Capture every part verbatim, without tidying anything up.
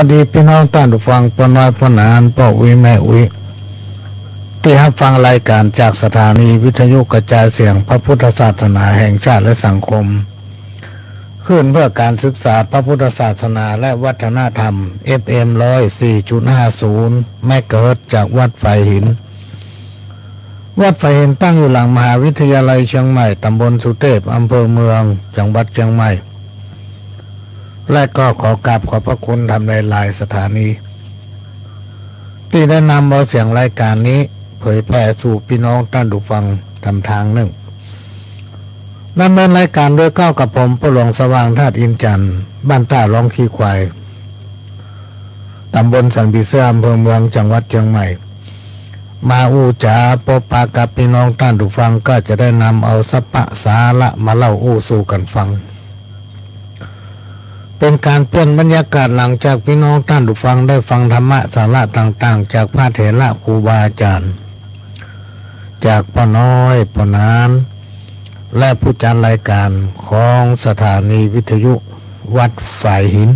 วัสดีพี่น้องต้านผู้ฟัง ป้อน้อย ป้อหนาน ป้ออุ๊ย แม่อุ๊ย ตี้ฮับฟังรายก๋านจากสถานีวิทยุกระจายเสียงพระพุทธศาสนาแห่งชาติและสังคม คลื่นเพื่อการศึกษาพระพุทธศาสนาและวัฒนธรรม เอฟเอ็ม ร้อยสี่จุดห้าศูนย์ เมกะเฮิรตซ์ จากวัดฝายหิน วัดฝายหินตั้งอยู่หลังมหาวิทยาลัยเชียงใหม่ ตำบลสุเทพ อำเภอเมือง จังหวัดเชียงใหม่ และก็ขอกราบขอบพระคุณตำหลายๆ สถานี ตี้ได้นำเอาเสียงรายก๋านนี้เผยแผ่สู่พี่น้องต้านผู้ฟังต๋ามตางนึ่ง ดำเนินรายก๋านโดยเก้ากับผม ป้อหลวงสว่าง ธาตุอินทร์จันทร์ บ้านต้าร้องขี้ควาย ตำบลสันผีเสื้อ อำเภอเมือง จังหวัดเชียงใหม่ มาอู้จ๋าปบปะกับพี่น้องต้านผู้ฟัง ก็จะได้นำเอาสัพพะสาระมาเล่าอู้สู่กั๋นฟัง เป๋นก๋านเปลี่ยนบรรยากาศหลังจากพี่น้องต้านผู้ฟังได้ฟังธรรมะสาระต่างๆ จากพระเถระครูบาอาจ๋ารย์ จากป้อน้อย ป้อหนาน และผู้จัดรายก๋านของสถานีวิทยุวัดฝายหิน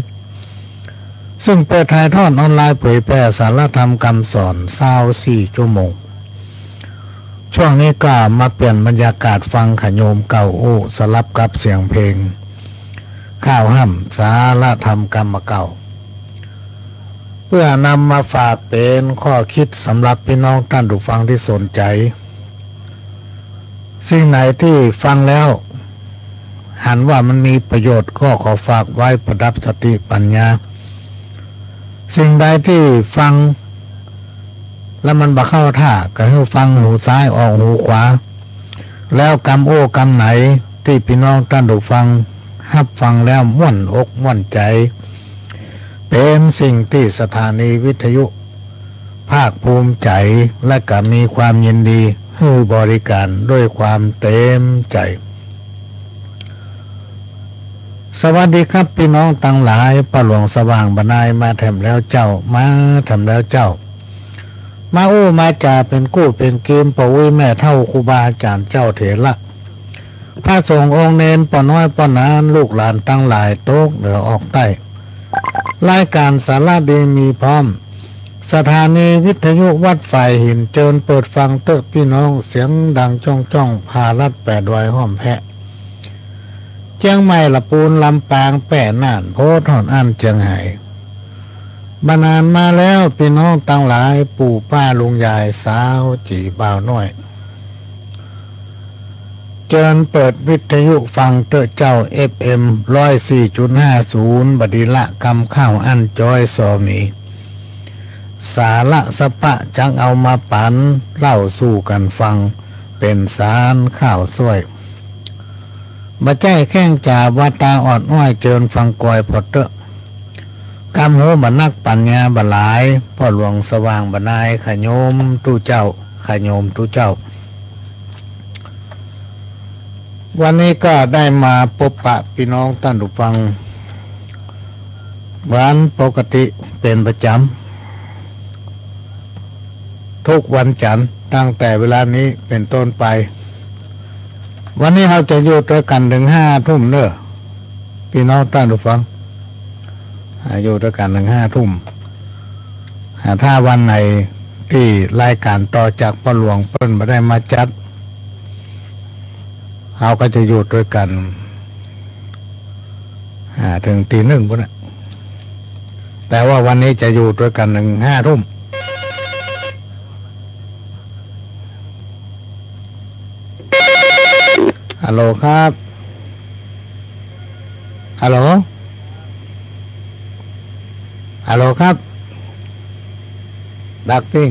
ซึ่งเปิดถ่ายทอดออนไลน์เผยแผ่สาระธรรมกำสอนซาวสี่ชั่วโมง ช่วงนี้ก็มาเปลี่ยนบรรยากาศฟังขะโยมเก่าอู้สลับกับเสียงเพลง ข้าวฮ่ำสาระธรรมกำเก่า เพื่อนำมาฝากเป๋นข้อคิดสำหรับพี่น้องต้านผู้ฟังตี้สนใจ๋ สิ่งไหนตี้ฟังแล้ว หันว่ามันมีประโยชน์ ก็ขอฝากไว้ประดับสติปัญญา สิ่งใดตี้ฟังแล้วมันบ่เข้าท่า ก็หื้อฟังหูซ้ายออกหูขวา แล้วกำอู้กำไหนตี้พี่น้องต้านผู้ฟังฮับฟังแล้วม่วนอกม่วนใจ๋ เป๋นสิ่งตี้สถานีวิทยุภาคภูมิใจ๋ และก็มีความยินดีหื้อบริการด้วยความเต๋มใจ๋ สวัสดีครับพี่น้องตังหลาย ป้อหลวงสว่างบ่านายมาแถมแล้วเจ้า มาแถมแล้วเจ้า มาอู้มาจ๋าเป๋นกู้เป๋นเกม ป้ออุ๊ยแม่เฒ่าครูบาอาจ๋ารย์เจ้าเถระ พระสงฆ์องค์เณร ป้อน้อยป้อหนาน ลูกหลานตังหลายตกเหนือออกใต้ รายก๋านสาระดีมีพร้อม สถานีวิทยุวัดฝายหิน เจิญเปิดฟังเต๊อะพี่น้อง เสียงดังจ้องๆ ผ่าลัดแปดดอยห้อมแพะ เจียงใหม่ ละปูน ลำปาง แป้ น่าน โพธิ์ฮอดอั้นเจียงไฮ้ บ่านานมาแล้วพี่น้องตังหลาย ปู่ป้าลุงยายสาวจี๋บ่าวน้อย เจิญเปิดวิทยุฟังเต๊อะเจ้า เอฟเอ็ม ร้อยสี่จุดห้าศูนย์ บ่ดีละกำข้าวอั้นจ้อยซอหมี สาระสัพพะจักเอามาปั๋นเล่าสู่กั๋นฟัง เป๋นสารข้าวซ้วย บ่ใจ้แข้งจ๋าว่าต๋าออดอ้อย เจิญฟังกอยผ่อเต๊อะ กำฮู้บ่นักปั๋ญญาบ่หลาย ป้อหลวงสว่างบ่านาย ขะโยมตุ๊เจ้า ขะโยมตุ๊เจ้า วันนี้ก็ได้มาปบปะพี่น้องต้านผู้ฟัง เหมือนปกติเป๋นประจ๋ำ ทุกวันจันทร์ตั้งแต่เวลานี้เป๋นต้นไป วันนี้เฮาจะอยู่ตวยกั๋นเถิงห้าทุ่มเน่อ พี่น้องต้านผู้ฟัง อ่า อยู่ตวยกั๋นเถิงห้าทุ่ม อ่า ถ้าวันไหนตี้รายก๋านต่อจากป้อหลวงเปิ้นบ่ได้มาจัด เฮาก็จะอยู่ตวยกั๋น อ่า เถิงตีหนึ่งปู้นน่ะ แต่ว่าวันนี้จะอยู่ตวยกั๋นเถิงห้าทุ่ม ฮัลโหลครับ ฮัลโหล ฮัลโหลครับ ดักปิ้ง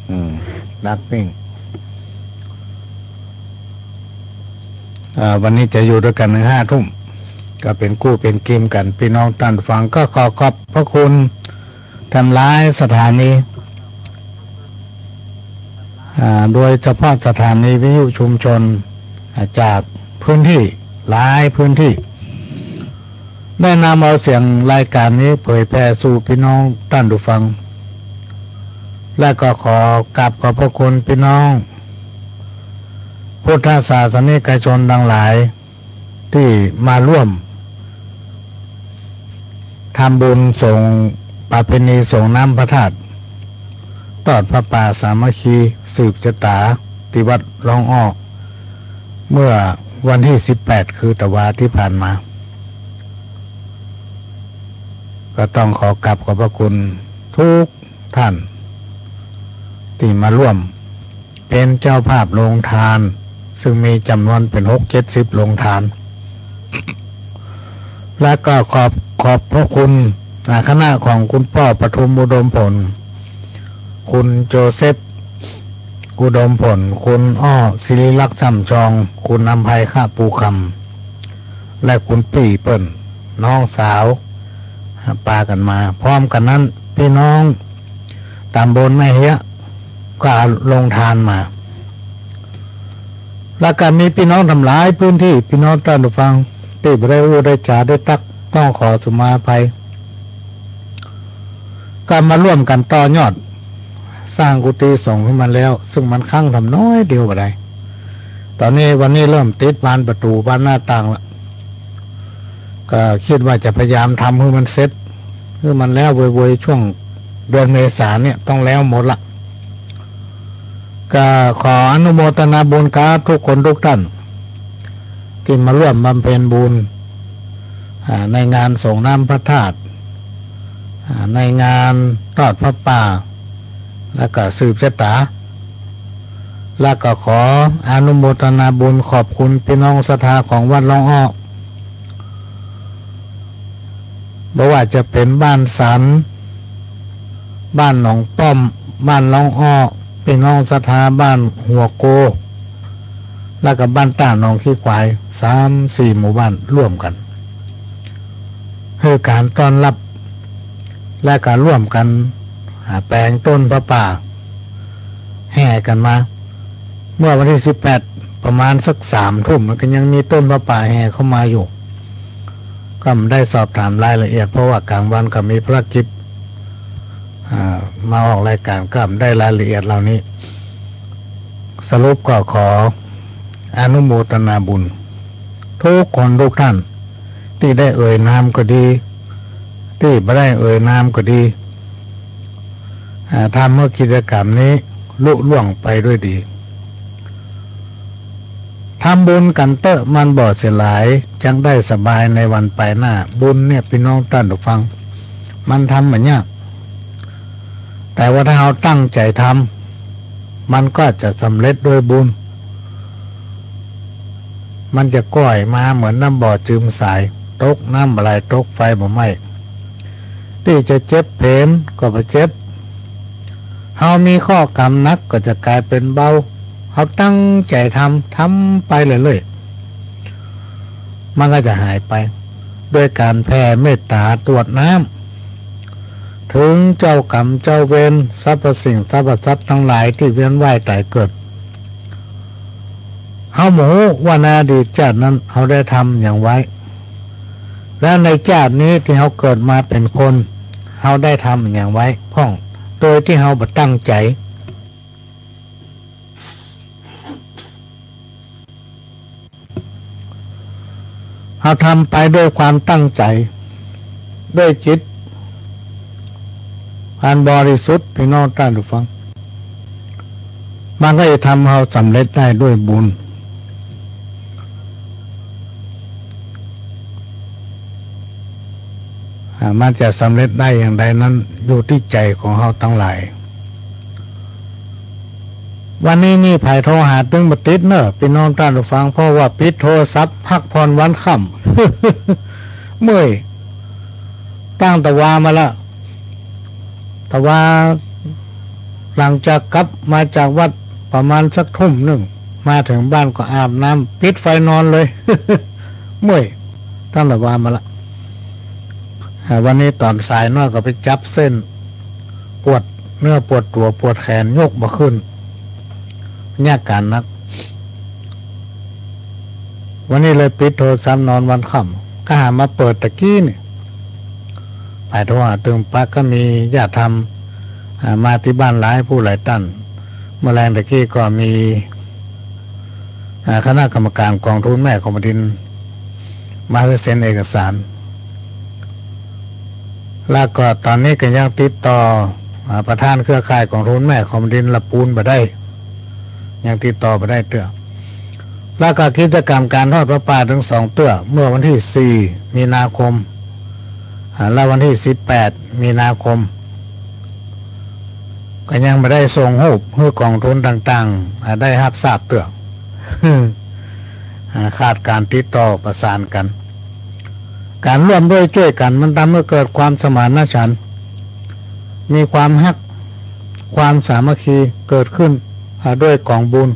อืม ดักปิ้ง อ่า วันนี้จะอยู่ตวยกั๋นเถิงห้าทุ่ม ก็เป๋นกู้เป๋นเกมกั๋น พี่น้องต้านผู้ฟัง ก็ขอขอบพระคุณแถมหลายสถานี อ่า โดยเฉพาะสถานีวิทยุชุมชน อ่า จากพื้นตี้หลายพื้นตี้ ได้นำเอาเสียงรายก๋านนี้เผยแผ่สู่พี่น้องต้านผู้ฟัง และก็ขอกราบขอบพระคุณพี่น้อง พุทธศาสนิกชนตังหลายตี้มาร่วมทำบุญส่งประเพณีส่งน้ำพระธาตุตอดผ้าป่าสามัคคีสืบจะต๋าตี้วัดร้องอ้อ เมื่อวันตี้สิบแปด คือตะวาตี้ผ่านมา ก็ต้องขอกราบขอบพระคุณทุกท่านตี้มาร่วม เป๋นเจ้าภาพโฮงตาน ซึ่งมีจ๋ำนวนเป๋นหกเจ็ดสิบโฮงตาน และก็ขอบ ขอบพระคุณ อ่า คณะของคุณป้อประทุมอุดมผล คุณโจเซฟอุดมผล คุณอ้อศิริลักษณ์สำจอง คุณอำไพคะปูคำ และคุณปี้เปิ้น น้องสาว ปากั๋นมา พร้อมกั๋นนั้น ปี้น้องต๋ำบลแม่เฮียะ ก็เอาโฮงตานมา แล้วก็มีปี้น้องตางหลายปื้นตี้ ปี้น้องต้านผู้ฟัง ตี้บ่ได้อู้ได้จ๋าได้ตั๊ก ต้องขอสุมาอภัย ก็มาร่วมกั๋นต่อยอด สร้างกุฏิสงฆ์ขึ้นมาแล้ว ซึ่งมันค้างทำน้อยเดียวบ่ได้ ต๋อนนี้วันนี้เริ่มติดบานประตู๋บานหน้าต่างละ ก็กึ๊ดว่าจะพยายามทำหื้อมันเสร็จ หื้อมันแล้วเวยๆ ช่วงเดือนเมษาเนี่ยต้องแล้วหมดละ ก็ขออนุโมทนาบุญกับทุกคนทุกท่าน ตี้มาร่วมบำเพ็ญบุญ อ่า ในงานส่งน้ำพระธาตุ อ่า ในงานตอดผ้าป่า แล้วก็สืบจะต๋า แล้วก็ขออนุโมทนาบุญขอบคุณปี้น้องศรัทธาของวัดร้องอ้อ บ่ว่าจะเป๋นบ้านสัน บ้านหนองป้อม บ้านร้องอ้อ ปี้น้องศรัทธาบ้านหัวโก แล้วก็บ้านต้าหนองขี้ควาย สามสี่หมู่บ้านร่วมกั๋น หื้อก๋านต้อนฮับ และก็ร่วมกั๋น อ่า แป๋งต้นผ้าป่า แห่กั๋นมา เมื่อวันตี้สิบแปด ประมาณสักสามทุ่ม มันก็ยังมีต้นผ้าป่าแห่เข้ามาอยู่ ก็บ่ได้สอบถามรายละเอียด เพราะว่ากลางวันก็มีภารกิจ อ่า มาออกรายก๋าน ก็บ่ได้รายละเอียดเหล่านี้ สรุปก็ขออนุโมทนาบุญ ทุกคนทุกท่าน ตี้ได้เอ่ยนามก็ดี ตี้บ่ได้เอ่ยนามก็ดี อ่า ทำหื้อกิจกรรมนี้ลุล่วงไปด้วยดี ทำบุญกั๋นเต๊อะ มันบ่เสียหลาย จักได้สบายในวันไปหน้า บุญเนี่ยปี้น้องต้านผู้ฟัง มันทำบ่ยาก แต่ว่าถ้าเฮาตั้งใจ๋ทำ มันก็จะสำเร็จด้วยบุญ มันจะก้อยมาเหมือนน้ำบ่อจืมสาย ตกน้ำบ่ไหล ตกไฟบ่ไหม้ ตี้จะเจ็บเป๋นก็บ่เจ็บ เฮามีข้อกรรมหนักก็จะก๋ายเป๋นเบา เฮาตั้งใจ๋ทำ ทำไปเรื่อยๆ มันก็จะหายไป ด้วยก๋านแผ่เมตต๋าตวดน้ำ เถิงเจ้ากรรมเจ้าเวร สรรพสิ่งสรรพสัตว์ตังหลายตี้เวียนว่ายต๋ายเกิด เฮาบ่ฮู้ว่าในอดีตจาตินั้นเฮาได้ทำหยังไว้ และในจาตินี้ตี้เฮาเกิดมาเป๋นคน เฮาได้ทำหยังไว้พ่อง โดยตี้เฮาบ่ตั้งใจ๋ เฮาทำไปด้วยความตั้งใจ๋ ด้วยจิตอันบริสุทธิ์ ปี้น้องต้านผู้ฟัง มันก็จะทำเฮาสำเร็จได้ด้วยบุญ อ่า มันจะสำเร็จได้อย่างใดนั้นอยู่ตี้ใจ๋ของเฮาตังหลาย วันนี้นี่ใผโทรหาตึงบ่ติดเน่อ ปี้น้องต้านผู้ฟัง เพราะว่าปิดโทรศัพท์พักผ่อนวันค่ำ เมื่อย ตั้งตะวามาละ ตะวาหลังจากกลับมาจากวัดประมาณสักทุ่มนึ่ง มาเถิงบ้านก็อาบน้ำ ปิดไฟนอนเลย เมื่อย ตั้งตะวามาละ อ่า วันนี้ต๋อนสายน้อยก็ไปจับเส้น ปวดเนื้อปวดตั๋วปวดแขน ยกบ่ขึ้น ยากก๋านนัก วันนี้เลยปิดโทรศัพท์นอนวันค่ำ ก็หามาเปิดตะกี้นี่ ใผโทรหาตึงปั๊กก็มีญาติธรรม อ่า มาตี้บ้านหลายผู้หลายต้าน เมื่อแลงตะกี้ก็มี อ่า คณะกรรมการก๋องทุนแม่ของแผ่นดิน มาหื้อเซ็นเอกสาร แล้วก็ต๋อนนี้ก็ยังติดต่อ อ่า ประธานเครือข่ายก๋องทุนแม่ของแผ่นดินละปูนบ่ได้ ยังติดต่อบ่ได้เตื้อ แล้วก็กิจกรรมก๋านทอดผ้าป่าตึงสองเตื้อ เมื่อวันตี้สี่มีนาคม อ่า และวันตี้สิบแปดมีนาคม ก็ยังบ่ได้ส่งฮูปหื้อก๋องทุนต่างๆ อ่า ได้ฮับทราบเตื้อ อ่า ขาดก๋านติดต่อประสานกั๋น ก๋านร่วมด้วยจ้วยกั๋นมันทำหื้อเกิดความสมานฉันท์ มีความฮัก ความสามัคคีเกิดขึ้น อ่า ด้วยก๋องบุญ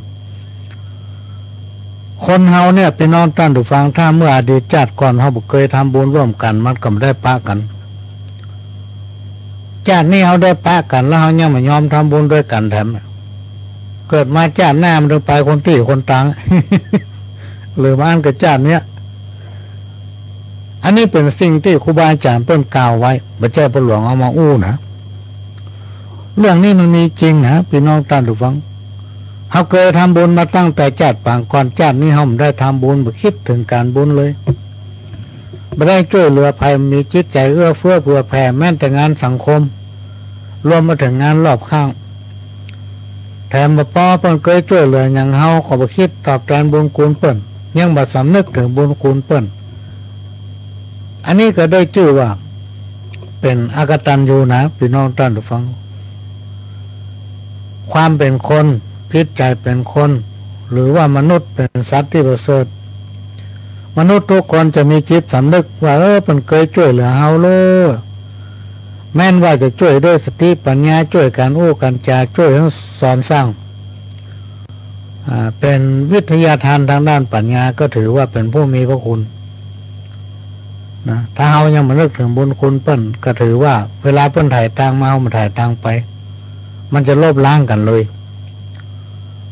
คนเฮาเนี่ย ปี้น้องต้านผู้ฟัง ถ้าเมื่ออดีตจาติก่อนเฮาบ่เกยทำบุญร่วมกั๋น มันก็บ่ได้ปะกั๋น จาตินี้เฮาได้ปะกั๋น แล้วเฮายังบ่ยอมทำบุญด้วยกั๋นแถม เกิดมาจาติหน้ามันต้องไปคนตี้คนตาง หรือบ่อั้นก็จาติเนี้ย อันนี้เป๋นสิ่งตี้ครูบาอาจ๋ารย์เปิ้นกล่าวไว้ บ่ใจ้ป้อหลวงเอามาอู้นะ เรื่องนี้มันมีจริงนะ ปี้น้องต้านผู้ฟัง เฮาเกยทำบุญมาตั้งแต่จาติปางก่อน จาตินี้เฮาบ่ได้ทำบุญ บ่คิดเถิงก๋านบุญเลย บ่ได้จ้วยเหลือใผ มีจิตใจ๋เอื้อเฟื้อเผื่อแผ่ แม้แต่งานสังคม รวมมาเถิงงานรอบข้าง แถมบ่ปอเปิ้นเกยจ้วยเหลือหยังเฮา ก็บ่คิดตอบแตนบุญคุณเปิ้น ยังบ่สำนึกเถิงบุญคุณเปิ้น อันนี้ก็ได้จื้อว่าเป๋นอกตัญญูนะ ปี้น้องต้านผู้ฟัง ความเป๋นคน จิตใจ๋เป๋นคน หรือว่ามนุษย์เป๋นสัตว์ตี้ประเสริฐ มนุษย์ทุกคนจะมีจิตสำนึกว่า เออ เปิ้นเกยจ้วยเหลือเฮาเลย แม้นว่าจะจ้วยด้วยสติปัญญา จ้วยก๋านอู้ก๋านจ๋า จ้วยสอนสั่ง อ่า เป๋นวิทยาทานตางด้านปัญญา ก็ถือว่าเป๋นผู้มีพระคุณนะ ถ้าเฮายังบ่นึกเถิงบุญคุณเปิ้น ก็ถือว่าเวลาเปิ้นไถ่ตางมา เฮาบ่ไถ่ตางไป มันจะลบล้างกั๋นเลย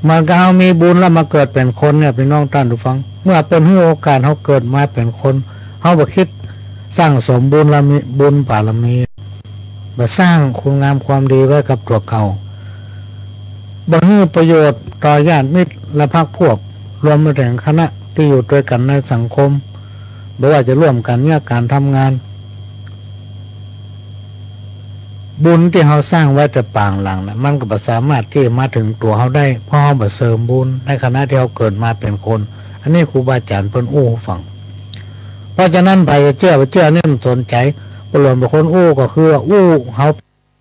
เหมือนกับเฮามีบุญแล้วมาเกิดเป๋นคนเนี่ย ปี้น้องต้านผู้ฟัง เมื่อเปิ้นหื้อโอกาสเฮาเกิดมาเป๋นคน เฮาบ่คิดสั่งสมบุญละมี บุญบารมี บ่สร้างคุณงามความดีไว้กับตั๋วเก่า บ่หื้อประโยชน์ต่อญาติมิตรและพรรคพวก รวมไปเถิงคณะตี้อยู่ตวยกั๋นในสังคม บ่ว่าจะร่วมกั๋นเยียะก๋านทำงาน บุญตี้เฮาสร้างไว้แต่ปางหลังนะ มันก็บ่สามารถตี้มาเถิงตั๋วเฮาได้ เพราะเฮาบ่เสริมบุญในขณะตี้เฮาเกิดมาเป๋นคน อันนี้ครูบาอาจ๋ารย์เปิ้นอู้หื้อฟัง เพราะฉะนั้นใผจะเจื้อบ่เจื้อนี่มันบ่สนใจ๋ ป้อหลวงเป๋นคนอู้ก็คือว่าอู้เฮา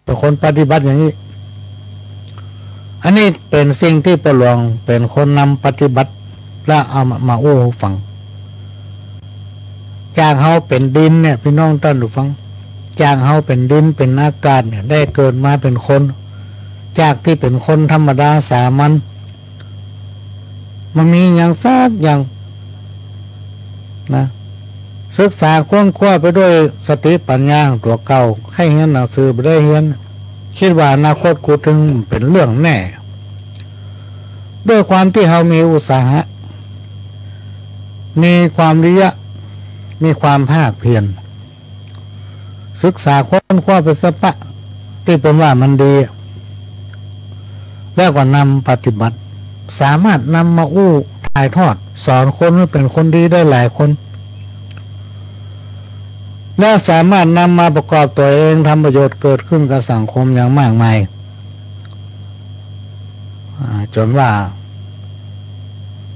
เป๋นคนปฏิบัติอย่างนี้ อันนี้เป๋นสิ่งตี้ป้อหลวงเป๋นคนนำปฏิบัติ และเอามา มาอู้หื้อฟัง จากเฮาเป๋นดินเนี่ย ปี้น้องต้านผู้ฟัง จากเฮาเป๋นดินเป๋นอากาศเนี่ย ได้เกิดมาเป๋นคน จากตี้เป๋นคนธรรมดาสามัญ บ่มีหยังสักอย่างนะ ศึกษาค้นคว้าไปด้วยสติปัญญาของตั๋วเก่า ใค่เฮียนหนังสือบ่ได้เฮียน คิดว่าอนาคตกูเถิงเป๋นเรื่องแน่ ด้วยความตี้เฮามีอุตสาหะ มีความวิริยะ มีความภาคเพียร ศึกษาค้นคว้าไปสะปะตี้เปิ้นว่ามันดี แล้วก็นำปฏิบัติ สามารถนำมาอู้ถ่ายทอด สอนคนหื้อเป๋นคนดีได้หลายคน และสามารถนำมาประกอบตั๋วเอง ทำประโยชน์เกิดขึ้นกับสังคมอย่างมากมาย อ่า จ๋นว่า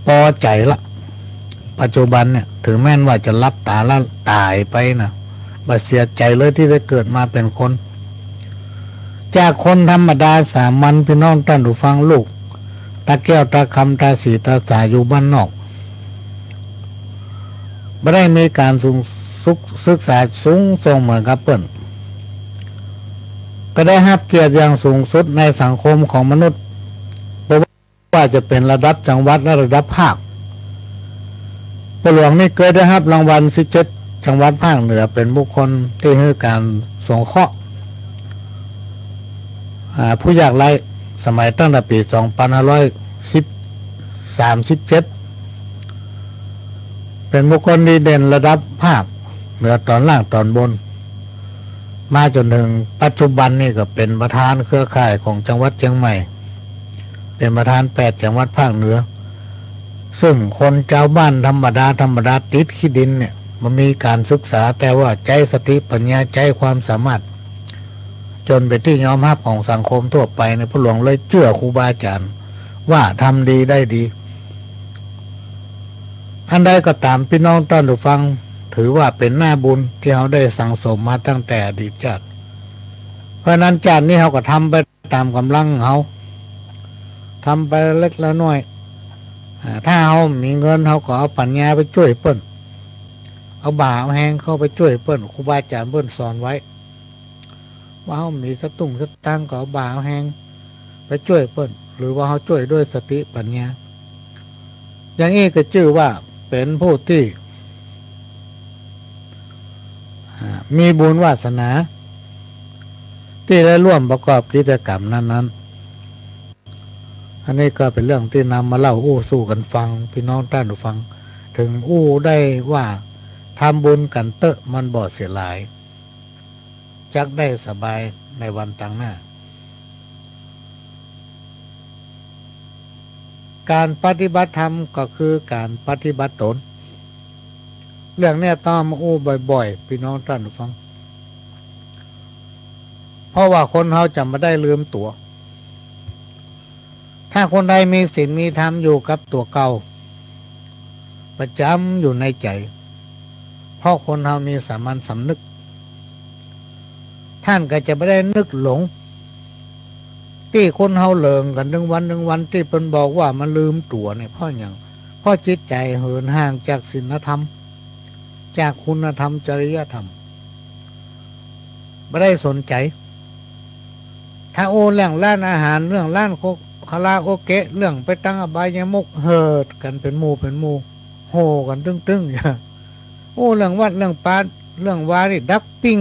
ปอใจ๋ละ ปัจจุบันเนี่ย เถิงแม้นว่าจะหลับต๋าแล้วต๋ายไปนะ บ่เสียใจ๋เลยตี้ได้เกิดมาเป๋นคน จากคนธรรมดาสามัญ ปี้น้องต้านผู้ฟัง ลูกตาแก้วตาคำ ตาสีตาสา อยู่บ้านนอก บ่ได้มีก๋านสูง ศึก ศึกษาสูงส่งเหมือนกับเปิ้น ก็ได้ฮับเกียรติอย่างสูงสุดในสังคมของมนุษย์ บ่ว่าจะเป๋นระดับจังหวัดและระดับภาค ป้อหลวงนี่เกยได้ฮับรางวัลสิบเจ็ดจังหวัดภาคเหนือ เป๋นบุคคลตี้หื้อก๋านสงเคราะห์ อ่า ผู้ยากไร้ สมัยตั้งแต่ปี๋สองปันห้าร้อยสิบ สามสิบเจ็ด เป๋นบุคคลดีเด่นระดับภาคเหนือต๋อนล่างต๋อนบน มาจ๋นเถิงปัจจุบันนี่ก็เป๋นประธานเครือข่ายของจังหวัดเจียงใหม่ เป๋นประธานแปดจังหวัดภาคเหนือ ซึ่งคนจาวบ้านธรรมดาธรรมดาติดขี้ดินเนี่ย บ่มีก๋านศึกษา แต่ว่าใจ๊สติปัญญา ใจ๊ความสามารถ จ๋นเป๋นตี้ยอมฮับของสังคมทั่วไปเนี่ย พ่อหลวงเลยเจื้อครูบาอาจ๋ารย์ว่าทำดีได้ดี อันใดก็ต๋าม ปี้น้องต้านผู้ฟัง ถือว่าเป๋นหน้าบุญตี้เฮาได้สั่งสมมาตั้งแต่อดีตจาติ เพราะฉะนั้นจาตินี้เฮาก็ทำไปต๋ามก๋ำลังเฮา ทำไปเล็กละน้อย อ่า ถ้าเฮามีเงิน เฮาก็เอาปัญญาไปจ้วยเปิ้น เอาบ่าเอาแฮงเข้าไปจ้วยเปิ้น ครูบาอาจ๋ารย์เปิ้นสอนไว้ ว่าเฮามีสตุ้งสตางค์ก็เอาบ่าเอาแฮงไปจ้วยเปิ้น หรือว่าเฮาจ้วยด้วยสติปัญญา อย่างอี้ก็จื้อว่าเป๋นผู้ตี้ อ่า มีบุญวาสนา ตี้ได้ร่วมประกอบกิจกรรมนั้นๆ อันนี้ก็เป๋นเรื่องตี้นำมาเล่าอู้สู่กั๋นฟัง ปี้น้องต้านผู้ฟัง เถิงอู้ได้ว่า ทำบุญกั๋นเต๊อะ มันบ่เสียหลาย จักได้สบายในวันตางหน้า ก๋านปฏิบัติธรรมก็คือก๋านปฏิบัติต๋น เรื่องเนี้ยต้องมาอู้บ่อยๆ ปี้น้องต้านผู้ฟัง เพราะว่าคนเฮาจะบ่ได้ลืมตั๋ว ถ้าคนใดมีศีลมีธรรมอยู่กับตั๋วเก่า ประจ๋ำอยู่ในใจ๋ เพราะคนเฮามีสามัญสำนึก ต้านก็จะบ่ได้นึกหลง ตี้คนเฮาเหลิงกั๋นตึงวันตึงวัน ตี้เปิ้นบอกว่ามันลืมตั๋วเนี่ย เพราะหยัง เพราะจิตใจ๋เหินห่างจากศีลธรรม จากคุณธรรม จริยธรรม บ่ได้สนใจ๋ ถ้าอู้เรื่องร้านอาหาร เรื่องร้านโค- คาราโอเกะ เรื่องไปตั้งอบายมุข เหิดกั๋นเป๋นหมู่เป๋นหมู่ โห่กั๋นตึ้งๆ อู้เรื่องวัดเรื่องปา เรื่องวานี่ดักปิ้ง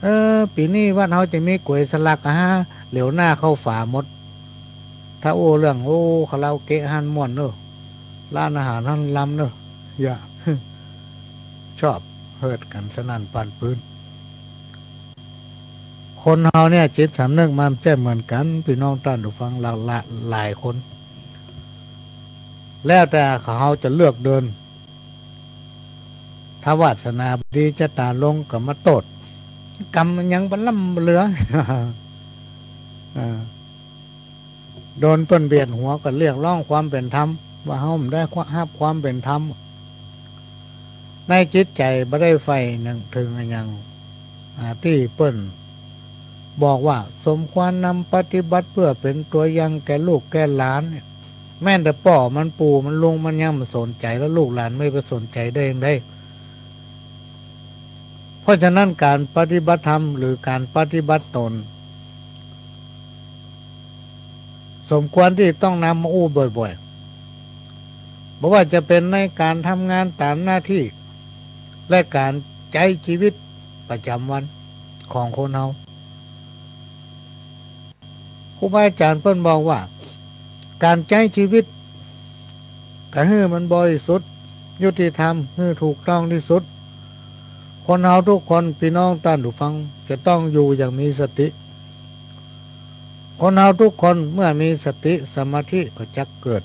เออ ปี๋นี้วัดเฮาจะมีก๋วยสลักอะฮะ เหลียวหน้าเข้าฝาหมด ถ้าอู้เรื่อง โอ้ คาราโอเกะหั้นม่วนเน่อ ร้านอาหารหั้นลำเน่อ อย่า ชอบเหิดกั๋นสนั่นปานปืน คนเฮาเนี่ยจิตสำนึกมันบ่เหมือนกั๋น ปี้น้องต้านผู้ฟัง หลาย หลายคน แล้วแต่เขาจะเลือกเดิน ถ้าวาสนาบ่ดี จะต๋าลงก็มาโต้ษ กรรมมันยังบ่ล้ำบ่เหลือ อ่า โดนเปิ้นเบียดหัวก็เรียกร้องความเป๋นธรรม ว่าเฮาบ่ได้ฮับความเป๋นธรรม ในจิตใจ๋บ่ได้ใฝ่เถิงอะหยัง อ่า ตี้เปิ้นบอกว่าสมควรนำปฏิบัติเปื้อเป๋นตั๋วอย่างแก่ลูกแก่หลานเนี่ย แม่นแต่ป้อมันปู่มันลุงมันยังบ่สนใจ๋ แล้วลูกหลานมันไปสนใจ๋ได้จั่งใด เพราะฉะนั้นก๋านปฏิบัติธรรมหรือก๋านปฏิบัติต๋น สมควรตี้ต้องนำมาอู้บ่อยๆ บ่ว่าจะเป๋นในก๋านทำงานต๋ามหน้าตี้ และก๋านใจ๊จีวิตประจ๋ำวันของคนเฮา ครูบาอาจ๋ารย์เปิ้นบอกว่า ก๋านใจ๊จีวิตก็หื้อมันบริสุทธิ์ ยุติธรรม หื้อถูกต้องตี้สุด คนเฮาทุกคน ปี้น้องต้านผู้ฟัง จะต้องอยู่อย่างมีสติ คนเฮาทุกคนเมื่อมีสติ สมาธิก็จักเกิด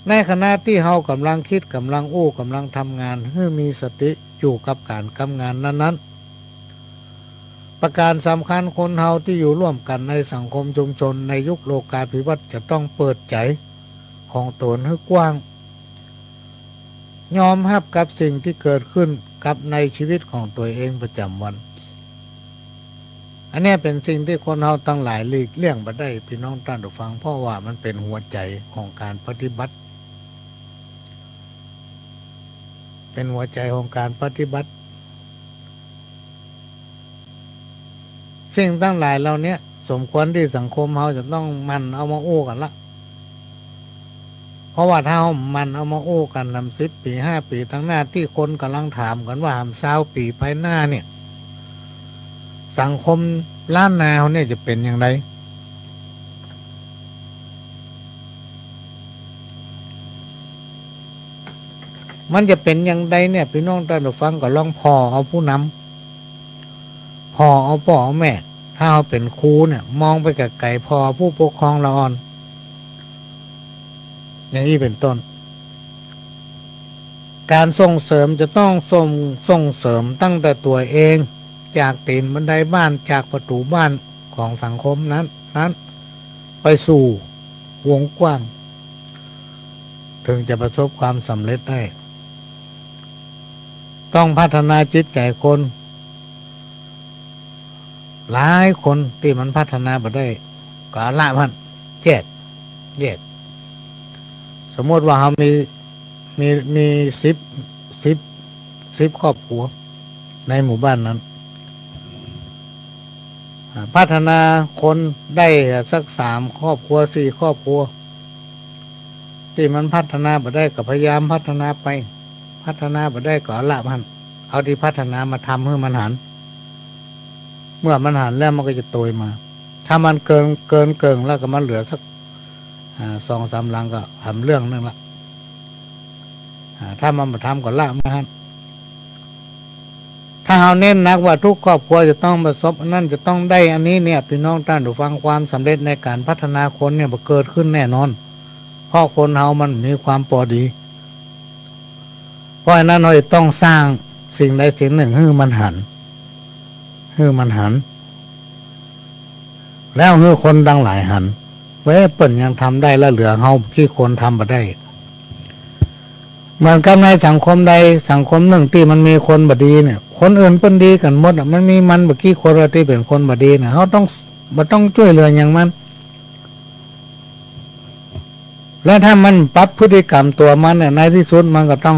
ในขณะตี้เฮากำลังกึ๊ด กำลังอู้ กำลังทำงาน หื้อมีสติอยู่กับก๋านทำงานนั้นๆ ประก๋านสำคัญ คนเฮาตี้อยู่ร่วมกั๋นในสังคมชุมชน ในยุคโลกาภิวัตน์ จะต้องเปิดใจ๋ของต๋นหื้อกว้าง ยอมฮับกับสิ่งตี้เกิดขึ้นกับในจีวิตของตั๋วเองประจ๋ำวัน อันเนี้ยเป๋นสิ่งตี้คนเฮาตังหลายหลีกเลี่ยงบ่ได้ ปี้น้องต้านผู้ฟัง เพราะว่ามันเป๋นหัวใจ๋ของก๋านปฏิบัติ เป๋นหัวใจ๋ของก๋านปฏิบัติ สิ่งตังหลายเหล่าเนี้ย สมควรตี้สังคมเฮาจะต้องหมั่นเอามาอู้กั๋นละ เพราะว่าถ้าเฮาหมั่นเอามาอู้กั๋นนำสิบปี๋ ห้าปี๋ตางหน้า ตี้คนก่ำลังถามกั๋นว่า หำซาวปี๋ไปหน้าเนี่ย สังคมล้านนาเฮาเนี่ยจะเป๋นอย่างใด มันจะเป๋นอย่างใดเนี่ย ปี้น้องต้านผู้ฟังก็ลองผ่อเอาผู้นำ ผ่อเอาป้อเอาแม่ ถ้าเฮาเป๋นครูเนี่ย มองไปไก๋ๆ ผ่อผู้ปกครองละอ่อน อย่างนี้เป็นต้น ก๋านส่งเสริมจะต้องส่ง ส่งเสริมตั้งแต่ตั๋วเอง จากตี๋นบันไดบ้าน จากประตู๋บ้านของสังคมนั้น นั้น ไปสู่วงกว้าง เถิงจะประสบความสำเร็จได้ ต้องพัฒนาจิตใจ๋คน หลายคนตี้มันพัฒนาบ่ได้ ก็ละมัน แยก แยก สมมุติว่าเฮามี มี มีสิบ สิบ สิบครอบครัวในหมู่บ้านนั้น อ่า พัฒนาคนได้สักสามครอบครัว สี่ครอบครัว ตี้มันพัฒนาบ่ได้ก็พยายามพัฒนาไป พัฒนาบ่ได้ก็ละมัน เอาตี้พัฒนามาทำหื้อมันหัน เมื่อมันหันแล้วมันก็จะโตยมา ถ้ามันเกิน เกินเกิ่งแล้วก็มันเหลือสัก อ่า สองสามหลังก็ทำเรื่องหนึ่งละ อ่า ถ้ามันบ่ทำก็ละมันหัน ถ้าเฮาเน้นหนักว่าทุกครอบครัวจะต้องประสบอันนั้น จะต้องได้อันนี้เนี่ย พี่น้องต้านผู้ฟัง ความสำเร็จในก๋านพัฒนาคนเนี่ยบ่เกิดขึ้นแน่นอน เพราะคนเฮามันมีความปอดี เพราะฉะนั้นเฮาจะต้องสร้างสิ่งใดสิ่งหนึ่งหื้อมันหัน หื้อมันหัน แล้วหื้อคนตังหลายหัน เว้ย เปิ้นยังทำได้ แล้วเหลือเฮาบ่กี่คนทำบ่ได้ เหมือนกับในสังคมใดสังคมหนึ่งตี้มันมีคนบ่ดีเนี่ย คนอื่นเปิ้นดีกั๋นหมดอะ มันมีมันบ่กี่คนว่าตี้เป๋นคนบ่ดีเนี่ย เฮาต้อง บ่ต้องจ้วยเหลือหยังมัน และถ้ามันปรับพฤติกรรมตั๋วมันเนี่ย ในตี้สุดมันก็ต้อง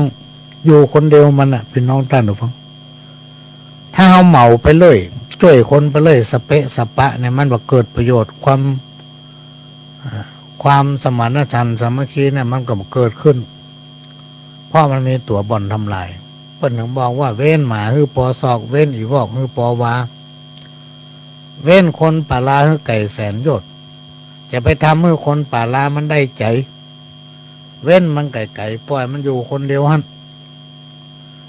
อยู่คนเดียวมันน่ะ พี่น้องต้านผู้ฟัง ถ้าเฮาเหมาไปเลย จ้วยคนไปเลย สะเปะสะปะเนี่ย มันบ่เกิดประโยชน์ ความ อ่า ความสมานฉันท์สามัคคีเนี่ย มันก็บ่เกิดขึ้น เพราะมันมีตั๋วบ่อนทำลาย เปิ้นถึงบอกว่า เว้นหมาหื้อปอซอก เว้นอี่วอกหื้อปอวา เว้นคนป่าลาหื้อไก๋แสนโยชน์ จะไปทำหื้อคนป่าลามันได้ใจ๋ เว้นมันไก๋ๆ ป่อยมันอยู่คนเดียวหั้น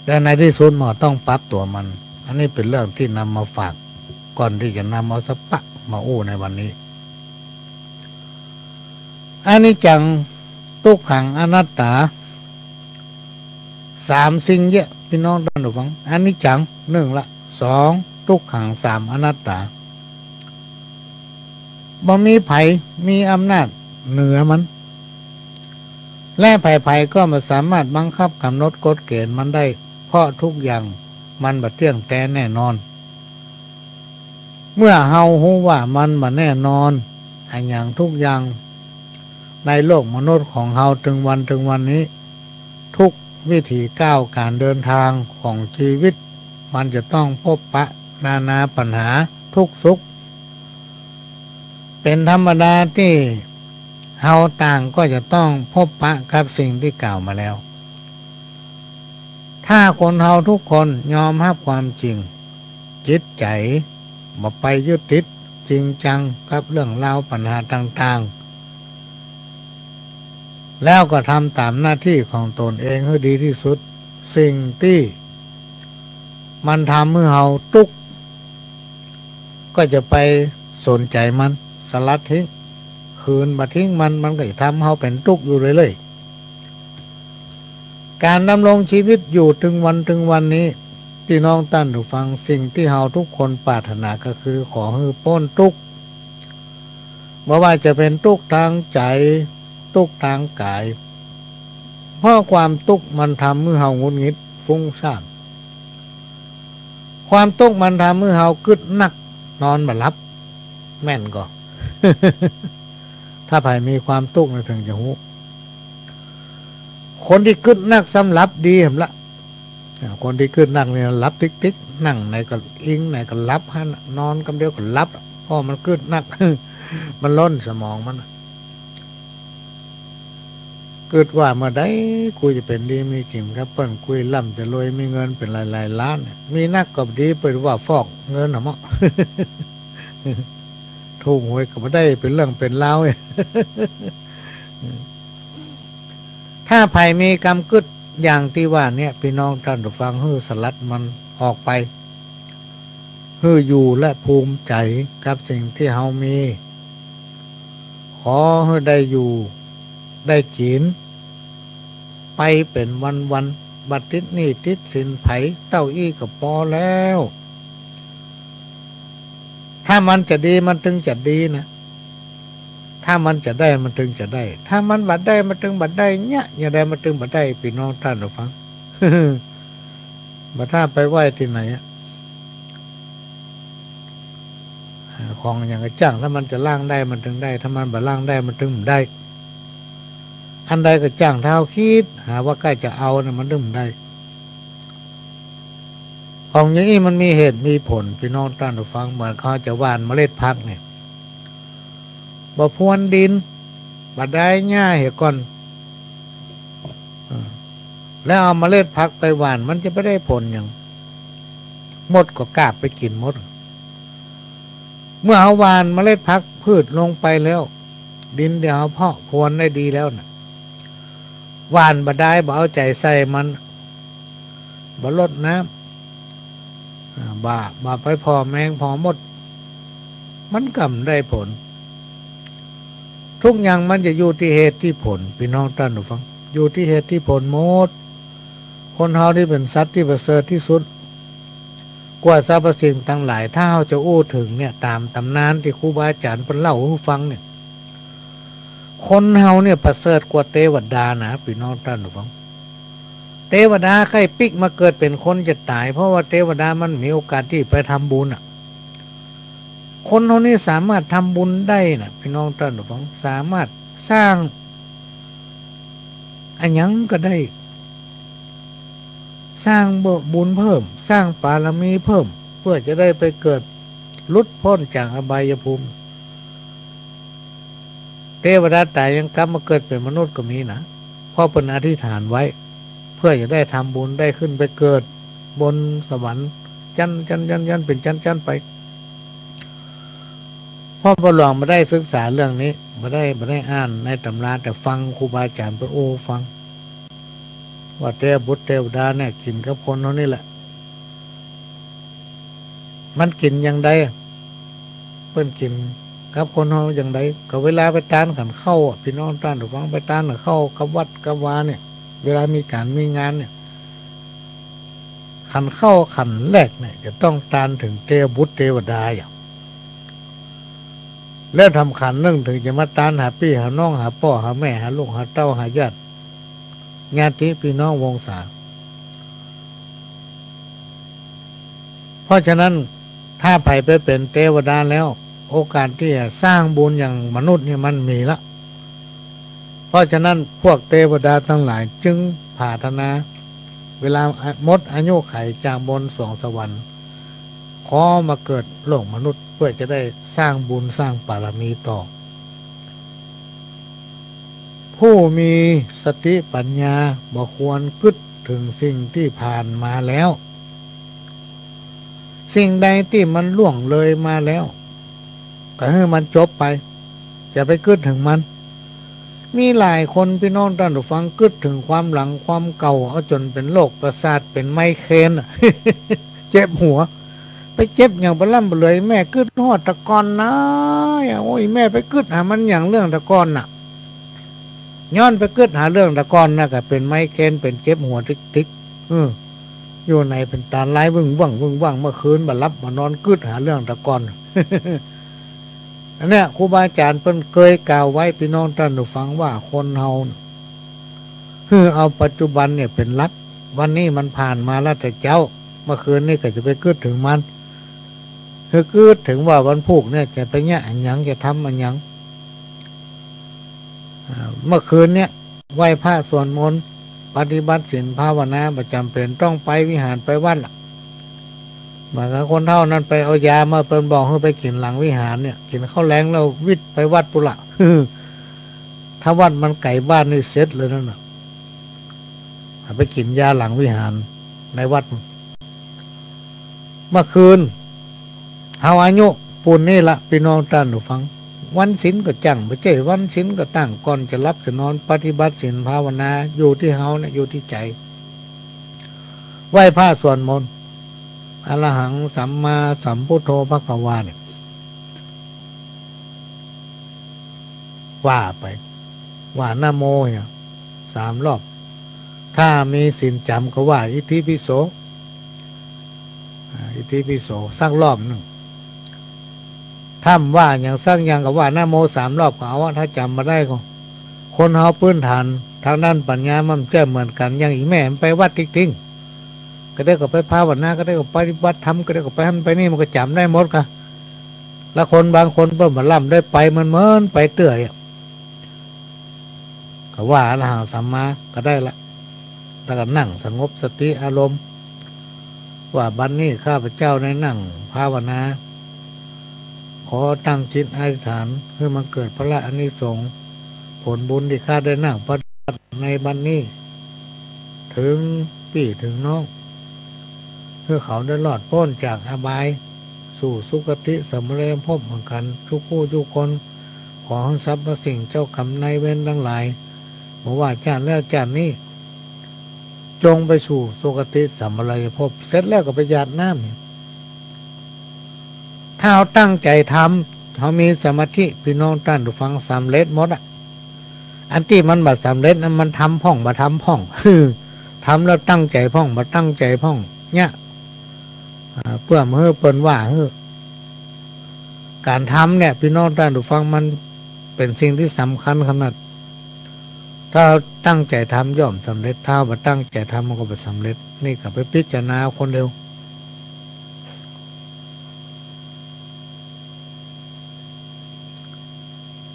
และในตี้สุดมันก็ต้องปรับตั๋วมัน อันนี้เป๋นเรื่องตี้นำมาฝาก ก่อนตี้จะนำเอาสะปะมาอู้ในวันนี้ อนิจจัง ตุ๊กขัง อนัตตา สามสิ่งเยียะ พี่น้องต้านผู้ฟัง อนิจจัง หนึ่งละ สอง ตุ๊กขัง สาม อนัตตา บ่มีใผมีอำนาจเหนือมัน และใผๆ ก็บ่สามารถบังคับก๋ำหนดกฎเกณฑ์มันได้ เพราะทุกอย่างมันบ่เตี้ยงแต๊แน่นอน เมื่อเฮาฮู้ว่ามันบ่แน่นอน อะหยังทุกอย่างในโลกมนุษย์ของเฮา ตึงวัน ตึงวันนี้ ทุกวิถีก้าวก๋านเดินตางของจีวิต มันจะต้องพบปะนานาปัญหา ตุ๊กข์สุข เป๋นธรรมดาตี้เฮาต่างก็จะต้องพบปะกับสิ่งตี้กล่าวมาแล้ว ถ้าคนเฮาทุกคนยอมฮับความจริง จิตใจ๋บ่ไปยึดติดจริงจังกับเรื่องราวปัญหาต่างๆ แล้วก็ทำต๋ามหน้าตี้ของต๋นเองหื้อดีตี้สุด สิ่งตี้มันทำหื้อเฮาตุ๊กข์ ก็จะไปสนใจ๋มัน สลัดทิ้ง คืนบ่ทิ้งมัน มันก็จะทำหื้อเฮาเป๋นตุ๊กข์อยู่เรื่อยๆ ก๋านดำรงจีวิตอยู่ตึงวันตึงวันนี้ พี่น้องต้านผู้ฟัง สิ่งตี้เฮาทุกคนปรารถนาก็คือขอหื้อป๊นตุ๊กข์ บ่ว่าจะเป๋นตุ๊กข์ตางใจ๋ ตุ๊กข์ตางก๋าย เพราะความตุ๊กข์มันทำหื้อเฮาหงุดหงิด ฟุ้งซ่าน ความตุ๊กข์มันทำหื้อเฮากึ๊ดนัก นอนบ่หลับ แม่นก่อ ถ้าใผมีความตุ๊กข์นะเถิงจะฮู้ คนตี้กึ๊ดนักซ้ำหลับดีแหมละ อ่า คนตี้กึ๊ดนักนี่หลับติ๊กๆ นั่งไหนก็อิงไหนก็หลับหั้นน่ะ นอนกำเดียวก็หลับ เพราะมันกึ๊ดนัก มันล้นสมองมันน่ะ กึ๊ดว่าเมื่อใดกูจะเป๋นดีมีกิ๋นกับเปิ้น กูจะร่ำจะรวยมีเงินเป๋นหลายๆ ล้านเนี่ย มีนักก็ดี ไปว่าฟอกเงินน่ะเมาะ ถูกหวยก็บ่ได้เป๋นเรื่องเป๋นราว ถ้าใผมีกำกึ๊ดอย่างตี้ว่าเนี่ย พี่น้องต้านผู้ฟัง หื้อสลัดมันออกไป หื้ออยู่และภูมิใจ๋กับสิ่งตี้เฮามี ขอหื้อได้อยู่ ได้กิ๋นไปเป๋นวันๆ บ่ติดหนี้ติดสินใผ เต้าอี้ก็ปอแล้ว ถ้ามันจะดีมันตึงจะดีนะ ถ้ามันจะได้มันตึงจะได้ ถ้ามันบ่ได้มันตึงบ่ได้ เยียะ เยียะใดมันตึงบ่ได้ ปี้น้องต้านผู้ฟัง บ่ถ้าไปไหว้ตี้ไหนอะ อ่า ของหยังก็จ้าง ถ้ามันจะล้างได้มันตึงได้ ถ้ามันบ่ล้างได้มันตึงบ่ได้ อันใดก็จ้าง ถ้าเฮาคิดหาว่าใก้จะเอาเนี่ยมันตึงบ่ได้ ของอย่างอี้มันมีเหตุมีผล ปี้น้องต้านผู้ฟัง เหมือนเขาจะหว่านเมล็ดผักเนี่ย บ่พรวนดิน บ่ดายหญ้าเหียก่อน อ่า แล้วเอาเมล็ดผักไปหว่าน มันจะไปได้ผลหยัง มดก็กาบไปกิ๋นหมด เมื่อเฮาหว่านเมล็ดผักพืชลงไปแล้ว ดินตี้เฮาเพาะพรวนได้ดีแล้วน่ะ หว่านบ่ดาย บ่เอาใจ๋ใส่มัน บ่รดน้ำ อ่า บ่า บ่าไปผ่อแมงผ่อมด มันก็บ่ได้ผล ทุกอย่างมันจะอยู่ตี้เหตุตี้ผล ปี้น้องต้านผู้ฟัง อยู่ตี้เหตุตี้ผลหมด คนเฮานี่เป๋นสัตว์ตี้ประเสริฐตี้สุดกว่าสรรพสิ่งตังหลาย ถ้าเฮาจะอู้เถิงเนี่ย ต๋ามต๋ำนานตี้ครูบาอาจ๋ารย์เปิ้นเล่าหื้อฟังเนี่ย คนเฮาเนี่ยประเสริฐกว่าเตวดานะ ปี้น้องต้านผู้ฟัง เตวดาใค่ปิ๊กมาเกิดเป๋นคนจะต๋าย เพราะว่าเตวดามันมีโอกาสตี้ไปทำบุญน่ะ คนเฮานี่สามารถทำบุญได้น่ะ ปี้น้องต้านผู้ฟัง สามารถสร้างอะหยังก็ได้ สร้างบุญเพิ่ม สร้างบารมีเพิ่ม เพื่อจะได้ไปเกิดหลุดป๊นจากอบายภูมิ เตวดาต๋ายยังกลับมาเกิดเป๋นมนุษย์ก็มีนะ เพราะเปิ้นอธิษฐานไว้ เพื่อจะได้ทำบุญ ได้ขึ้นไปเกิดบนสวรรค์ จั๊น จั๊น จั๊น จั๊น เป๋นจั๊น จั๊นไป เพราะพ่อหลวงบ่ได้ศึกษาเรื่องนี้ บ่ได้ บ่ได้อ่านในต๋ำรา แต่ฟังครูบาอาจ๋ารย์เปิ้นอู้ฟัง ว่าเตวบุตรเตวดาเนี่ยกิ๋นกับคนเฮานี่แหละ มันกิ๋นอย่างใด เปิ้นกิ๋นกับคนเฮาอย่างใด ก็เวลาไปตานขันข้าวอะ ปี้น้องต้านผู้ฟัง ไปตานขันข้าวกับวัดกับวาเนี่ย เวลามีก๋านมีงานเนี่ย ขันข้าวขันแรกเนี่ยจะต้องตานเถิงเตวบุตรเตวดาอย่าง แล้วสำคัญนึ่งเถิงจะมาตานหาปี้หาน้อง หาป้อหาแม่ หาลูกหาเต้า หาญาติ ญาติปี้น้องวงศา เพราะฉะนั้นถ้าใผไปเป๋นเตวดาแล้ว โอกาสตี้จะสร้างบุญอย่างมนุษย์นี่มันมีละ เพราะฉะนั้นพวกเตวดาตังหลายจึงผาถนา เวลาหมดอายุขัยจากบนสวงสวรรค์ ขอมาเกิดโลกมนุษย์ เพื่อจะได้สร้างบุญสร้างบารมีต่อ ผู้มีสติปัญญาบ่ควรกึ๊ดเถิงสิ่งตี้ผ่านมาแล้ว สิ่งใดตี้มันล่วงเลยมาแล้ว ก็หื้อมันจบไป อย่าไปกึ๊ดเถิงมัน มีหลายคนปี้น้องต้านผู้ฟัง กึ๊ดเถิงความหลังความเก่า เอาจ๋นเป๋นโรคประสาท เป๋นไมเกรนอะ เจ็บหัว ไปเจ็บหยังปะล้ำปะเหลือ แม่กึ๊ดฮอดตะก่อนนา โอ้ย แม่ไปกึ๊ดหามันหยังเรื่องตะก่อนน่ะ ย้อนไปกึ๊ดหาเรื่องตะก่อนน่ะ ก็เป๋นไมเกรน เป๋นเจ็บหัวติ๊กๆ เออ อยู่ในเป๋นต๋าลาย วึ่งว่างวึ่งว่าง เมื่อคืนบ่หลับบ่นอน กึ๊ดหาเรื่องตะก่อน อันเนี้ยครูบาอาจ๋ารย์เปิ้นเกยกล่าวไว้ ปี้น้องต้านผู้ฟัง ว่าคนเฮาน่ะ หื้อเอาปัจจุบันเนี่ยเป๋นหลัก วันนี้มันผ่านมาแล้วแต่เจ๊า เมื่อคืนนี้ก็จะไปกึ๊ดเถิงมัน หื้อกึ๊ดเถิงว่าวันพูกเนี่ยจะไปเยียะอะหยัง จะทำอะหยัง อ่า เมื่อคืนเนี่ยไหว้พระสวดมนต์ ปฏิบัติศีลภาวนา บ่จ๋ำเป๋นต้องไปวิหารไปวัดล่ะ เหมือนกับคนเฒ่านั้นไปเอายามา เปิ้นบอกหื้อไปกิ๋นหลังวิหารเนี่ย กิ๋นข้าวแลงแล้ววิดไปวัดปู้นละ ถ้าวัดมันไก๋บ้านนี่เสร็จเลยนั่นน่ะ ไปกิ๋นยาหลังวิหารในวัด เมื่อคืน เฮาอายุปู้นนี่ละ ปี้น้องต้านผู้ฟัง วันศีลก็จั้ง บ่ใจ้วันศีลก็ตั้ง ก่อนจะหลับจะนอน ปฏิบัติศีลภาวนา อยู่ตี้เฮาเนี่ย อยู่ตี้ใจ๋ ไหว้พระสวดมนต์ อะระหังสัมมาสัมพุทโธภะคะวาเนี่ย ว่าไป ว่านะโมเนี่ย สามรอบ ถ้ามีศีลจ๋ำก็ว่าอิติปิโส อ่า อิติปิโสสักรอบนึ่ง ถ้าบ่ว่าหยังสักอย่างก็ว่านะโมสามรอบก็เอาอะ ถ้าจ๋ำบ่ได้ก็ คนเฮาปื้นฐานตางด้านปั๋ญญามันบ่เหมือนกั๋น อย่างอี่แม่มันไปวัดติ๊งๆ ก็ได้ก็ไปภาวนา ก็ได้ก็ไปปฏิบัติธรรม ก็ได้ก็ไปหั้นไปนี่ มันก็จ๋ำได้หมดก่ะ แล้วคนบางคนเปิ้นบ่ล้ำได้ไป มันเหมือนไปเตื้อยอะ ก็ว่าอะระหังสัมมาก็ได้ละ แล้วก็นั่งสงบสติอารมณ์ ว่าบัดนี้ข้าพเจ้าได้นั่งภาวนา ขอตั้งจิตอธิษฐานหื้อมันเกิดผละอานิสงส์ ผลบุญตี้ข้าได้นั่งปฏิบัติในบัดนี้ เถิงปี้เถิงน้อง หื้อเขาได้รอดป๊นจากอบาย สู่สุคติสัมปรายภพเหมือนกั๋น กู้ผู้กู้คน ขอหื้อสรรพสิ่งเจ้ากรรมนายเวรตังหลาย บ่ว่าจาติแล้วจาตินี้ จงไปสู่สุคติสัมปรายภพ เสร็จแล้วก็ไปหยาดน้ำ ถ้าเฮาตั้งใจ๋ทำ เฮามีสมาธิ ปี้น้องต้านผู้ฟัง สำเร็จหมดอะ อันตี้มันบ่สำเร็จนั้น มันทำพ่องบ่ทำพ่อง ทำแล้วตั้งใจ๋พ่องบ่ตั้งใจ๋พ่อง เนี่ย อ่า เปื้อหื้อเปิ้นว่าหื้อ ก๋านทำเนี่ย ปี้น้องต้านผู้ฟัง มันเป๋นสิ่งตี้สำคัญขนาด ถ้าเฮาตั้งใจ๋ทำย่อมสำเร็จ ถ้าเฮาบ่ตั้งใจ๋ทำมันก็บ่สำเร็จ นี่ก็ไปพิจารณาคนเดียว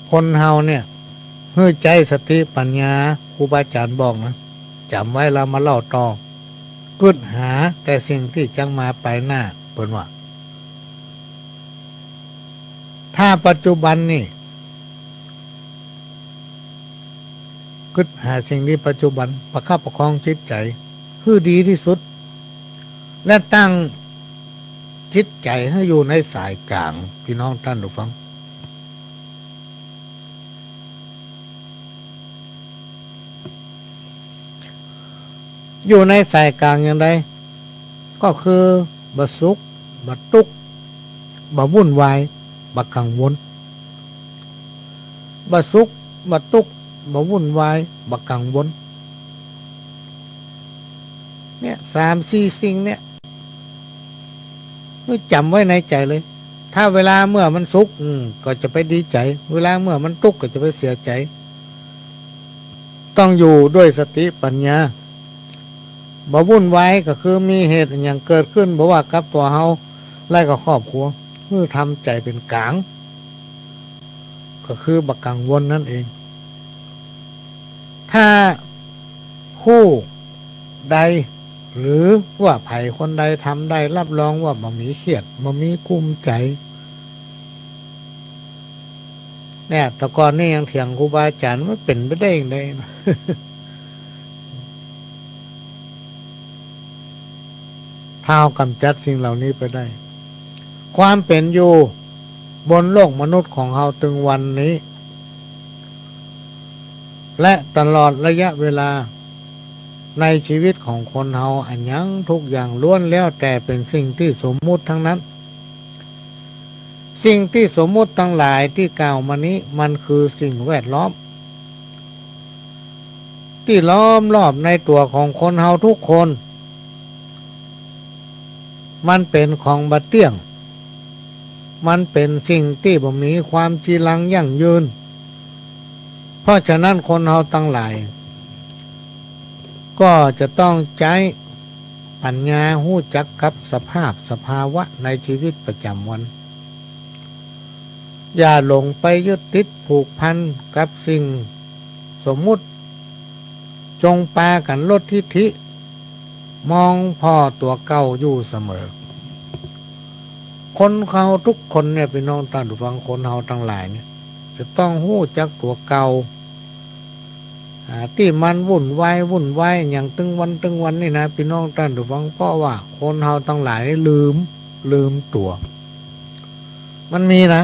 คนเฮาเนี่ย หื้อใจ๊สติปั๋ญญา ครูบาอาจ๋ารย์บอกนะ จ๋ำไว้แล้วมาเล่าต่อ กึ๊ดหาแต่สิ่งตี้จักมาปายหน้า เปิ้นว่า ถ้าปัจจุบันนี่ กึ๊ดหาสิ่งตี้ปัจจุบัน ประคับประคองจิตใจ๋หื้อดีตี้สุด และตั้งจิตใจ๋หื้ออยู่ในสายก๋าง ปี้น้องต้านผู้ฟัง อยู่ในสายก๋างอย่างใด ก็คือบ่สุข บ่ตุ๊กข์ บ่วุ่นวาย บ่กังวล บ่สุข บ่ตุ๊กข์ บ่วุ่นวาย บ่กังวล เนี่ย สามสี่สิ่งเนี่ย หื้อจ๋ำไว้ในใจ๋เลย ถ้าเวลาเมื่อมันสุข อืม ก็จะไปดีใจ๋ เวลาเมื่อมันตุ๊กข์ก็จะไปเสียใจ๋ ต้องอยู่ด้วยสติปั๋ญญา บ่วุ่นวายก็คือมีเหตุอะหยังเกิดขึ้น บ่ว่ากับตั๋วเฮา และก็ครอบครัว หื้อทำใจ๋เป๋นก๋าง ก็คือบ่กังวลนั่นเอง ถ้าผู้ใด หรือว่าใผคนใดทำได้ รับรองว่าบ่มีเครียด บ่มีกุ้มใจ๋ เนี่ย แต่ก่อนนี่ยังเถียงครูบาอาจ๋ารย์ มันเป๋นไปได้อย่างใดนะ ถ้าเฮากำจัดสิ่งเหล่านี้ไปได้ ความเป๋นอยู่บนโลกมนุษย์ของเฮาตึงวันนี้ และตลอดระยะเวลาในชีวิตของคนเฮาอันยังทุกอย่างล้วนแล้วแต่เป๋นสิ่งตี้สมมุติทั้งนั้น สิ่งตี้สมมุติตังหลายตี้กล่าวมานี้ มันคือสิ่งแวดล้อม ตี้ล้อมรอบในตั๋วของคนเฮาทุกคน มันเป๋นของบ่เตี้ยง มันเป๋นสิ่งตี้บ่มีความจีรังยั่งยืน เพราะฉะนั้นคนเฮาตังหลาย ก็จะต้องใจ๊ปั๋ญญาฮู้จักกับสภาพสภาวะในชีวิตประจ๋ำวัน อย่าหลงไปยึดติดผูกพันกับสิ่งสมมุติ จงปากั๋นลดทิฐิ มองผ่อตั๋วเก่าอยู่เสมอ คนเฮาทุกคนเนี่ย ปี้น้องต้านผู้ฟัง คนเฮาตังหลายเนี่ย จะต้องฮู้จักตั๋วเก่า อ่า ตี้มันวุ่นวาย วุ่นวายอย่างตึงวันตึงวันนี่นะ ปี้น้องต้านผู้ฟัง เพราะว่าคนเฮาตังหลายลืม ลืมตั๋ว มันมีนะ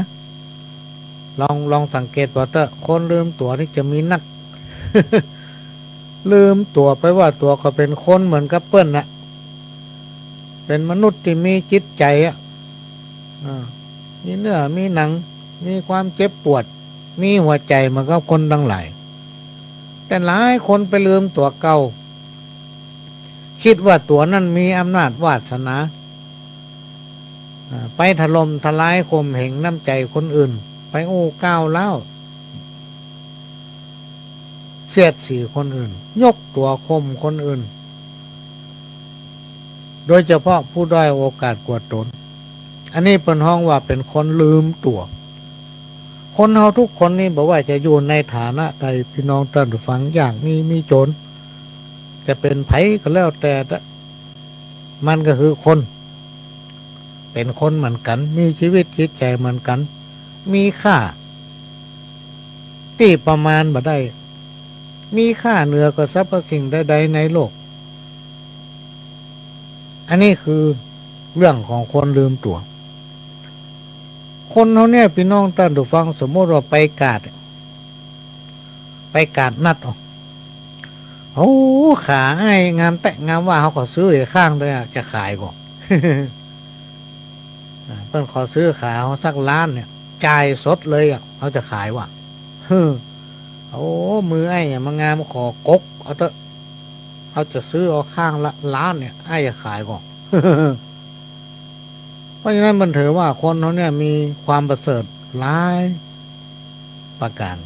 ลอง ลองสังเกตเป๋าเต๊อะ คนลืมตั๋วนี่จะมีนัก ลืมตั๋วไปว่าตั๋วก็เป๋นคนเหมือนกับเปิ้นน่ะ เป๋นมนุษย์ตี้มีจิตใจ๋อะ อ่า มีเนื้อมีหนัง มีความเจ็บปวด มีหัวใจ๋เหมือนกับคนตังหลาย แต่หลายคนไปลืมตั๋วเก่า กึ๊ดว่าตั๋วนั้นมีอำนาจวาสนา อ่า ไปถล่มทลายข่มเหงน้ำใจ๋คนอื่น ไปอู้ก้าวร้าว เสียดสีคนอื่น ยกตั๋วข่มคนอื่น โดยเฉพาะผู้ด้อยโอกาสกว่าต๋น อันนี้เปิ้นฮ้องว่าเป๋นคนลืมตั๋ว คนเฮาทุกคนนี่ บ่ว่าจะอยู่ในฐานะใด พี่น้องต้านผู้ฟัง ยากดีมีจ๋น จะเป๋นใผก็แล้วแต่ มันก็คือคน เป๋นคนเหมือนกั๋น มีจีวิตจิตใจ๋เหมือนกั๋น มีค่าตี้ประมาณบ่ได้ มีค่าเหนือกว่าสรรพสิ่งใดๆ ในโลก อันนี้คือเรื่องของคนลืมตั๋ว คนเฮาเนี่ย พี่น้องต้านผู้ฟัง สมมุติว่าไปกาด ไปกาดนัด โอ้ ขาอ้ายงามแต๊งามว่า เฮาขอซื้ออีกข้างเต๊อะ จะขายก่อ อ่า เปิ้นขอซื้อขาเฮาสักล้านเนี่ย จ่ายสดเลยอะ เฮาจะขายว่ะ โอ้ มืออ้ายเนี่ยมางาม ขอกกเอาเต๊อะ เฮาจะซื้อเอาข้างละล้านเนี่ย อ้ายจะขายก่อ เพราะฉะนั้นมันถือว่าคนเฮาเนี่ยมีความประเสริฐหลายประก๋าน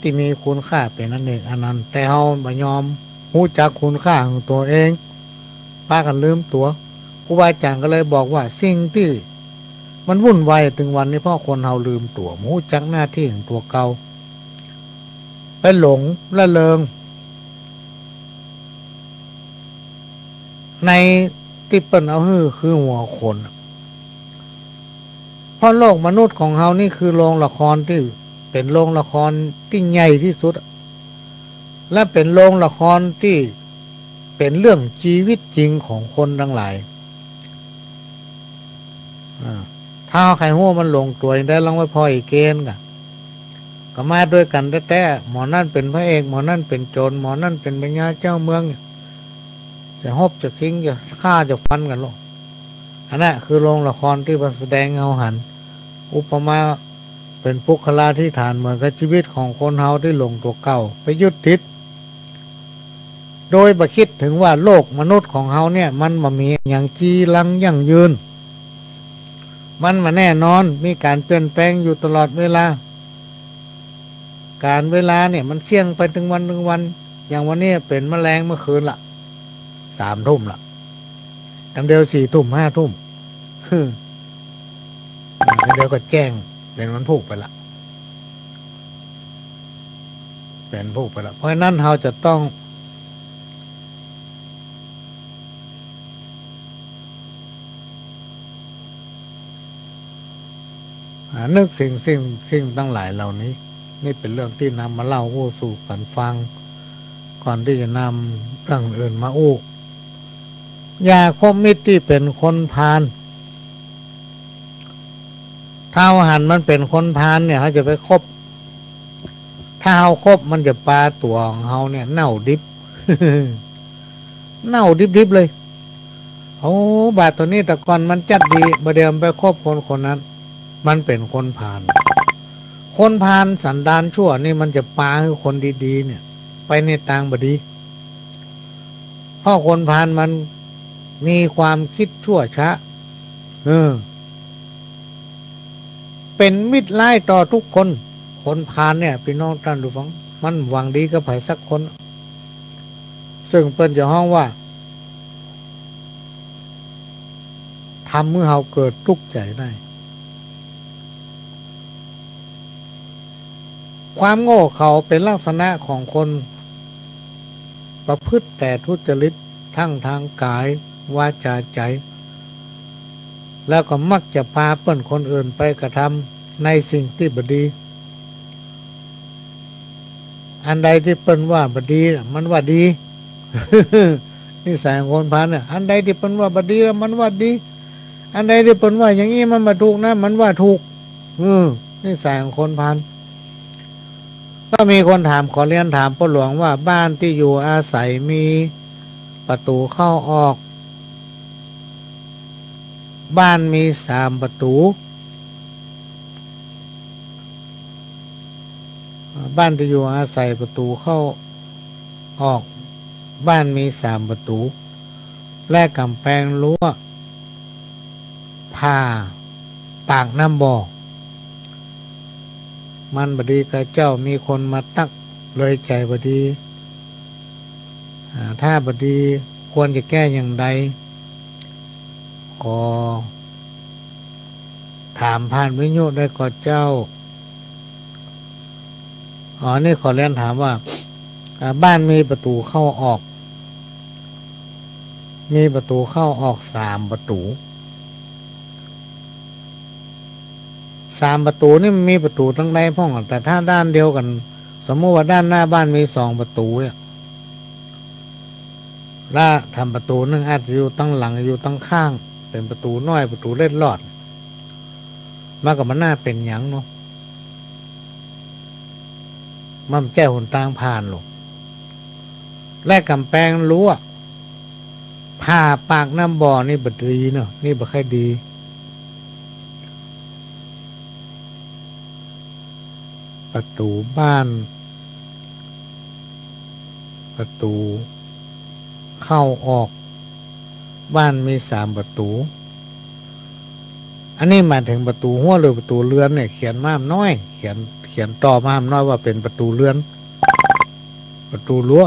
ตี้มีคุณค่าเป๋นอันเอกอันนัน แต่เฮาบ่ยอมฮู้จักคุณค่าของตั๋วเอง ปากั๋นลืมตั๋ว ครูบาอาจ๋ารย์ก็เลยบอกว่าสิ่งตี้มันวุ่นวายตึงวันนี้ เพราะคนเฮาลืมตั๋ว บ่ฮู้จักหน้าตี้ของตั๋วเก่า ไปหลงละเริง ในตี้เปิ้นเอาหื้อคือหัวโขน เพราะโลกมนุษย์ของเฮานี่คือโรงละครตี้เป๋นโรงละครตี้ใหญ่ตี้สุด และเป๋นโรงละครตี้เป๋นเรื่องจีวิตจริงของคนตังหลาย อ่า ถ้าใผฮู้มันหลงตั๋วได้ ลองไปผ่อยเกณฑ์ก่ะ ก็มาด้วยกั๋นแต๊ๆ หมอนั่นเป๋นพระเอก หมอนั่นเป๋นโจ๋ร หมอนั่นเป๋นพญาเจ้าเมือง จะฮบจะคิง จะฆ่าจะฟันกั๋นโลด อันนั้นคือโรงละครตี้เปิ้นแสดงเฮาหัน อุปมาเป๋นปุคคลาธิฐานเหมือนกับจีวิตของคนเฮาตี้หลงตั๋วเก่า ไปยึดติด โดยบ่กึ๊ดเถิงว่าโลกมนุษย์ของเฮาเนี่ย มันบ่มีอะหยังจีรังยั่งยืน มันบ่แน่นอน มีก๋านเปลี่ยนแปลงอยู่ตลอดเวลา ก๋าลเวลาเนี่ยมันเสี้ยงไปตึงวันตึงวัน อย่างวันนี้เป๋นมะแลงเมื่อคืนละ สามทุ่มละ กำเดียวสี่ทุ่ม ห้าทุ่ม กำเดียวก็แจ้ง เป๋นวันพูกไปละ เป๋นพูกไปละ เพราะฉะนั้นเฮาจะต้อง อ่า นึกสิ่ง สิ่ง สิ่งตังหลายเหล่านี้ นี่เป๋นเรื่องตี้นำมาเล่าอู้สู่กั๋นฟัง ก่อนตี้จะนำเรื่องอื่นมาอู้ อย่าคบมิตรตี้เป๋นคนพาล ถ้าเฮาหันมันเป๋นคนพาลเนี่ย เฮาจะไปคบ ถ้าเฮาคบมันจะปาตั๋วของเฮาเนี่ยเน่าดิบ เน่าดิบๆ เลย โอ้ บาดตั๋วนี้แต่ก่อนมันจักดี บ่าเดี่ยวมันไปคบคนคนนั้น มันเป๋นคนพาล คนพาลสันดานชั่วนี่มันจะปาหื้อคนดีๆ เนี่ย ไปในตางบ่ดี เพราะคนพาลมันมีความกึ๊ดชั่วช้า เออ เป๋นมิตรร้ายต่อทุกคน คนพาลเนี่ย พี่น้องต้านผู้ฟัง มันหวังดีกับใผสักคน ซึ่งเปิ้นจะฮ้องว่า ทำหื้อเฮาเกิดตุ๊กข์ใจ๋ได้ ความโง่เขลาเป๋นลักษณะของคนประพฤติแต่ทุจริต ทั้งตางก๋าย วาจ๋า ใจ๋ แล้วก็มักจะปาเปิ้นคนอื่นไปกระทำในสิ่งตี้บ่ดี อันใดตี้เปิ้นว่าบ่ดีน่ะ มันว่าดี นิสัยของคนพาลเนี่ย อันใดตี้เปิ้นว่าบ่ดีแล้วมันว่าดี อันใดตี้เปิ้นว่าอย่างอี้มันบ่ถูกนะ มันว่าถูก อืม นิสัยของคนพาล ก็มีคนถาม ขอเรียนถามป้อหลวงว่า บ้านตี้อยู่อาศัยมีประตู๋เข้าออก บ้านมีสามประตู๋ บ้านตี้อยู่อาศัยประตู๋เข้าออก บ้านมีสามประตู๋ และก๋ำแปงรั้วผ่าปากน้ำบ่อ มันบ่ดีก่าเจ้า มีคนมาตั๊กเลยใจ๋บ่ดี อ่า ถ้าบ่ดีควรจะแก้อย่างใด ขอถามผ่านวิทยุได้ก่อเจ้า อ๋อ นี่ขอเรียนถามว่า อ่า บ้านมีประตู๋เข้าออก มีประตู๋เข้าออกสามประตู๋ สามประตู๋นี่มันมีประตู๋ตังใดพ่องอะ แต่ถ้าด้านเดียวกั๋น สมมุติว่าด้านหน้าบ้านมีสองประตู๋เนี่ย ละทำประตู๋นึ่งอาจจะอยู่ตังหลัง อยู่ตังข้าง เป๋นประตู๋น้อย ประตู๋เล็ดลอด มันก็บ่น่าเป๋นหยังเนาะ มันบ่ใจ้หนตางผ่านหรอก และก๋ำแปงรั้วผ่าปากน้ำบ่อนี่บ่ดีเนาะ นี่บ่ค่อยดี ประตู๋บ้าน ประตู๋เข้าออก บ้านมีสามประตู๋ อันนี้หมายเถิงประตู๋ฮั้วหรือประตู๋เฮือนเนี่ย เขียนมาห้ำน้อย เขียน เขียนตอบมาห้ำน้อยว่าเป๋นประตู๋เฮือน ประตู๋รั้ว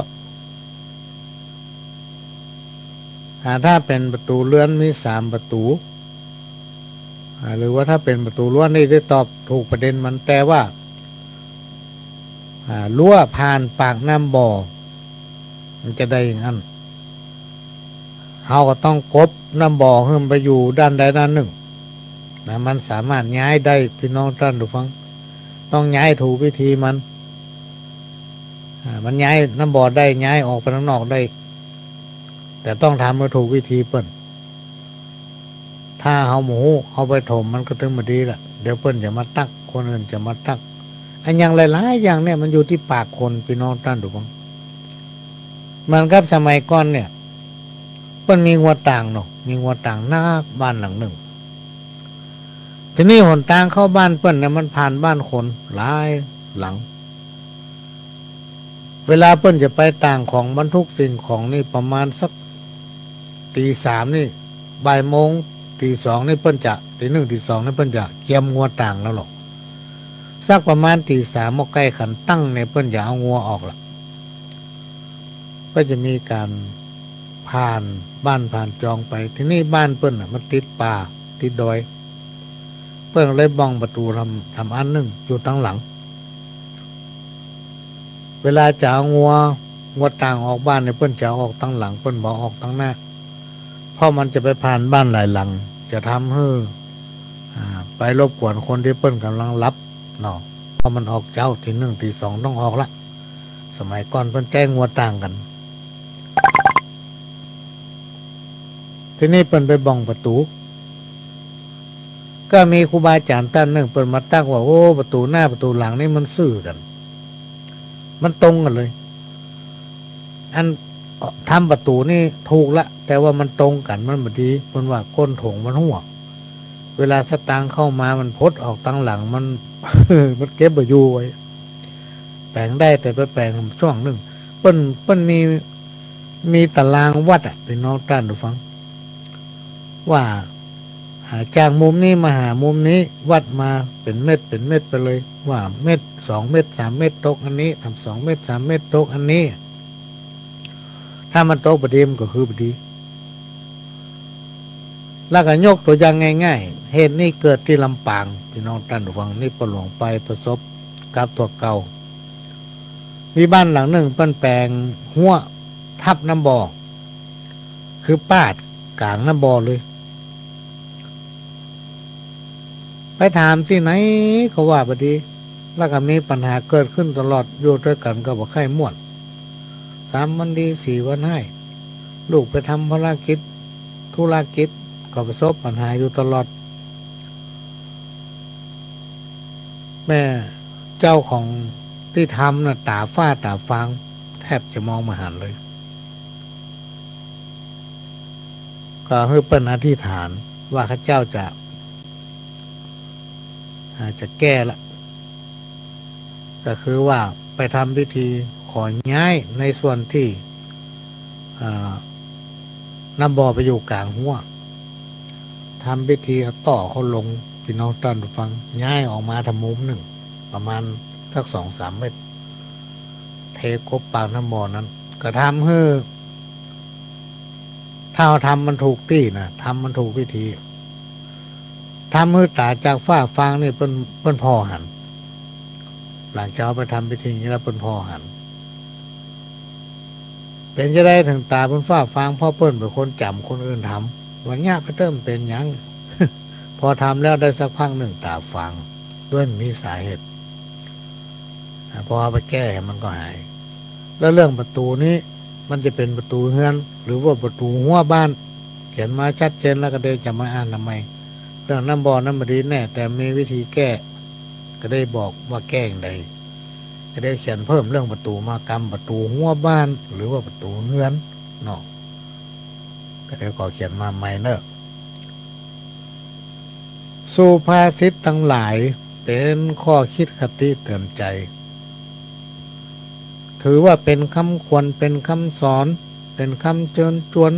อ่า ถ้าเป๋นประตู๋เฮือนมีสามประตู๋ อ่า หรือว่าถ้าเป๋นประตู๋รั้วนี่ได้ตอบถูกประเด็นมัน แต่ว่า อ่า รั้วผ่านปากน้ำบ่อ มันจะได้อย่างนั้น เฮาก็ต้องกบน้ำบ่อหื้อมันไปอยู่ด้านใดด้านนึ่งนะ มันสามารถย้ายได้ พี่น้องต้านผู้ฟัง ต้องย้ายถูกวิธีมัน อ่า มันย้ายน้ำบ่อได้ ย้ายออกไปตังนอกได้ แต่ต้องทำหื้อถูกวิธีเปิ้น ถ้าเฮาบ่ฮู้ เฮาไปถมมันก็ตึงบ่ดีละ เดี๋ยวเปิ้นจะมาตั๊ก คนอื่นจะมาตั๊ก อะหยังหลายๆ อย่างเนี่ยมันอยู่ตี้ปากคน พี่น้องต้านผู้ฟัง เหมือนกับสมัยก่อนเนี่ย เปิ้นมีงัวต่างเนาะ มีงัวต่างนักบ้านหลังนึ่ง ทีนี้หนตางเข้าบ้านเปิ้นเนี่ยมันผ่านบ้านคนหลายหลัง เวลาเปิ้นจะไปต่างของบรรทุกสิ่งของนี่ประมาณสักตีสามนี่ บ่ายโมง ตีสองนี่เปิ้นจะ ตีหนึ่ง ตีสองนี่เปิ้นจะเกียมงัวต่างแล้วหรอก สักประมาณตีสาม เมื่อใก้ขันตั้งเนี่ยเปิ้นจะเอางัวออกละ ก็จะมีก๋านผ่านบ้านผ่านจองไป ทีนี้บ้านเปิ้นน่ะมันติดป่าติดดอย เปิ้นเลยบ่องประตู๋ทำ ทำอันนึ่งอยู่ตังหลัง เวลาจะเอางัว งัวต่างออกบ้านเนี่ยเปิ้นจะเอาออกตังหลัง เปิ้นบ่ออกตังหน้า เพราะมันจะไปผ่านบ้านหลายหลัง จะทำหื้อ อ่า ไปรบกวนคนตี้เปิ้นก่ำลังหลับเนาะ เพราะมันออกเจ๊า ตีหนึ่ง ตีสองต้องออกละ สมัยก่อนเปิ้นใจ๊งัวต่างกั๋น ทีนี้เปิ้นไปบ่องประตู๋ ก็มีครูบาอาจ๋ารย์ต้านนึ่งเปิ้นมาตั๊กว่า โอ้ ประตู๋หน้าประตู๋หลังนี่มันซื่อกั๋น มันตรงกั๋นเลย อันทำประตู๋นี่ถูกละ แต่ว่ามันตรงกั๋น มันบ่ดี เปิ้นว่าก้นถงมันฮั้ว เวลาสตางค์เข้ามามันพดออกตังหลัง มัน มันเก็บบ่อยู่ไว้ แป๋งได้แต่ไปแป๋งช่วงนึ่ง เปิ้น เปิ้นมี มีตารางวัดอะ พี่น้องต้านผู้ฟัง ว่า อ่า จากมุมนี้มาหามุมนี้ วัดมาเป๋นเมตร เป๋นเมตรไปเลย ว่าเมตร สองเมตร สามเมตร ตกอันนี้ ทำสองเมตร สามเมตร ตกอันนี้ ถ้ามันตกบ่ดีมันก็คือบ่ดี แล้วก็ยกตั๋วอย่างง่ายๆ เหตุนี้เกิดตี้ลำปาง พี่น้องต้านผู้ฟัง นี่ป้อหลวงไปประสบกับตั๋วเก่า มีบ้านหลังนึ่งเปิ้นแป๋งฮั้วทับน้ำบ่อ คือปาดก๋างน้ำบ่อเลย ไปถามตี้ไหนก็ว่าบ่ดี แล้วก็มีปัญหาเกิดขึ้นตลอด อยู่ตวยกั๋นก็บ่ใค่ม่วน สามวันดี สี่วันฮ้าย ลูกไปทำภารกิจ ธุรกิจ ก็ประสบปัญหาอยู่ตลอด แม่เจ้าของตี้ทำน่ะ ต๋าฝ้าต๋าฟาง แทบจะมองบ่หันเลย ก็หื้อเปิ้นอธิษฐานว่าข้าเจ้าจะ อ่า จะแก้ละ ก็คือว่าไปทำพิธีขอย้ายในส่วนตี้ อ่า น้ำบ่อไปอยู่ก๋างฮั้ว ทำพิธีเอาต้อเขาลง ปี้น้องต้านผู้ฟัง ย้ายออกมาตางมุมนึ่ง ประมาณสักสองสามเมตร เทกบปากน้ำบ่อนั้น ก็ทำหื้อ ถ้าเฮาทำมันถูกตี้นะ ทำมันถูกวิธี ทำหื้อต๋าจากฟ้าฟางนี่เปิ้น เปิ้นผ่อหัน หลังจากเฮาไปทำพิธีนี้แล้วเปิ้นผ่อหัน เป๋นจาใดเถิงต๋าเปิ้นฟ้าฟาง เพราะเปิ้นเป๋นคนจ๋ำคนอื่นทำ วันเนี้ยไปเติมเป๋นหยัง พอทำแล้วได้สักพักนึ่งต๋าฟาง โดยบ่มีสาเหตุ อ่า พอเอาไปแก้มันก็หาย แล้วเรื่องประตู๋นี้ มันจะเป๋นประตู๋เฮือน หรือว่าประตู๋ฮั้วบ้าน เขียนมาชัดเจนแล้ว ก็ได้จะมาอ่านทำไม เรื่องน้ำบ่อนั้นบ่ดีแน่ แต่มีวิธีแก้ ก็ได้บอกว่าแก้อย่างใด ก็ได้เขียนเพิ่มเรื่องประตู๋มากำ ประตู๋ฮั้วบ้าน หรือว่าประตู๋เฮือนเนาะ ก็ได้ขอเขียนมาใหม่เนาะ สุภาษิตตังหลายเป๋นข้อคิดคติเตือนใจ๋ ถือว่าเป๋นกำขวัญ เป๋นกำสอน เป๋นกำเจิญจวน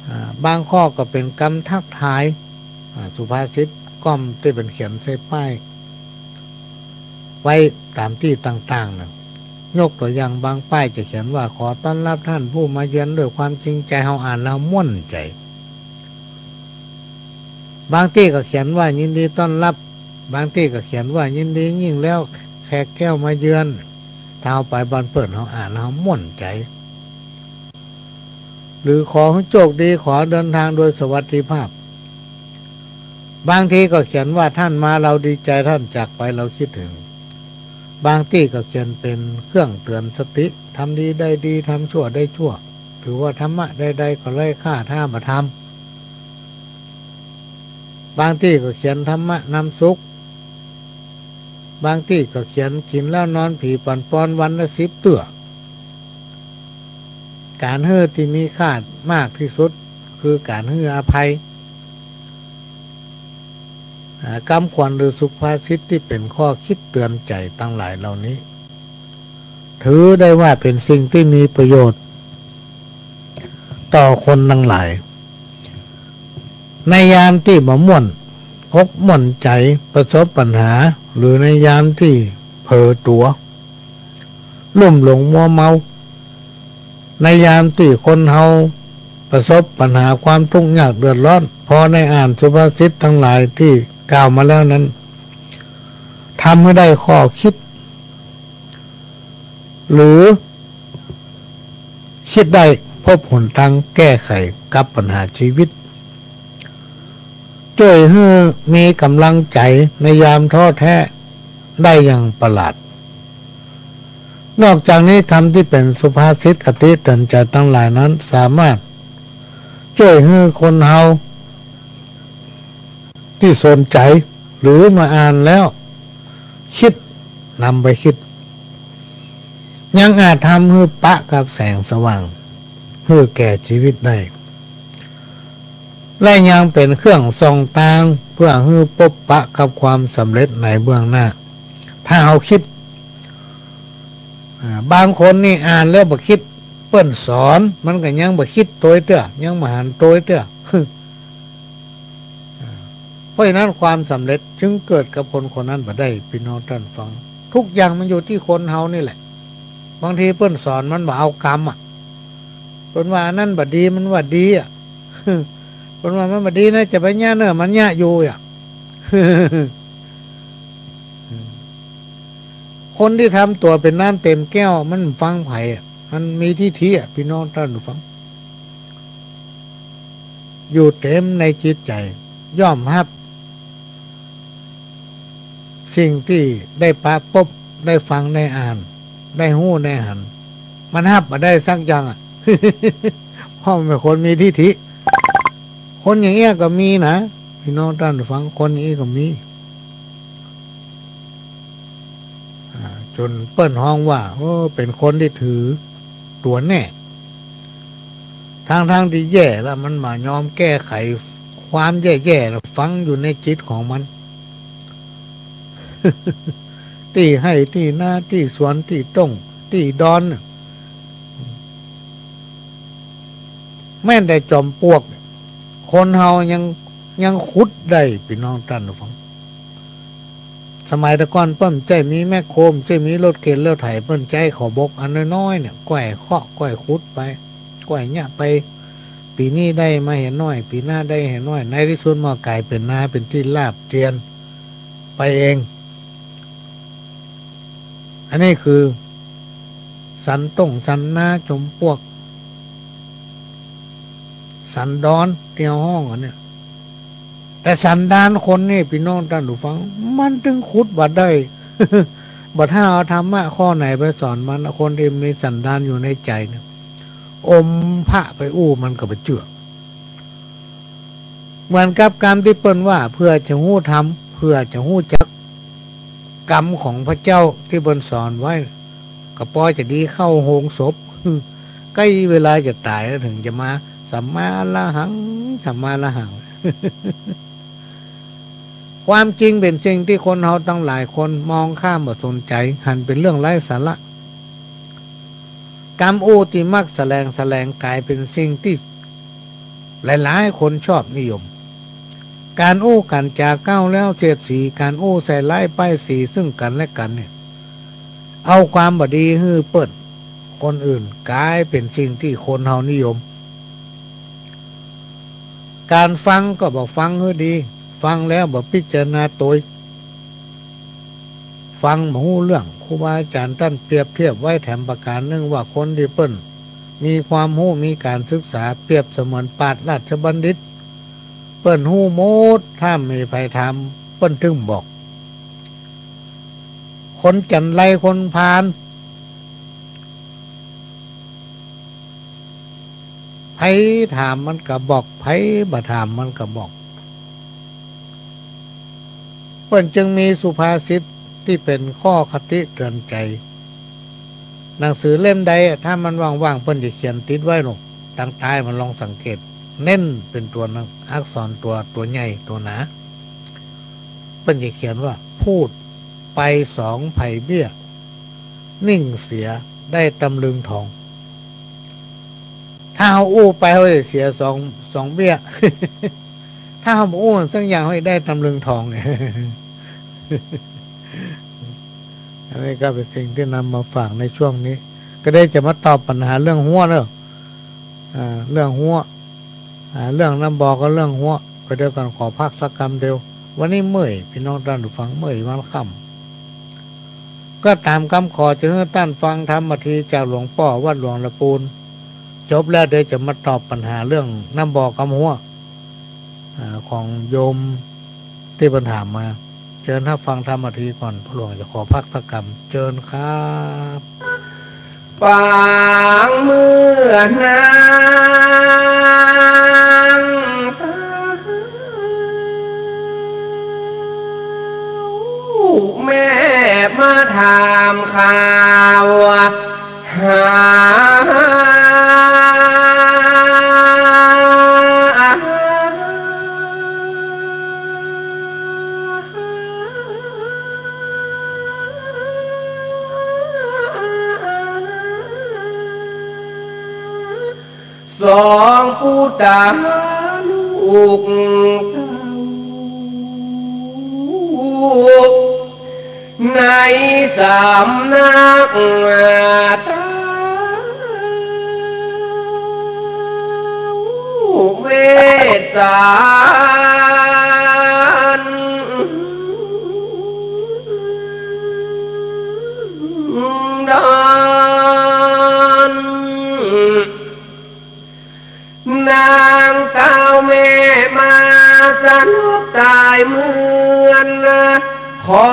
อ่า บางข้อก็เป๋นกำทักทาย อ่า สุภาษิตก้อมตี้เปิ้นเขียนใส่ป้าย ไว้ต๋ามตี้ต่างๆ นะ ยกตั๋วอย่างบางป้ายจะเขียนว่า ขอต้อนรับท่านผู้มาเยือนด้วยความจริงใจ เฮาอ่านแล้วม่วนใจ๋ บางตี้ก็เขียนว่ายินดีต้อนรับ บางตี้ก็เขียนว่ายินดียิ่งแล้วแขกแก้วมาเยือน ถ้าเฮาไปบ้านเปิ้น เฮาอ่านแล้วเฮาม่วนใจ๋ หรือขอหื้อโชคดี ขอเดินทางโดยสวัสดิภาพ บางทีก็เขียนว่าท่านมาเราดีใจ ท่านจากไปเราคิดถึง บางตี้ก็เขียนเป๋นเครื่องเตือนสติ ทำดีได้ดี ทำชั่วได้ชั่ว ถือว่าธรรมะใดๆ ก็ไร้ค่าถ้าบ่ทำ บางตี้ก็เขียนธรรมะนำสุข บางตี้ก็เขียนกิ๋นแล้วนอน ผีปั๋นปอนวันละสิบเตื้อ ก๋านหื้อตี้มีค่ามากตี้สุด คือก๋านหื้ออภัย อ่า กำขวัญหรือสุภาษิตตี้เป๋นข้อคิดเตือนใจ๋ตังหลายเหล่านี้ ถือได้ว่าเป๋นสิ่งตี้มีประโยชน์ต่อคนตังหลาย ในยามตี้บ่ม่วนอกม่วนใจ๋ ประสบปัญหา หรือในยามตี้เผลอตั๋ว ลุ่มหลงมัวเมา ในยามตี้คนเฮาประสบปัญหาความทุกข์ยากเดือดร้อน พอได้อ่านสุภาษิตตังหลายตี้กล่าวมาแล้วนั้น ทำหื้อได้ข้อคิด หรือคิดได้พบหนตางแก้ไขกับปัญหาชีวิต จ้วยหื้อมีก๋ำลังใจ๋ในยามท้อแท้ได้อย่างประหลาด นอกจากนี้ กำตี้เป๋นสุภาษิตคติเตือนใจ๋ตังหลายนั้น สามารถจ้วยหื้อคนเฮาตี้สนใจ๋ หรือมาอ่านแล้วคิด นำไปคิด ยังอาจทำหื้อปะกับแสงสว่างหื้อแก่ชีวิตได้ และยังเป๋นเครื่องส่องตางเปื้อหื้อปบปะกับความสำเร็จในเบื้องหน้า ถ้าเฮาคิด อ่า บางคนนี่อ่านแล้วบ่คิด เปิ้นสอนมันก็ยังบ่คิดโตยเตื้อ ยังบ่หันโตยเตื้อ อ่า เพราะฉะนั้นความสำเร็จจึงเกิดกับคนคนนั้นบ่ได้ ปี้น้องต้านฟัง ทุกอย่างมันอยู่ตี้คนเฮานี่แหละ บางทีเปิ้นสอนมันบ่เอากำอะ เปิ้นว่าอันนั้นบ่ดี มันว่าดีอะ เปิ้นว่ามันบ่ดีนะ จะไปเยียะเน่อมันเยียะอยู่อะ คนตี้ทำตั๋วเป๋นน้ำเต๋มแก้ว มันฟังใผอะ มันมีทิฐิอะ ปี้น้องต้านฟัง อยู่เต๋มในจิตใจ๋ ย่อมฮับสิ่งตี้ได้ปะปบ ได้ฟัง ได้อ่าน ได้ฮู้ ได้หัน มันฮับบ่ได้สักอย่างอะ เพราะมันเป๋นคนมีทิฐิ คนอย่างเอี้ยก็มีนะ ปี้น้องต้านฟัง คนอย่างอี้ก็มี อ่า จ๋นเปิ้นฮ้องว่า โอ้ เป๋นคนตี้ถือตั๋วแน่ ตังๆ ตี้แย่แล้วมันบ่ยอมแก้ไขความแย่ๆ แล้วฝังอยู่ในจิตของมัน ตี้ไฮ่ตี้นา ตี้สวน ตี้ต้ง ตี้ดอน แม้นแต่จอมปลวก คนเฮายัง ยังขุดได้ ปี้น้องต้านผู้ฟัง สมัยแต่ก่อนเปิ้นบ่ใจ้มีแมคโคร บ่ใจ้มีรถเข็นรถไถ เปิ้นใจ๊ขอบบกอันน้อยๆ เนี่ย ก้อยเคาะก้อยขุดไป ก้อยเยียะไป ปี๋นี้ได้มาเหียน้อย ปี๋หน้าได้เหียน้อย ในตี้สุดมันก็ก๋ายเป๋นนา เป๋นตี้ราบเตียนไปเอง อันนี้คือสันต้งสันนาจอมปลวก สันดอนตี้เฮาฮ้องกั๋นเนี่ย แต่สันดานคนนี่ ปี้น้องต้านผู้ฟัง มันตึงขุดบ่ได้ บ่ถ้าเอาธรรมะข้อไหนไปสอนมัน คนตี้มีสันดานอยู่ในใจ๋เนี่ย อมพระไปอู้มันก็บ่เจื้อ เหมือนกับกำตี้เปิ้นว่า เพื่อจะฮู้ธรรม เพื่อจะฮู้จักกำของพระเจ้าตี้เปิ้นสอนไว้ ก็ปอจะดีเข้าโฮงศพ ใก้เวลาจะต๋ายแล้วเถิงจะมา สัมมาอรหัง สัมมาอรหัง ความจริงเป๋นสิ่งตี้คนเฮาตังหลายคนมองข้ามบ่สนใจ๋ หันเป๋นเรื่องไร้สาระ กำอู้ตี้มักแสลงแสลงก๋ายเป๋นสิ่งตี้หลายๆ คนชอบนิยม ก๋านอู้ก๋านจ๋าก้าวร้าวเสียดสี ก๋านอู้ใส่ร้ายป้ายสีซึ่งกั๋นและกั๋นเนี่ย เอาความบ่ดีหื้อเปิ้น คนอื่น ก๋ายเป๋นสิ่งตี้คนเฮานิยม ก๋านฟังก็บ่ฟังหื้อดี ฟังแล้วบ่พิจารณาโตย ฟังบ่ฮู้เรื่อง ครูบาอาจ๋ารย์ต้านเปรียบเทียบไว้แถมประก๋านนึ่งว่า คนตี้เปิ้นมีความฮู้ มีก๋านศึกษา เปรียบเสมือนปราชญ์ราชบัณฑิต เปิ้นฮู้หมด ถ้ามีใผถาม เปิ้นตึงบอก คนจั๋นไร คนพาล ใผถามมันก็บอก ใผบ่ถามมันก็บอก เปิ้นจึงมีสุภาษิตตี้เป๋นข้อคติเตือนใจ๋ หนังสือเล่มใดอะ ถ้ามันว่างๆ เปิ้นจะเขียนติดไว้ลง ตางใต้มัน ลองสังเกต เน้นเป๋นตั๋วหนัง อักษรตั๋ว ตั๋วใหญ่ ตั๋วหนา เปิ้นจะเขียนว่า พูดไปสองไผ่เบี้ย นิ่งเสียได้ตำลึงทอง ถ้าเฮาอู้ไปเฮาจะเสียสอง สองเบี้ย ถ้าเฮาบ่อู้สักอย่างเฮาจะได้ตำลึงทอง อันนี้ก็เป๋นสิ่งตี้นำมาฝากในช่วงนี้ ก็ได้จะมาตอบปัญหาเรื่องฮั้วเนาะ อ่า เรื่องฮั้ว อ่า เรื่องน้ำบ่อกับเรื่องฮั้ว ไปเดียวกั๋น ขอพักสักกำเดียว วันนี้เมื่อย ปี้น้องต้านผู้ฟัง เมื่อยวันค่ำ ก็ต๋ามกำขอจะหื้อต้านฟังธรรมบางทีจากหลวงป้อวัดหลวงละปูน จบแล้วเดี๋ยวจะมาตอบปัญหาเรื่องน้ำบ่อกับฮั้ว อ่า ของโยมตี้เปิ้นถามมา เจิญฮับฟังธรรมบางทีก่อน พ่อหลวงจะขอพักสักกำ เจิญครับ ปางเมืองนาง แม่มาถามข่าว หา สองปุตตาลูกเต้า ในสำนักเต้าเวสสันดร นางเต้าแม่มาสลบต๋ายเมือง ขอ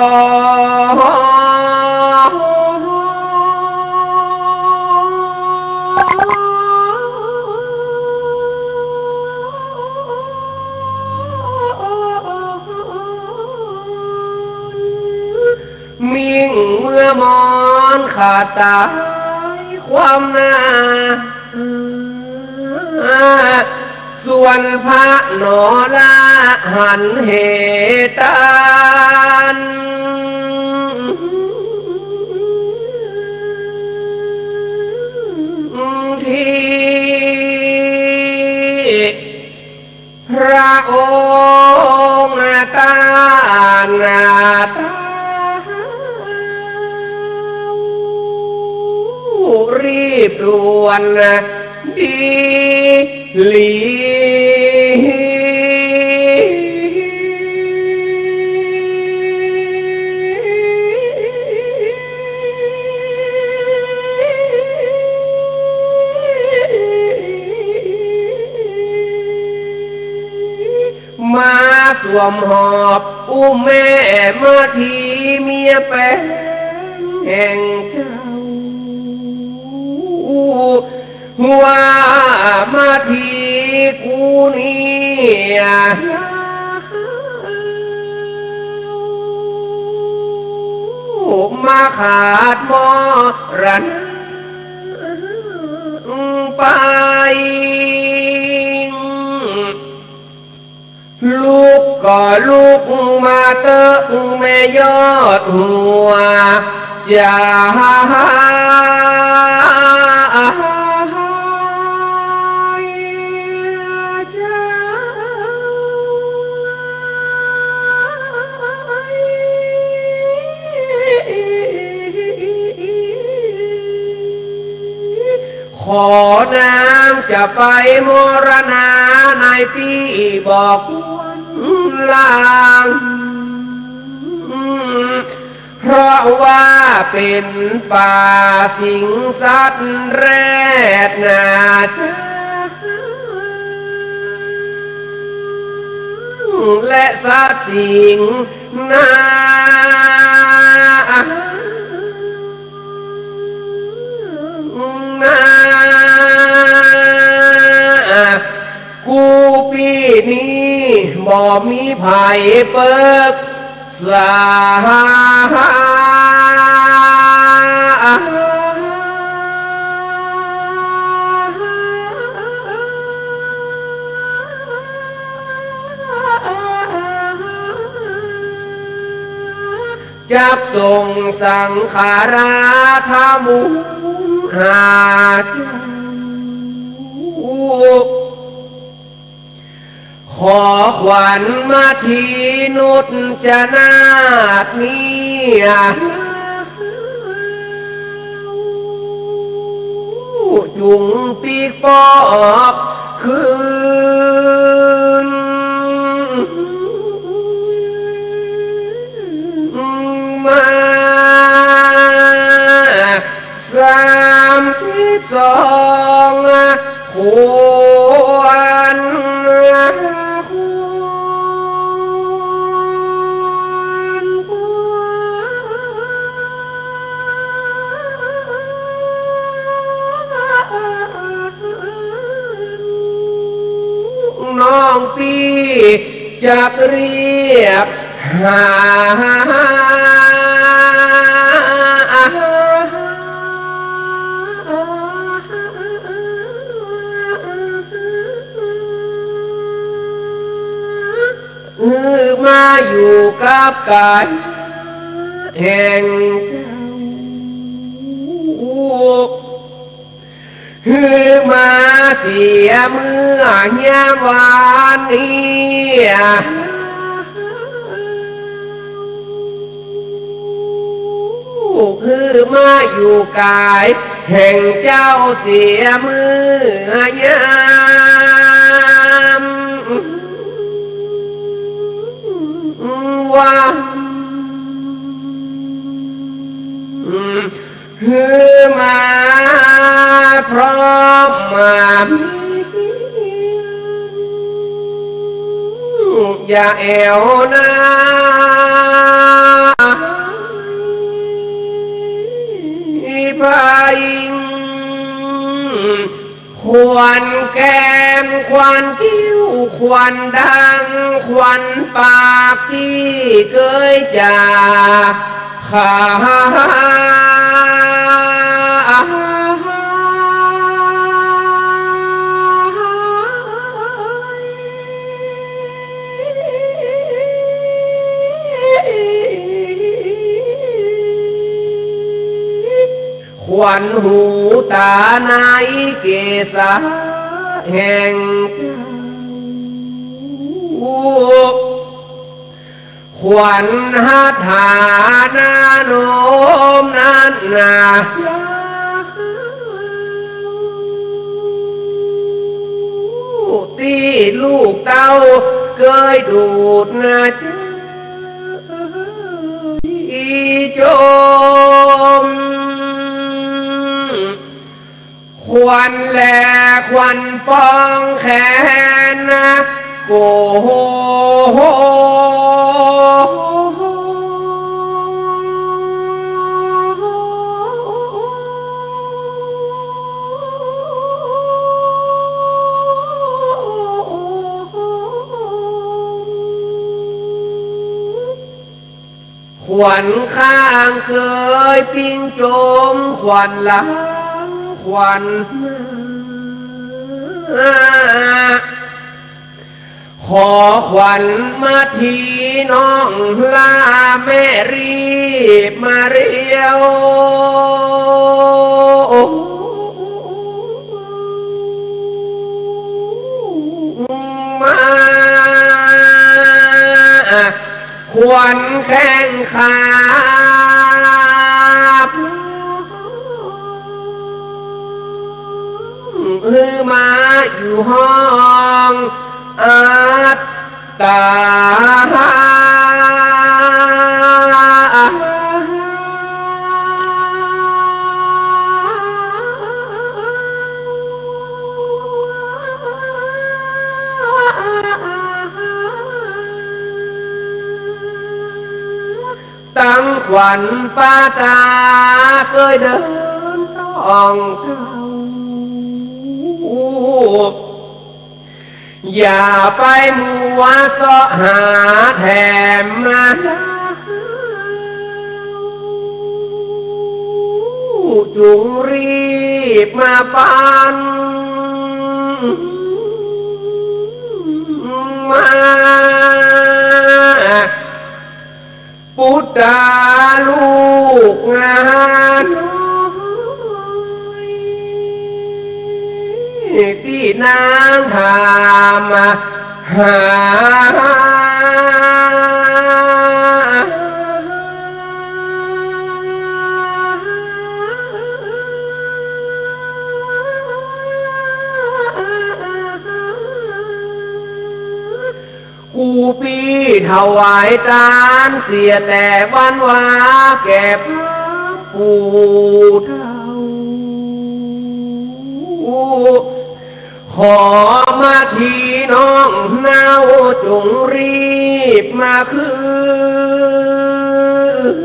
มิ่งเมื่อมอนข้าต๋ายความหน้า ส่วนพระหนอละหันเหตุตัน พระองค์ต้านเต้า รีบด่วนดีหลี มาสวมหอบอุ้มแม่มาทีเมียแปงแห่งเจ้า ว่ามาทีกูเนี่ย มาขาดมรณะไป ลุกก็ลุกมาเต๊อะแม่ยอดหัว จ๋า ขอนางจะไปมรณะในตี้บ่ควรลาง เพราะว่าเป๋นป่าสิงสัตว์แรดนาจ๊ะ และสัตว์สิงนา นา กูปี้นี้บ่มีใผเปิ๊กษา จักส่งสังขาราธมุนหาเจ้า ขอขวัญมาทีนุจนาถเมีย จุ่งปิ๊กปอกคืน มา สามสิบสองขวัญ น้องปี้จักเรียกหา หื้อมาอยู่กับก๋ายแห่งเจ้า หื้อมาเสียเมื่อยามวานนี้ หื้อมาอยู่ก๋ายแห่งเจ้าเสียเมื่อยามวาน หื้อมาพร้อมมามี อย่าแอ๋วนา พาอิง ขวัญแก้ม ขวัญคิ้ว ขวัญดัง ขวัญปากตี้เกยจ๋า ขาขวัญหูต๋า ในเกศาแห่งเจ้า ขวัญหาฐานะโน้มนั้นนา ตี้ลูกเต้าเกยดูดนา เจ้าอีจม ขวัญแลขวัญปองแขนนะ โอ้โห ขวัญข้างเกยปิ้งจม ขวัญหลัง ขวัญหน้า ขอขวัญมาทีน้องลาแม่รีบมาเร็ว มา ขวัญแข้งขา หื้อมาอยู่ห้องอัตตา ตังขวัญป้าต๋าเกยเดินต้องเต้า อย่าไปมัวเซาะหาแถมมา จุงรีบมาปันมา ปุตตาลูกงาน้อย ตี้นางถามหา กูปี้ถวายตานเสียแต่วันวาแก่พระปู่เฒ่า ขอมาทีน้องเนาจุงรีบมาคืน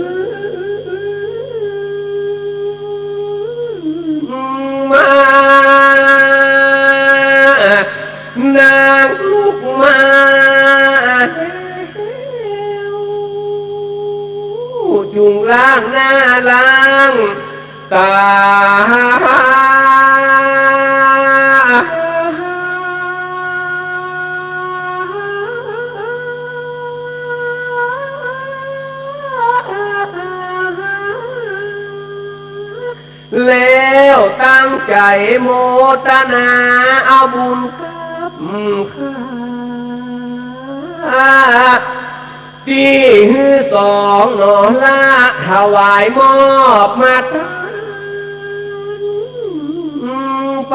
มา นางลุกมาแล้ว จุงล้างหน้าล้างต๋า แล้วตั้งใจ๋โมตนาเอาบุญกับข้า ตี้หื้อสองหน่อละถวายมอบมาตานไป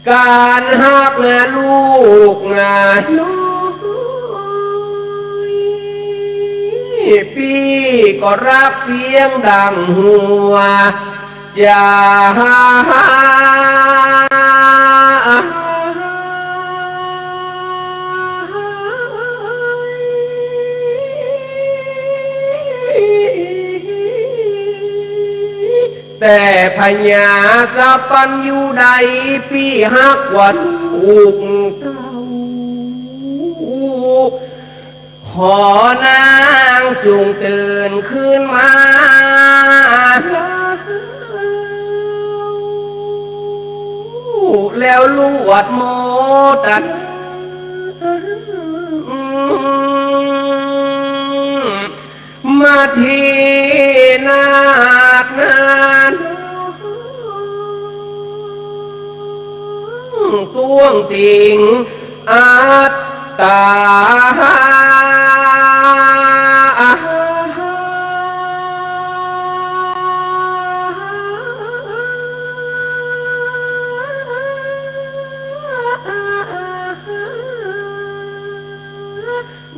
ก๋านฮักนาลูกนาน้อย ปี้ก็ฮักเปียงดั่งหัวใจ๋ แต่พญาสัพพัญญูใดปี้ฮักกว่าลูกเต้า ขอนางจุงตื่นคืนมา แล้วลวดโมตนา มาที นักหนา ต้วงติ่งอัตตา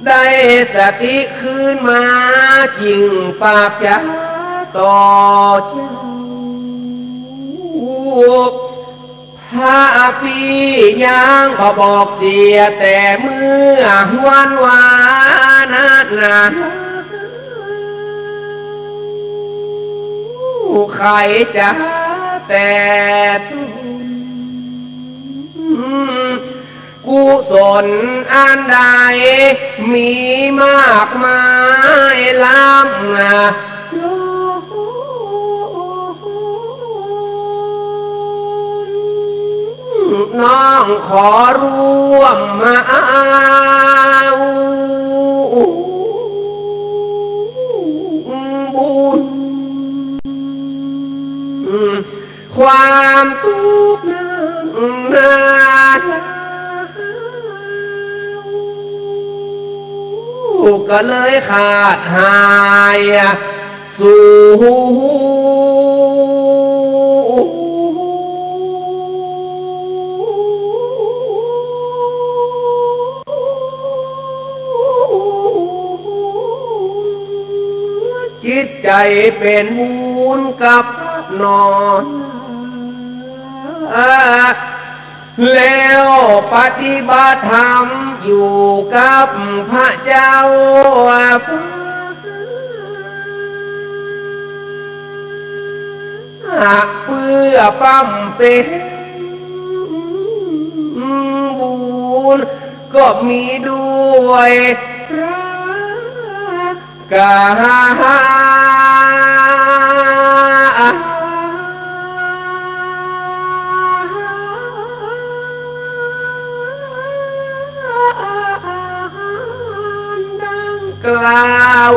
ได้สติคืนมา จึ่งปากจ๋าต่อเจ้า พระปี้ยังบ่บอกเสีย แต่เมื่อวันวานั้นนา ใค่จะแต่ต้น กุศลอันใดมีมากมายล้ำ น้องขอร่วมมาเอาบุญ ความทุกข์นั้นนา ก็เลยขาดหายสูญ จิตใจ๋เป๋นบุญกับนอน แล้วปฏิบัติธรรมอยู่กับพระเจ้า เพื่อบำเพ็ญบุญ ก็มีด้วยพระ กา ดังกล่าว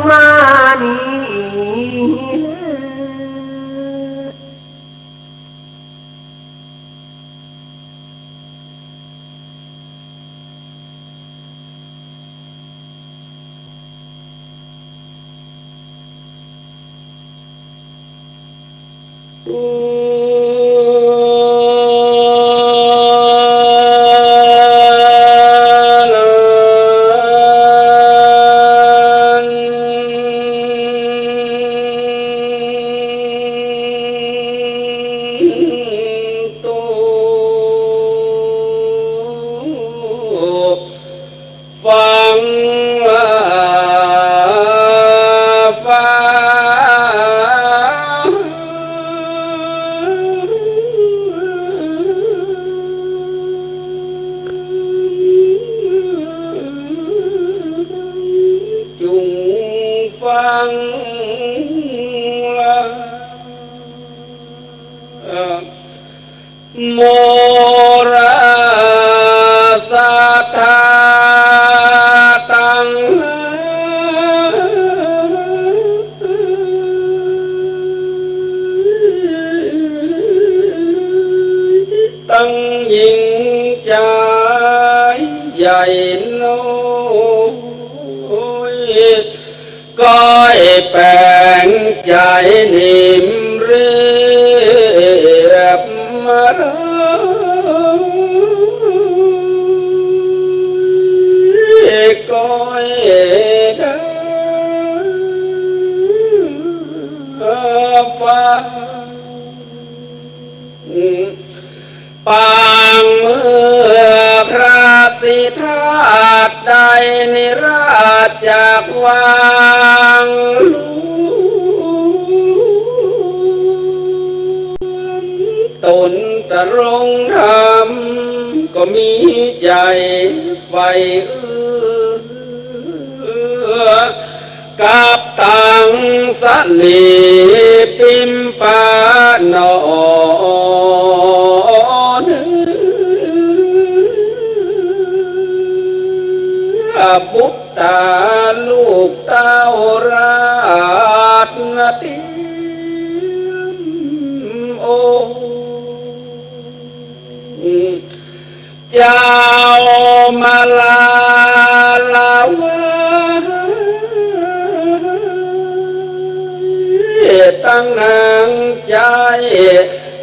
มานี้แล ฟังว่า ฟ้า จุ่งฟังว่า โมราสัตถาตัง ตังหญิงจายใหญ่น้อย ก้อยแป๋งใจ๋นิ่มเรียบมาลอยก้อยดาฟ้า ปางเมื่อพระสิทธัตถ์ได้นิราชจากวังหลวง ตนตรงธรรมก็มีใจ๋ใฝ่เอื้อ กับตังสลีปิมปะหนอเนื้อ บุตรลูกเต้าราช ลาลาว่า ตังนางใจ๊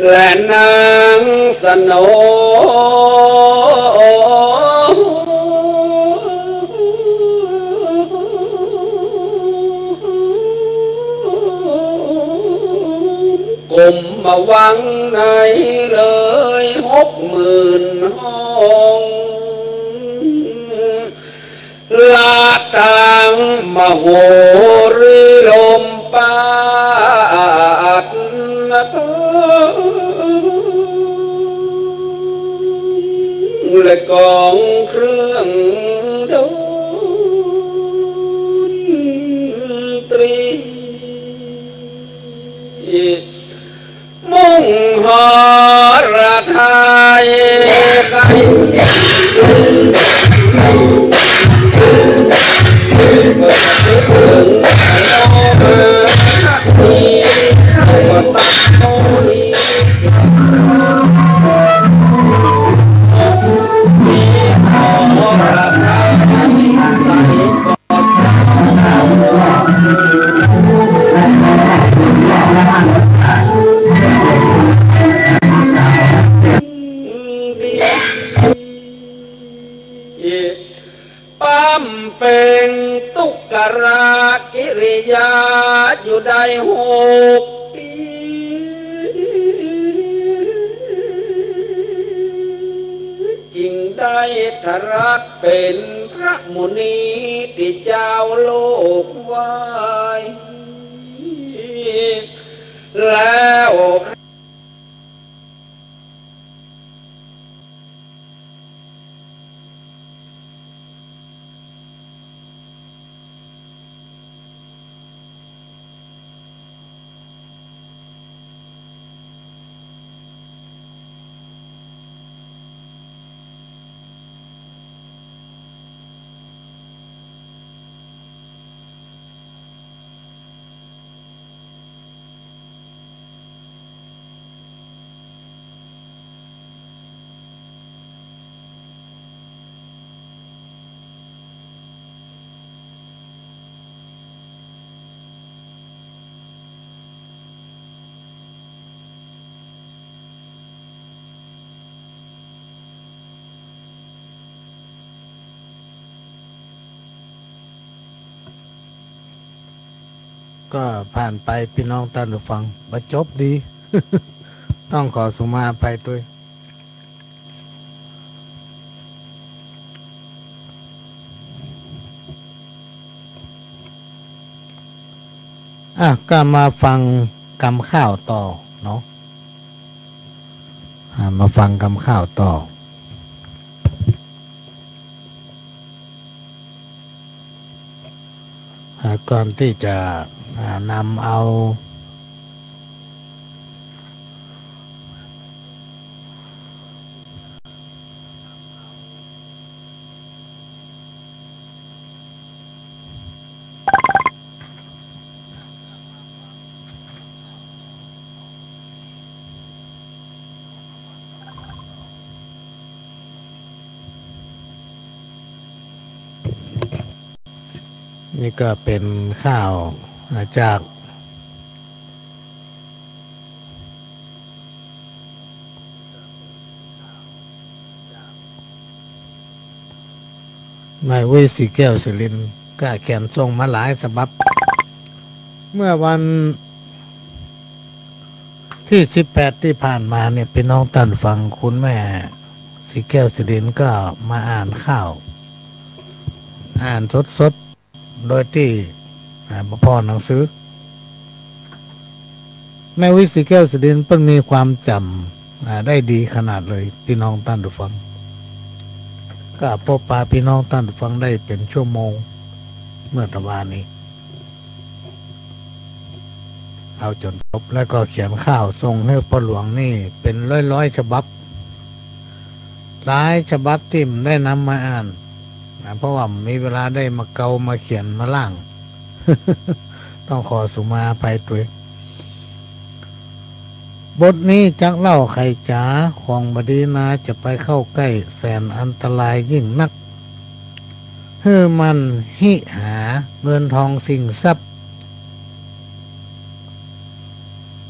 และนางสโน กุมมาวังในเลยหกหมื่นห้อง ละตังมโหรีลมปาด และกองเครื่องดนตรี มุ่งหอระไทยไป บำเพ็งทุกขกิริยาอยู่ได้หกปี จึงได้ทรักเป๋นพระมุนีตี้จาวโลกไหว้ แล้ว ก็ผ่านไปพี่น้องต้านผู้ฟัง บ่จบดี ต้องขอสุมาอภัยตวย อ่ะ ก็มาฟังกำข่าวต่อเนาะ อ่ะ มาฟังกำข่าวต่อ อ่ะ ก่อนตี้จะ อ่ะ นำเอา นี่ก็เป๋นข่าวจาก แม่อุ๊ย ศรีแก้ว ศิรินทร์ ก็เขียนส่งมาหลายฉบับ เมื่อวันตี้สิบแปดตี้ผ่านมาเนี่ย พี่น้องต้านผู้ฟัง คุณแม่ ศรีแก้ว ศิรินทร์ ก็มาอ่านข่าว อ่านสดๆ โดยตี้ อ่า บ่ผ่อหนังสือ แม่อุ๊ย ศรีแก้ว ศิรินทร์ เปิ้นมีความจ๋ำ อ่า ได้ดีขนาดเลย พี่น้องต้านผู้ฟัง ก็ปบปะพี่น้องต้านผู้ฟังได้เป๋นชั่วโมง เมื่อตะวานี้ เอาจ๋นจบ แล้วก็เขียนข่าวส่งหื้อป้อหลวงนี่เป๋นร้อยๆ ฉบับ หลายฉบับตี้บ่ได้นำมาอ่านนะ เพราะว่าบ่มีเวลาได้มาเกามาเขียนมาล้าง ต้องขอสุมาอภัยตวย บทนี้จักเล่าไขจ๋า ของบ่ดีนาจะไปเข้าใก้ แสนอันตรายยิ่งนัก หื้อมันฮิหาเงินทองสิ่งทรัพย์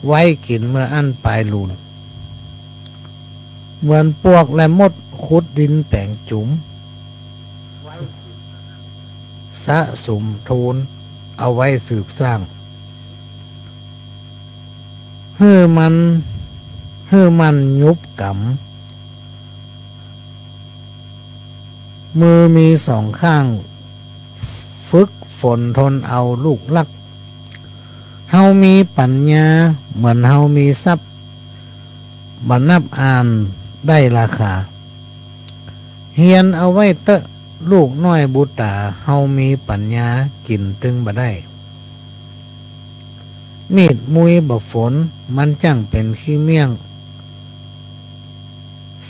ไว้กิ๋นเมื่ออั้นปายลูน เหมือนปวกและมดขุดดินแป๋งจุ๋ม สะสมทูนเอาไว้สืบสร้าง หื้อมัน หื้อมันหยุบก๋ำ มือมีสองข้าง ฝึกฝนทนเอาลูกรัก เฮามีปั๋ญญาเหมือนเฮามีทรัพย์ บ่นับอ่านได้ราคา เฮียนเอาไว้เต๊อะลูกน้อยบุตรา เฮามีปั๋ญญากิ๋นตึงบ่ได้ มีดมุยบ่ฝน มันจั้งเป๋นขี้เมี่ยง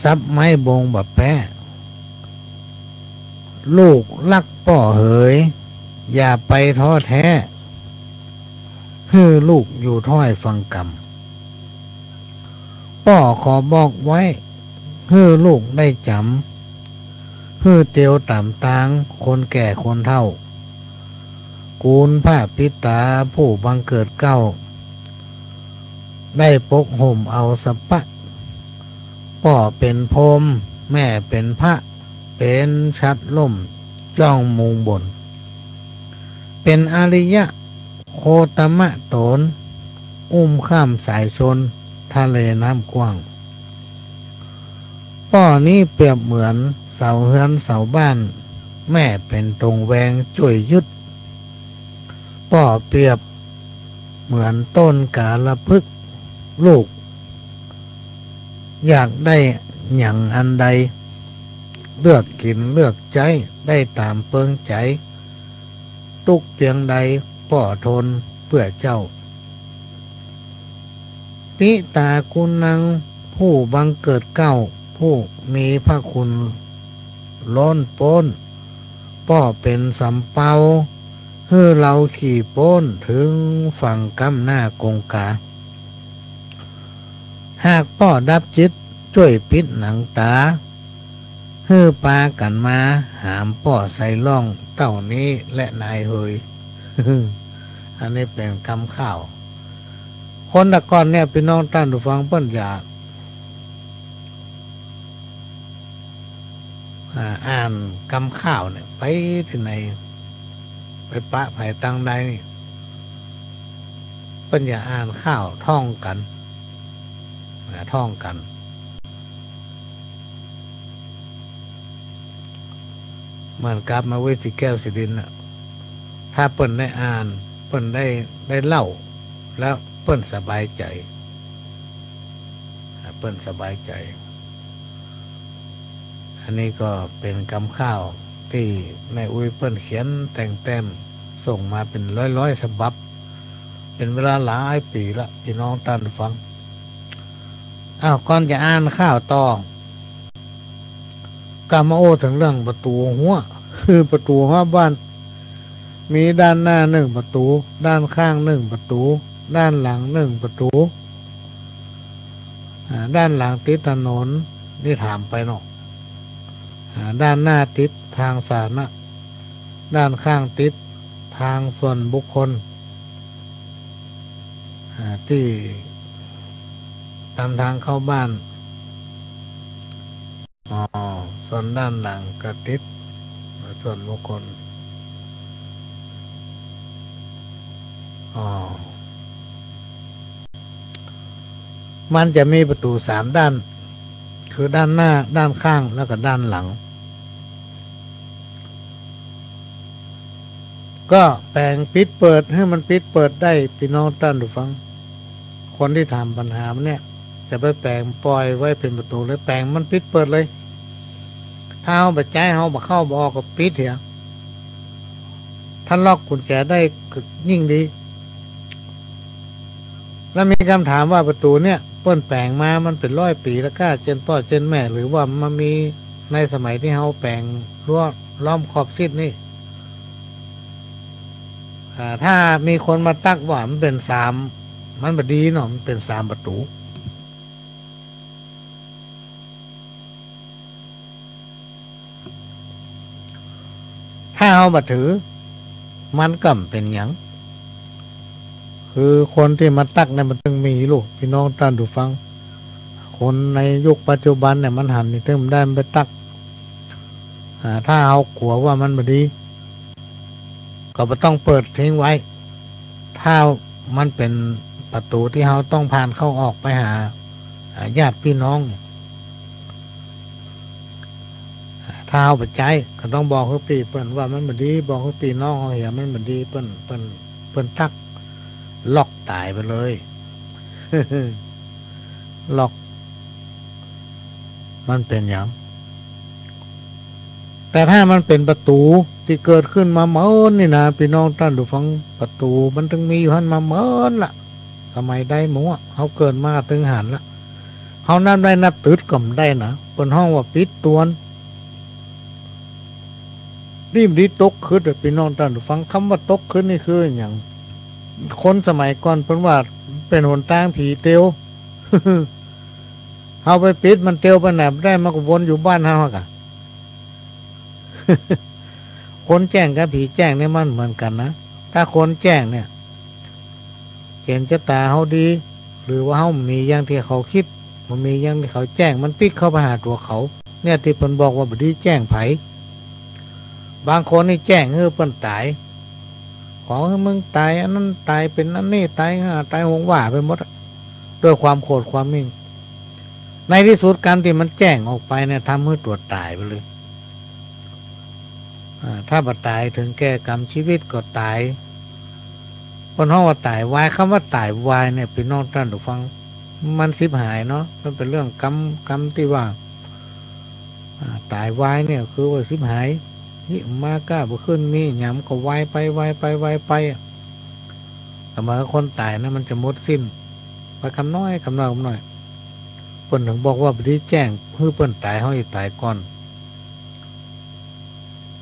สับไม้บงบ่แป๊ ลูกรักป้อเหย อย่าไปท้อแท้ หื้อลูกอยู่ถ้อยฟังกำ ป้อขอบอกไว้ หื้อลูกได้จ๋ำ หื้อเตียวต๋ามตางคนแก่คนเฒ่า กูลพระปิตาผู้บังเกิดเกล้า ได้ปกห่มเอาสะปะ ป้อเป๋นพรหม แม่เป๋นพระ เป๋นฉัตรล่มจ้องมุงบน เป๋นอริยะโคตมะโตน อุ้มข้ามสายชนทะเลน้ำกว้าง ป้อนี้เปรียบเหมือนเสาเฮือนเสาบ้าน แม่เป๋นตงแวงจ้วยยึด ป้อเปรียบเหมือนต้นกาลพฤกษ์ ลูกอยากได้หยังอันใด เลือกกิ๋นเลือกใจ๊ได้ต๋ามเปิงใจ๋ ตุ๊กข์เปียงใดป้อทนเปื้อเจ้า ปิตากุณัง ผู้บังเกิดเกล้า ผู้มีพระคุณล้นป๊น ป้อเป๋นสำเปา หื้อเฮาขี่ป๊นเถิงฝั่งก้ำหน้ากงกา หากป้อดับจิตจ้วยปิดหนังต๋า หื้อปากั๋นมาหามป้อใส่ร่องเต้านี้แลนายเหย อันนี้เป๋นกำข้าว คนตะก่อนเนี่ย ปี้น้องต้านผู้ฟัง เปิ้นจะ อ่า อ่านกำข้าวเนี่ย ไปตี้ไหน ไปปะใผตังใดนี่ เปิ้นจะอ่านข้าวท่องกั๋น อ่า ท่องกั๋น เหมือนกับมหาเวสสีแก้วสีดินน่ะ ถ้าเปิ้นได้อ่าน เปิ้นได้ ได้เล่า แล้วเปิ้นสบายใจ๋ อ่า เปิ้นสบายใจ๋ อันนี้ก็เป๋นกำข้าวตี้แม่อุ๊ยเปิ้นเขียนแต่งแต้มส่งมาเป๋นร้อยๆ ฉบับ เป๋นเวลาหลายปี๋ละ ปี้น้องต้านผู้ฟัง อ้าว ก่อนจะอ่านข้าวต่อ ก้ามาโอ้เถิงเรื่องประตู๋ฮั้ว คือประตู๋ฮั้วบ้าน มีด้านหน้านึ่งประตู๋ ด้านข้างนึ่งประตู๋ ด้านหลังนึ่งประตู๋ อ่า ด้านหลังติดถนน นี่ถามไปเนาะ อ่า ด้านหน้าติดตางสาธารณะ ด้านข้างติดตางส่วนบุคคล อ่า ตี้ต๋ามตางเข้าบ้าน อ๋อ ส่วนด้านหลังก็ติดส่วนบุคคล อ๋อ มันจะมีประตู๋สามด้าน คือด้านหน้า ด้านข้าง แล้วก็ด้านหลัง ก็แป๋งปิดเปิดหื้อมันปิดเปิดได้ ปี้น้องต้านผู้ฟัง คนตี้ถามปัญหามันเนี่ย จะไปแป๋งปล่อยไว้เป๋นประตู๋เลย แป๋งมันปิดเปิดเลย ถ้าเฮาบ่ใจ๊ เฮาบ่เข้าบ่ออกก็ปิดเหีย ถ้าล็อกกุญแจได้ก็ยิ่งดี แล้วมีกำถามว่าประตู๋เนี่ย เปิ้นแป๋งมามันเป๋นร้อยปี๋แล้วก้า เจนป้อเจนแม่ หรือว่ามันมีในสมัยตี้เฮาแป๋งรั้วล้อมขอบชิดนี่ อ่า ถ้ามีคนมาตั๊กว่ามันเป๋นสาม มันบ่ดีเนาะ มันเป๋นสามประตู๋ ถ ถ้าเฮาบ่ถือ มันก็บ่เป๋นหยัง คือคนตี้มาตั๊กเนี่ยมันตึงมีลูก ปี้น้องต้านผู้ฟัง คนในยุคปัจจุบันเนี่ยมันหันนี่ตึงบ่ได้มันไปตั๊ก อ่า ถ้าเฮากั๋วว่ามันบ่ดี ก็บ่ต้องเปิดทิ้งไว้ ถ้ามันเป๋นประตู๋ตี้เฮาต้องผ่านเข้าออกไปหา อ่า ญาติปี้น้อง ถ้าเฮาบ่ใจ๊ ก็ต้องบอกหื้อปี้เปิ้นว่ามันบ่ดี บอกหื้อปี้น้องเฮาเหียมันบ่ดี เปิ้น เปิ้น เปิ้นตั๊ก ล็อกต๋ายไปเลย ล็อก มันเป๋นหยัง แต่ถ้ามันเป๋นประตู๋ตี้เกิดขึ้นมาเมินนี่นะ ปี้น้องต้านผู้ฟัง ประตู๋มันตึงมีอยู่หั้นมาเมินละ สมัยใดหมู่อะ เฮาเกิดมาตึงหันละ เฮานับได้นับตึดก็บ่ได้นะ เปิ้นฮ้องว่าปิดตวน นี่มันดีตกขึดอะ ปี้น้องต้านผู้ฟัง กำว่าตกขึดนี่คือหยัง คนสมัยก่อนเปิ้นว่าเป๋นหนตางผีเตียว เฮาไปปิดมันเตียวไปไหนบ่ได้ มันก็วนอยู่บ้านเฮาหั้นกะ คนแจ้งกับผีแจ้งนี่มันเหมือนกั๋นนะ ถ้าคนแจ้งเนี่ย เห็นจะต๋าเฮาดี หรือว่าเฮาบ่มีอย่างตี้เขากึ๊ด บ่มีอย่างตี้เขาแจ้ง มันปิ๊กเข้าไปหาตั๋วเขา เนี่ยตี้เปิ้นบอกว่าบ่ดีแจ้งใผ บางคนนี่แจ้งหื้อเปิ้นต๋าย ขอหื้อมึงต๋าย อันนั้นต๋าย เป๋นอันนี้ต๋าย อ่า ต๋ายโหงว่าไปหมดอะ ด้วยความโขดความมิ่ง ในตี้สุดก๋านตี้มันแจ้งออกไปเนี่ย ทำหื้อตั๋วต๋ายไปเลย อ่า ถ้าบ่ต๋ายเถิงแก่ก๋รรมชีวิตก็ต๋าย เปิ้นฮ้องว่าต๋ายวาย กำว่าต๋ายวายเนี่ย ปี้น้องต้านผู้ฟัง มันฉิบหายเนาะ มันเป๋นเรื่องกำ กำตี้ว่า อ่า ต๋ายวายเนี่ยคือว่าฉิบหาย ฮิมาก้าบ่ขึ้นมี หยังก็วายไป วายไป วายไปอะ แต่เมื่อคนต๋ายนะมันจะหมดสิ้น ไปกำน้อย กำน้อย กำน้อย เปิ้นเถิงบอกว่าบ่ดีแจ้ง หื้อเปิ้นต๋าย เฮาจะต๋ายก่อน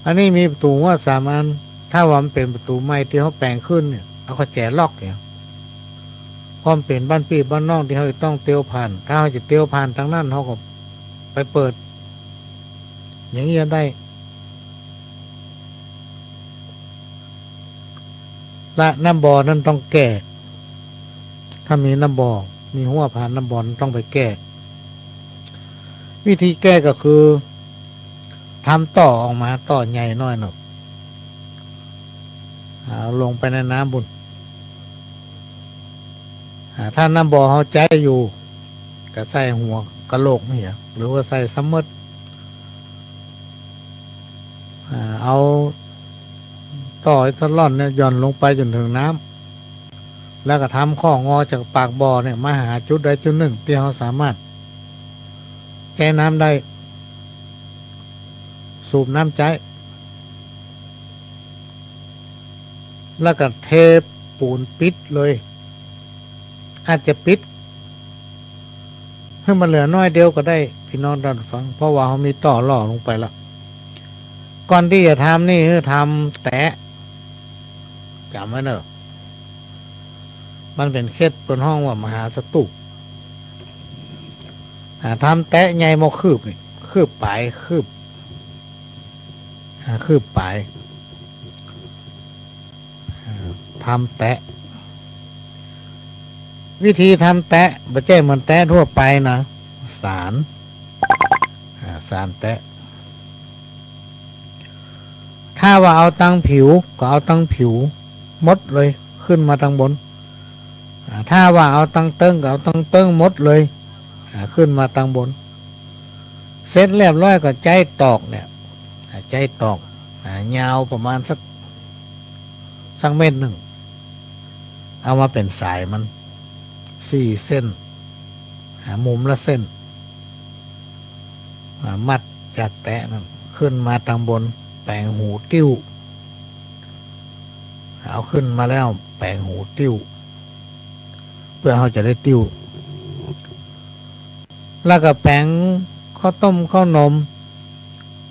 อันนี้มีประตู๋หัวสามอัน ถ้าว่ามันเป๋นประตู๋ใหม่ตี้เฮาแป๋งขึ้นเนี่ย เอาก็แจล็อกเนี่ย เพราะมันเป๋นบ้านปี้บ้านน้องตี้เฮาจะต้องเตียวผ่าน ถ้าเฮาจะเตียวผ่านตางนั้น เฮาก็ไปเปิด อย่างนี้ได้ และน้ำบ่อนั้นต้องแก้ ถ้ามีน้ำบ่อ มีฮั้วผ่านน้ำบ่อนั้นต้องไปแก้ วิธีแก้ก็คือ ทำต่อออกมา ต่อใหญ่หน้อยหนึ่ง เอาลงไปในน้ำปู๊น อ่า ถ้าน้ำบ่อเฮาใจ๊อยู่ ก็ใส่หัวกะโหลกนี่เหีย หรือว่าใส่ซ้ำเมิด อ่า เอาต่อไอ้ตะล่อนเนี่ยหย่อนลงไปจ๋นเถิงน้ำ แล้วก็ทำข้องอจากปากบ่อเนี่ยมาหาจุดใดจุดนึ่งตี้เฮาสามารถใจ๊น้ำได้ สูบน้ำใจ๊ แล้วก็เทปูนปิดเลย อาจจะปิดหื้อมันเหลือน้อยเดียวก็ได้ ปี้น้องต้านฟัง เพราะว่าเฮามีต่อล่อลงไปละ ก่อนตี้จะทำนี่หื้อทำแตะ จ๋ำไว้เน่อ มันเป๋นเคล็ดเปิ้นฮ้องว่ามหาสตูป อ่า ทำแตะใหญ่บ่คืบนี่ คืบป๋าย คืบ อ่า คืบป๋าย อ่า ทำแตะ วิธีทำแตะบ่ใจ้เหมือนแตะทั่วไปนะ สาน อ่า สานแตะ ถ้าว่าเอาตังผิวก็เอาตังผิวหมดเลย ขึ้นมาตังบน อ่า ถ้าว่าเอาตังเติ๊งก็เอาตังเติ๊งหมดเลย อ่า ขึ้นมาตังบน เสร็จเรียบร้อยก็ใจ๊ตอกเนี่ย อ่า ใจ๊ตอก อ่า ยาวประมาณสัก สักเมตรนึ่ง เอามาเป๋นสายมัน สี่เส้น อ่า มุมละเส้น อ่า มัดจากแตะนั้น ขึ้นมาตังบน แป๋งหูติ้ว เอาขึ้นมาแล้ว แป๋งหูติ้ว เปื้อเฮาจะได้ติ้ว แล้วก็แป๋งข้าวต้มข้าวนม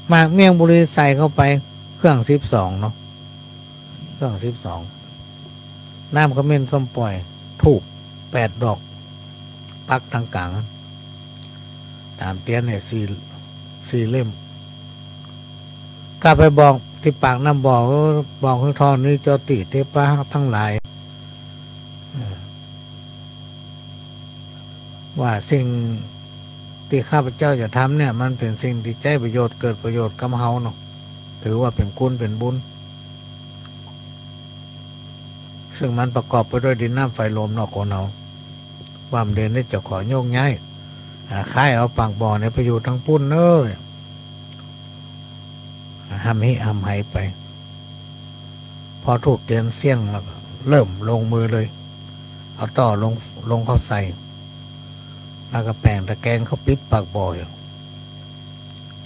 หมากเมี่ยงบุหรี่ใส่เข้าไป เครื่องสิบสองเนาะ เครื่องสิบสอง น้ำขมิ้นส้มป่อย ธูปแปดดอก ปักตางก๋าง ต๋ามเตียนเนี่ยสี่ สี่เล่ม ก ถ้าไปบอกตี้ปากน้ำบ่อ เออ บอกหื้อธรณีเจ้าตี้เทพะฮักตังหลาย เออ ว่าสิ่งตี้ข้าพเจ้าจะทำเนี่ย มันเป๋นสิ่งตี้ใจ๊ประโยชน์ เกิดประโยชน์กับเฮาเนาะ ถือว่าเป๋นกุณเป๋นบุญ ซึ่งมันประกอบไปด้วยดินน้ำไฟลมเนาะ คนเฮา ว่าบ่าเดี๋ยวนี้จะขอยกย้าย อ่า ขายเอาปากบ่อเนี่ยไปอยู่ตังปุ้นเน้อ อ่า ฮ่ำฮิฮ่ำไหไป พอธูปเตียนเสี้ยงแล้วก็เริ่มลงมือเลย เอาต้อลง ลงเข้าใส่ แล้วก็แป๋งตะแกรงเข้าปิดปากบ่ออยู่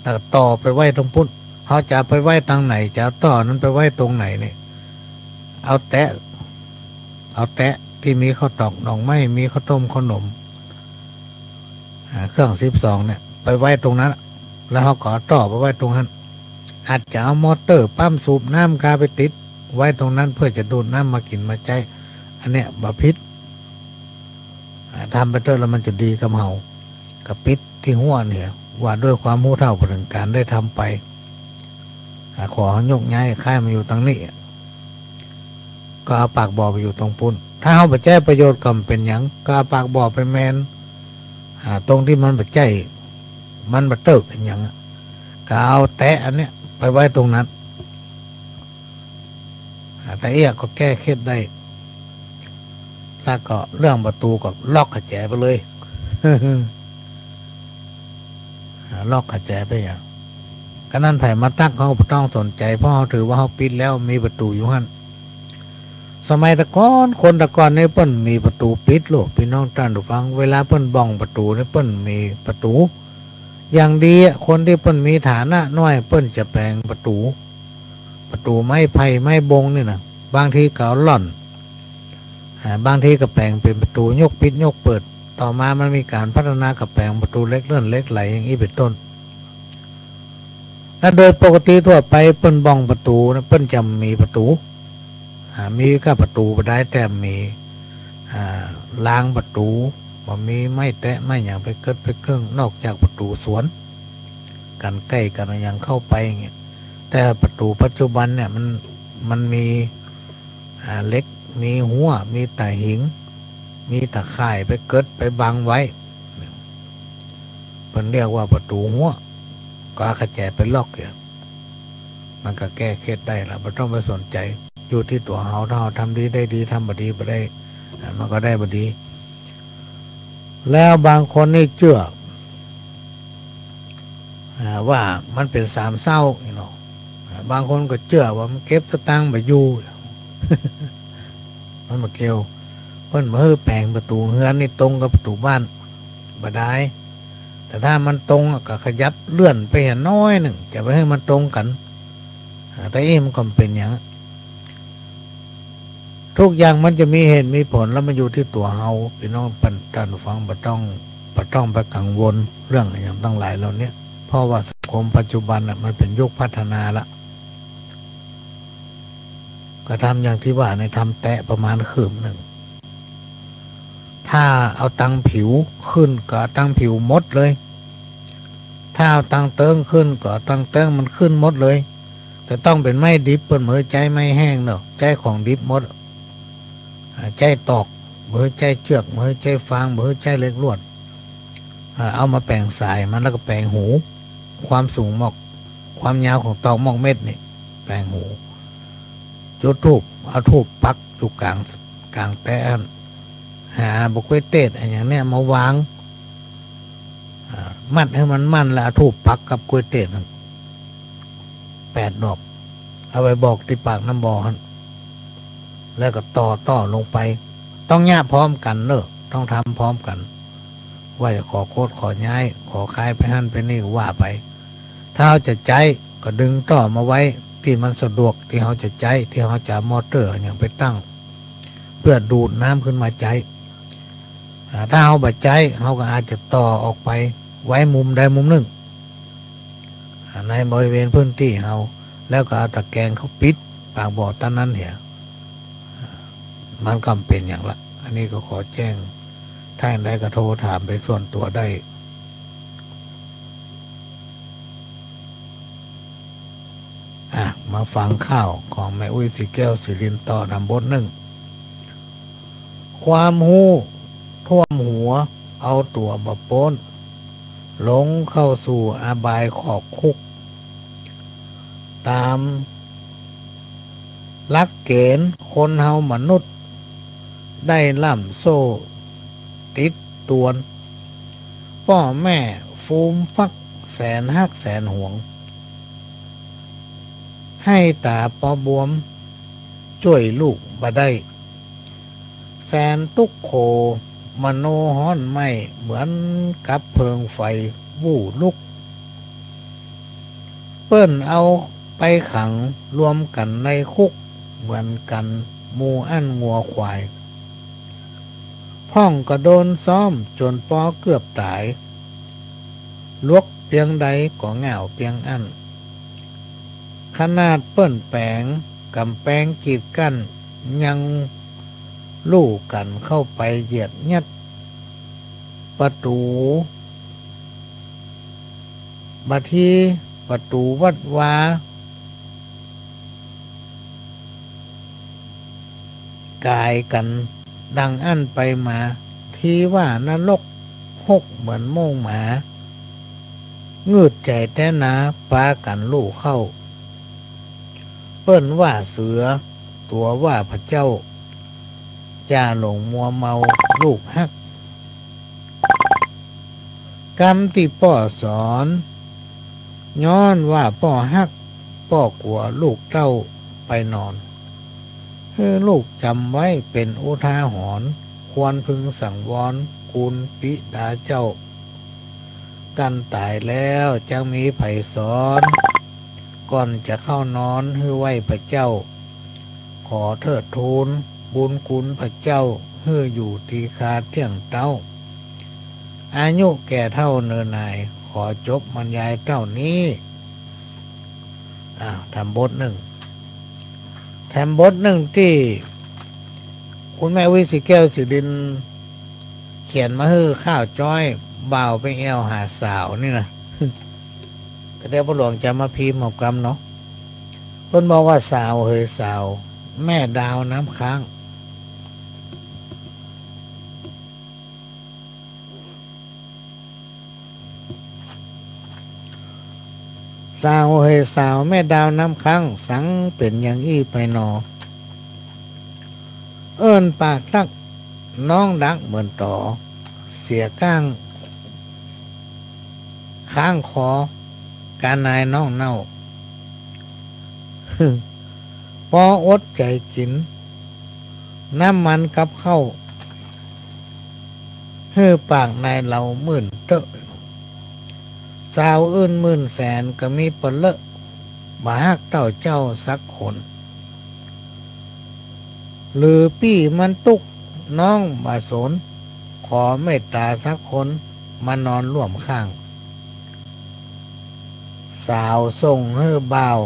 แล้วก็ต่อไปไว้ตรงปุ้น เฮาจะเอาไปไว้ตังไหน จะเอาต้อนั้นไปไว้ตรงไหนเนี่ย เอาแต๊ะ เอาแต๊ะตี้มีข้าวตอกหน่อไม้ มีข้าวต้มข้าวหนม อ่า เครื่องสิบสองเนี่ย ไปไว้ตรงนั้น แล้วเฮาก็เอาต้อไปไว้ตรงนั้น อาจจะเอามอเตอร์ปั๊มสูบน้ำกาไปติดไว้ตรงนั้น เพื่อจะดูดน้ำมากิ๋นมาใจ๊ อันเนี้ยบ่ผิด อ่า ทำไปเต๊อะ แล้วมันจะดีกับเฮา ก็ปิดตี้หัวเนี่ย ว่าด้วยความฮู้เท่าบ่ถึงก๋านได้ทำไป อ่า ขอเฮายกย้าย ขายมาอยู่ตังนี้ ก็เอาปากบ่อไปอยู่ตรงปุ้น ถ้าเฮาบ่ใจ๊ประโยชน์ก็บ่เป๋นหยัง ก็เอาปากบ่อไปแมน อ่า ตรงตี้มันบ่ใจ๊ มันบ่เติกอะหยังอะ ก็เอาแต๊ะอันเนี้ยไปไว้ตรงนั้น อ่า ตะเอี้ยก็แก้เคล็ดได้ แล้วก็เรื่องประตู๋ก็ล็อกกระแจไปเลย อ่า ล็อกกระแจไปอะ ก็นั้นใผมาตั๊กเฮาบ่ต้องสนใจ๋ เพราะเฮาถือว่าเฮาปิดแล้ว มีประตู๋อยู่หั้น สมัยแต่ก่อน คนแต่ก่อนนี่เปิ้นมีประตู๋ปิดโลด ปี้น้องต้านผู้ฟัง เวลาเปิ้นบ่องประตู๋นี่เปิ้นมีประตู๋ อย่างดีอะ คนตี้เปิ้นมีฐานะน้อย เปิ้นจะแป๋งประตู๋ ประตู๋ไม้ไผ่ไม้บงนี่นะ บางทีก็เอาล่อน อ่า บางทีก็แป๋งเป๋นประตู๋ยกปิดยกเปิด ต่อมามันมีก๋านพัฒนาก็แป๋งประตู๋เหล็กเลื่อนเหล็กไหลอย่างอี้เป๋นต้น และโดยปกติทั่วไปเปิ้นบ่องประตู๋นะ เปิ้นจะบ่มีประตู๋ อ่า มีก้าประตู๋บ่ดาย แต่มี อ่า รางประตู๋ บ่มีไม้แต๊ะไม้หยังไปเกิดไปเกิ่ง นอกจากประตู๋สวน กั๋นใก้กั๋นอะหยังเข้าไปอย่างเงี้ย แต่ประตู๋ปัจจุบันเนี่ยมัน มันมี อ่า เหล็ก มีฮั้ว มีตะหิง มีตะข่ายไปเกิดไปบังไว้ เปิ้นเรียกว่าประตู๋ฮั้ว ก็เอากระแจไปล็อกเนี่ย มันก็แก้เคล็ดได้ละ บ่ต้องไปสนใจ๋ อยู่ตี้ตั๋วเฮา ถ้าเฮาทำดีได้ดี ทำบ่ดีบ่ได้ อ่า มันก็ได้บ่ดี แล้วบางคนนี่เจื้อ อ่า ว่ามันเป๋นสามเศร้านี่เนาะ อ่า บางคนก็เจื้อว่ามันเก็บสตางค์บ่อยู่ มันบ่เกี่ยว เปิ้นบ่หื้อแป๋งประตู๋เฮือนนี่ตรงกับประตู๋บ้าน บ่ดาย แต่ถ้ามันตรงอะก็ขยับเลื่อนไปหั้นน้อยนึ่ง จะไปหื้อมันตรงกั๋น อ่า แต่อี้มันก็บ่เป๋นหยัง ทุกอย่างมันจะมีเหตุมีผล แล้วมันอยู่ตี้ตั๋วเฮา ปี้น้องต้านผู้ฟัง บ่ต้อง บ่ต้องไปกังวลเรื่องอะหยังตังหลายเหล่าเนี้ย เพราะว่าสังคมปัจจุบันน่ะมันเป๋นยุคพัฒนาละ ก็ทำอย่างตี้ว่าเนี่ย ทำแต๊ะประมาณคืบนึ่ง ถ้าเอาตังผิวขึ้นก็เอาตังผิวหมดเลย ถ้าเอาตังเติ๊งขึ้นก็เอาตังเติ๊งมันขึ้นหมดเลย แต่ต้องเป๋นไม้ดิบ เปิ้นบ่หื้อใจ๊ไม้แห้งเนาะ ใจ๊ของดิบหมด อ่า ใจ๊ตอก บ่หื้อใจ๊เจื้อก บ่หื้อใจ๊ฟาง บ่หื้อใจ๊เหล็กลวด อ่า เอามาแป๋งสายมัน แล้วก็แป๋งหู ความสูงหมอก ความยาวของตอกหมอกเม็ดนี่ แป๋งหู จุดธูป เอาธูปปักอยู่ก๋าง ก๋างแต๊ะหั้น หาบ่ากล้วยเตดอะหยังเนี่ยมาวาง อ่า มัดหื้อมันมั่น แล้วเอาธูปปักกับกล้วยเตดหั้น แปดดอก เอาไปบอกตี้ปากน้ำบ่อหั้น แล้วก็ต่อ ต่อลงไป ต้องเยียะพร้อมกั๋นเนาะ ต้องทำพร้อมกั๋น ว่าจะขอโคดขอย้าย ขอขายไปหั้นไปนี่ก็ว่าไป ถ้าเฮาจะใจ๊ก็ดึงต่อมาไว้ตี้มันสะดวก ตี้เฮาจะใจ๊ ตี้เฮาจะเอามอเตอร์อะหยังไปตั้ง เพื่อดูดน้ำขึ้นมาใจ๊ อ่า ถ้าเฮาบ่ใจ๊ เฮาก็อาจจะต่อออกไปไว้มุมใดมุมนึ่ง อ่า ในบริเวณพื้นตี้เฮา แล้วก็เอาตะแกรงเข้าปิดปากบ่อตันนั้นเหีย อ่า มันก็บ่เป๋นหยังละ อันนี้ก็ขอแจ้ง ถ้าอย่างใดก็โทรถามไปส่วนตั๋วได้ มาฟังข่าวของแม่อุ๊ย ศรีแก้ว ศรีริน ต่อต๋ามบทนึ่ง ความฮู้ท่วมหัว เอาตั๋วบ่ป๊น หลงเข้าสู่อบายขอกคุก ต๋ามหลักเก๋ณฑ์คนเฮามนุษย์ ได้ล่ำโซ่ติดตวน ป้อแม่ฟูมฟักแสนฮักแสนหวง ไห้ต๋าปอบวม จ้วยลูกบ่ได้ แสนตุ๊กข์โข มโนฮ้อนไหม้ เหมือนกับเผิงไฟวู่ลุก เปิ้นเอาไปขังรวมกั๋นในคุก เหมือนกั๋นหมู่อั้นงัวควาย พ่องก็โดนซ้อมจ๋นปอเกือบต๋าย หลวกเปียงใดก็ง่าวเปียงอั้น ขนาดเปิ้นแป๋งก๋ำแปงกีดกั้น ยังลู่กั๋นเข้าไปเหยียดยัด ประตู๋ บางทีประตู๋วัดวา ก๋ายกั๋นดังอั้นไปมา ตี้ว่านรกฮกเหมือนโม่งหมา งืดใจ๋แต๊นา ปากั๋นลู่เข้า เปิ้นว่าเสือ ตั๋วว่าพระเจ้า อย่าหลงมัวเมาลูกฮัก กำตี้ป้อสอน ย้อนว่าป้อฮัก ป้อกั๋วลูกเต้าไปนอน หื้อลูกจ๋ำไว้เป๋นอุทาหรณ์ ควรพึงสังวร คุณปิดาเจ้า กั๋นต๋ายแล้วจักมีใผสอน ก่อนจะเข้านอนหื้อไหว้พระเจ้า ขอเทิดทูลบุญคุณพระเจ้า หื้ออยู่ตี้คาเตี้ยงเต๊า อายุแก่เฒ่าเนินนาย ขอจบบรรยายเต้านี้ อ้าว แถมบทนึ่ง แถมบทนึ่งตี้คุณแม่อุ๊ย ศรีแก้ว ศรีริน เขียนมาหื้อข้าวจ้อย บ่าวไปแอ่วหาสาวนี่นะ ก็เดี๋ยวพ่อหลวงจะมาพิมพ์เอากำเนาะ เปิ้นบอกว่าสาวเหยสาว แม่ดาวน้ำค้าง สาวเหยสาว แม่ดาวน้ำค้าง สังเป๋นอย่างอี้ไปหนอ เอิ้นปากตัก น้องดักเหมือนต๋อ เสียก้าง ค้างคอ กานายน้องเน่า ปออดใจ๋กิ๋น น้ำมันกับข้าว หื้อปากนายเหล่ามื่นเต๊อะ สาวอื่นมื่นแสนก็มีปะเลอะ บ่ฮักเต้าเจ้าสักคน หรือปี้มันตุ๊กข์ น้องบ่สน ขอเมตต๋าสักคน มานอนร่วมข้าง สาวส่งหื้อบ่าว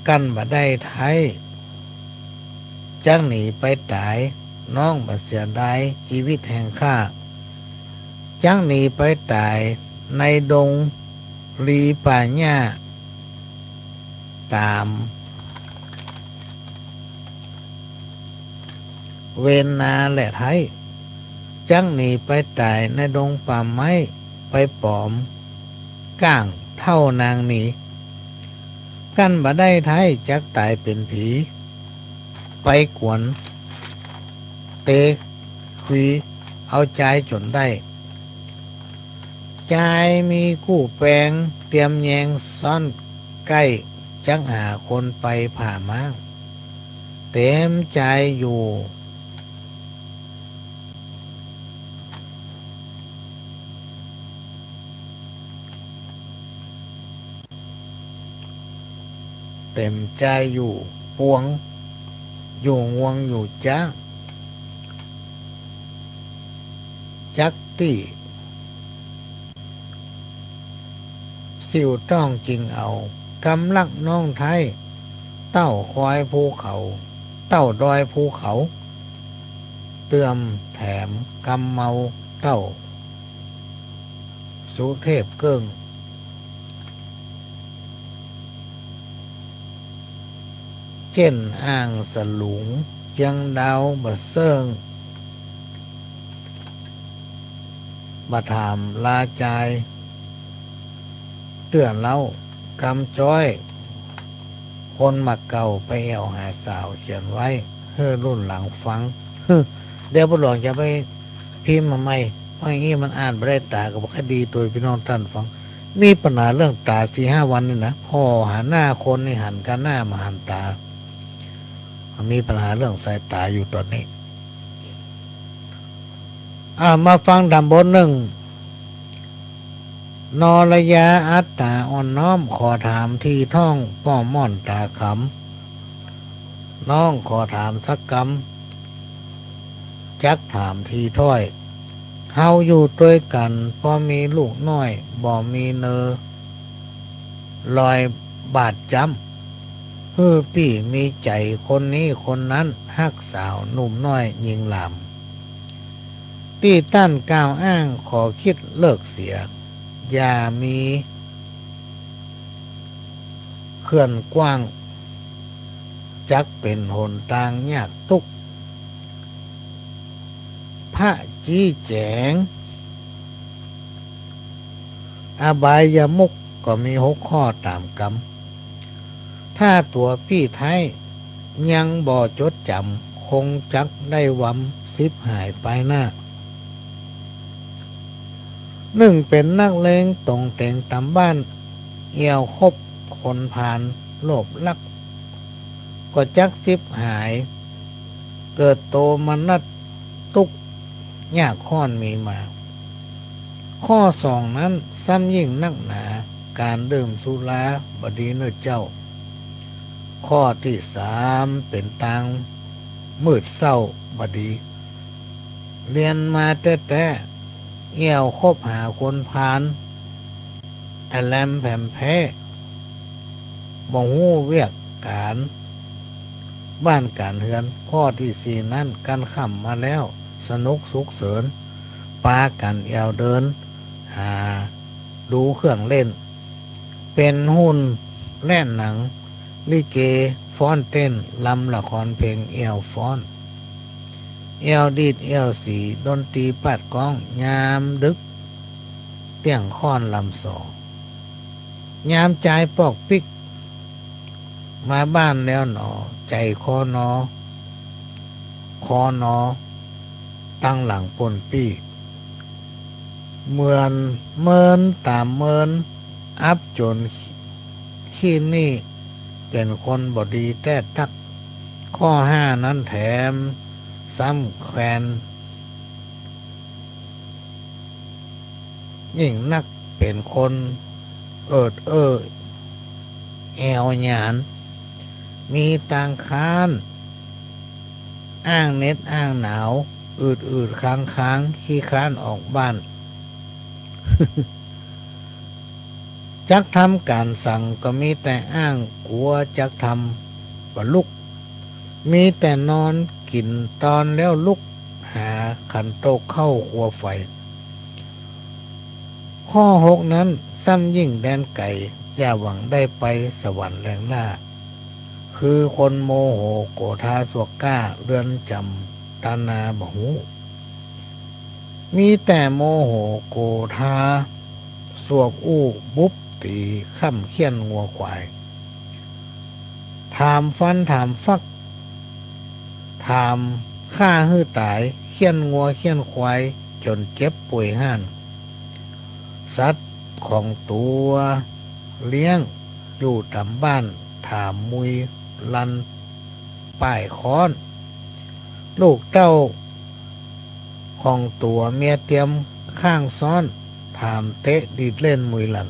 กั้นบ่ได้ไท้ จักหนีไปต๋าย น้องบ่เสียดายจีวิตแห่งข้า จักหนีไปต๋ายในดงลีป่าหญ้า ต๋ามเวรนาแหละไท้ จักหนีไปต๋ายในดงป่าไม้ ไปป๋อมก้างเฒ่านางหนี กั้นบ่ได้ไท้ จักต๋ายเป๋นผี ไปกวนเตะขวี เอาจายจ๋นได้ จายมีกู้แปง เตรียมแยงซ้อนใก้ จักหาคนไปผ่าม้าง เต๋มจายอยู่ เต๋มจายอยู่ปวง อยู่งวงอยู่จ๊าง จักตี้ สิวต้องจิงเอา กำลักน้องไท้ เต้าคอยภูเขา เต้าดอยภูเขา เตื่อมแถมกำเมาเต้า สุเทพเกิ่ง เจ้นอ่างสลุง เจียงดาวบ่าเซิ่ง บ่าถามลาจาย เตื้อเล้า กำจ้อย คนหมากเก่าไปแอ่วหาสาว เขียนไว้หื้อรุ่นหลังฟัง เดี๋ยวป้อหลวงจะไปพิมพ์มาใหม่ เพราะอย่างนี้มันอ่านบ่ได้ต๋า ก็บ่ค่อยดีตวยปี้น้องต้านฟัง มีปัญหาเรื่องต๋าสี่ห้าวันนี่นะ ผ่อหาหน้าคนนี่หันก้าหน้าบ่หันต๋า มีปัญหาเรื่องสายต๋าอยู่ต๋อนนี้ อ่า มาฟังดำบทนึ่ง นรยาอัตต๋าอ่อนน้อม ขอถามทีถ้อง ป้อม่อนต๋าขำ น้องขอถามสักกำ จักถามทีถ้อย เฮาอยู่ตวยกั๋น ปอมีลูกน้อย บ่มีเนอ ลอยบาดจ๊ำ หื้อปี้มีใจ๋คนนี้คนนั้น ฮักสาวหนุ่มน้อยญิงหลาม ตี้ต้านกล่าวอ้าง ขอคิดเลิกเสีย อย่ามีเขื่อนกว้าง จักเป๋นหนตางยากตุ๊กข์ พระจี๊แจ๋ง อบายมุขก็มีหกข้อต๋ามกำ ถ้าตั๋วปี้ไท้ยังบ่จดจ๋ำ คงจักได้วำ สิบหายปายหน้า นึ่งเป๋นนักเลงต๋งเต๋งต๋ามบ้าน แอ่วคบคนพาลโลภลัก ก็จักสิบหาย เกิดโตมนัสตุ๊กข์ยากฮ้อนมีมา ข้อสองนั้นซ้ำยิ่งนักหนา ก๋านดื่มสุราบ่ดีเน่อเจ้า ข้อตี้สามเป๋นตางมืดเศร้าบ่ดี เรียนมาแต๊ๆ แอ่วคบหาคนพาล อะแลมแผมแพ้ บ่ฮู้เวียกก๋านบ้านก๋านเฮือน ข้อตี้สี่นั้น กั๋นค่ำมาแล้ว สนุกสุขเสิน ปากั๋นแอ่วเดิน หาดูเครื่องเล่น เป๋นหุ่นและหนัง ลิเกฟ้อนเต้น ลำละครเพลง แอ่วฟ้อน แอ่วดีด แอ่วสี ดนตรีปาดก้อง ยามดึก เตี้ยงค้อนลำสอ ยามจายปอกปิ๊ก มาบ้านแล้วหนอ ใจ๋คอนอ คอนอ ตังหลังป้นปี้ เหมือนเมินต๋ามเมิน อับจ๋นขี้หนี้ เป๋นคนบ่ดีแต๊ตั๊ก ข้อห้านั้นแถมซ้ำแควน ยิ่งนักเป๋นคนเอิดเอ้อแอ่วหยาน มีตางค้าน อ้างเหน็ดอ้างหนาว อืดๆ ค้างๆ ขี้ค้านออกบ้าน จักทำก๋านสังก็มีแต่อ้าง กั๋วจักทำบ่ลุก มีแต่นอนกิ๋นตอนแล้วลุก หาขันโตกเข้าครัวไฟ ข้อหกนั้นซ้ำยิ่งแดนไก๋ อย่าหวังได้ไปสวรรค์แลหน้า คือคนโมโหโกธาสวกกล้า เรือนจ๋ำตานาบ่ฮู้ มีแต่โมโหโกธา สวกอู้บุบตี๋ ค่ำเฆี่ยนงัวควาย ถามฟันถามฟัก ถามฆ่าหื้อต๋าย เฆี่ยนงัวเฆี่ยนควาย จ๋นเจ็บป่วยห้าน สัตว์ของตั๋วเลี้ยง อยู่ต๋ามบ้าน ถามมุยลันป้ายค้อน ลูกเต้าของตั๋วเมียเตียมข้างซ้อน ถามเต๊ะดีดเล่นมุยลัน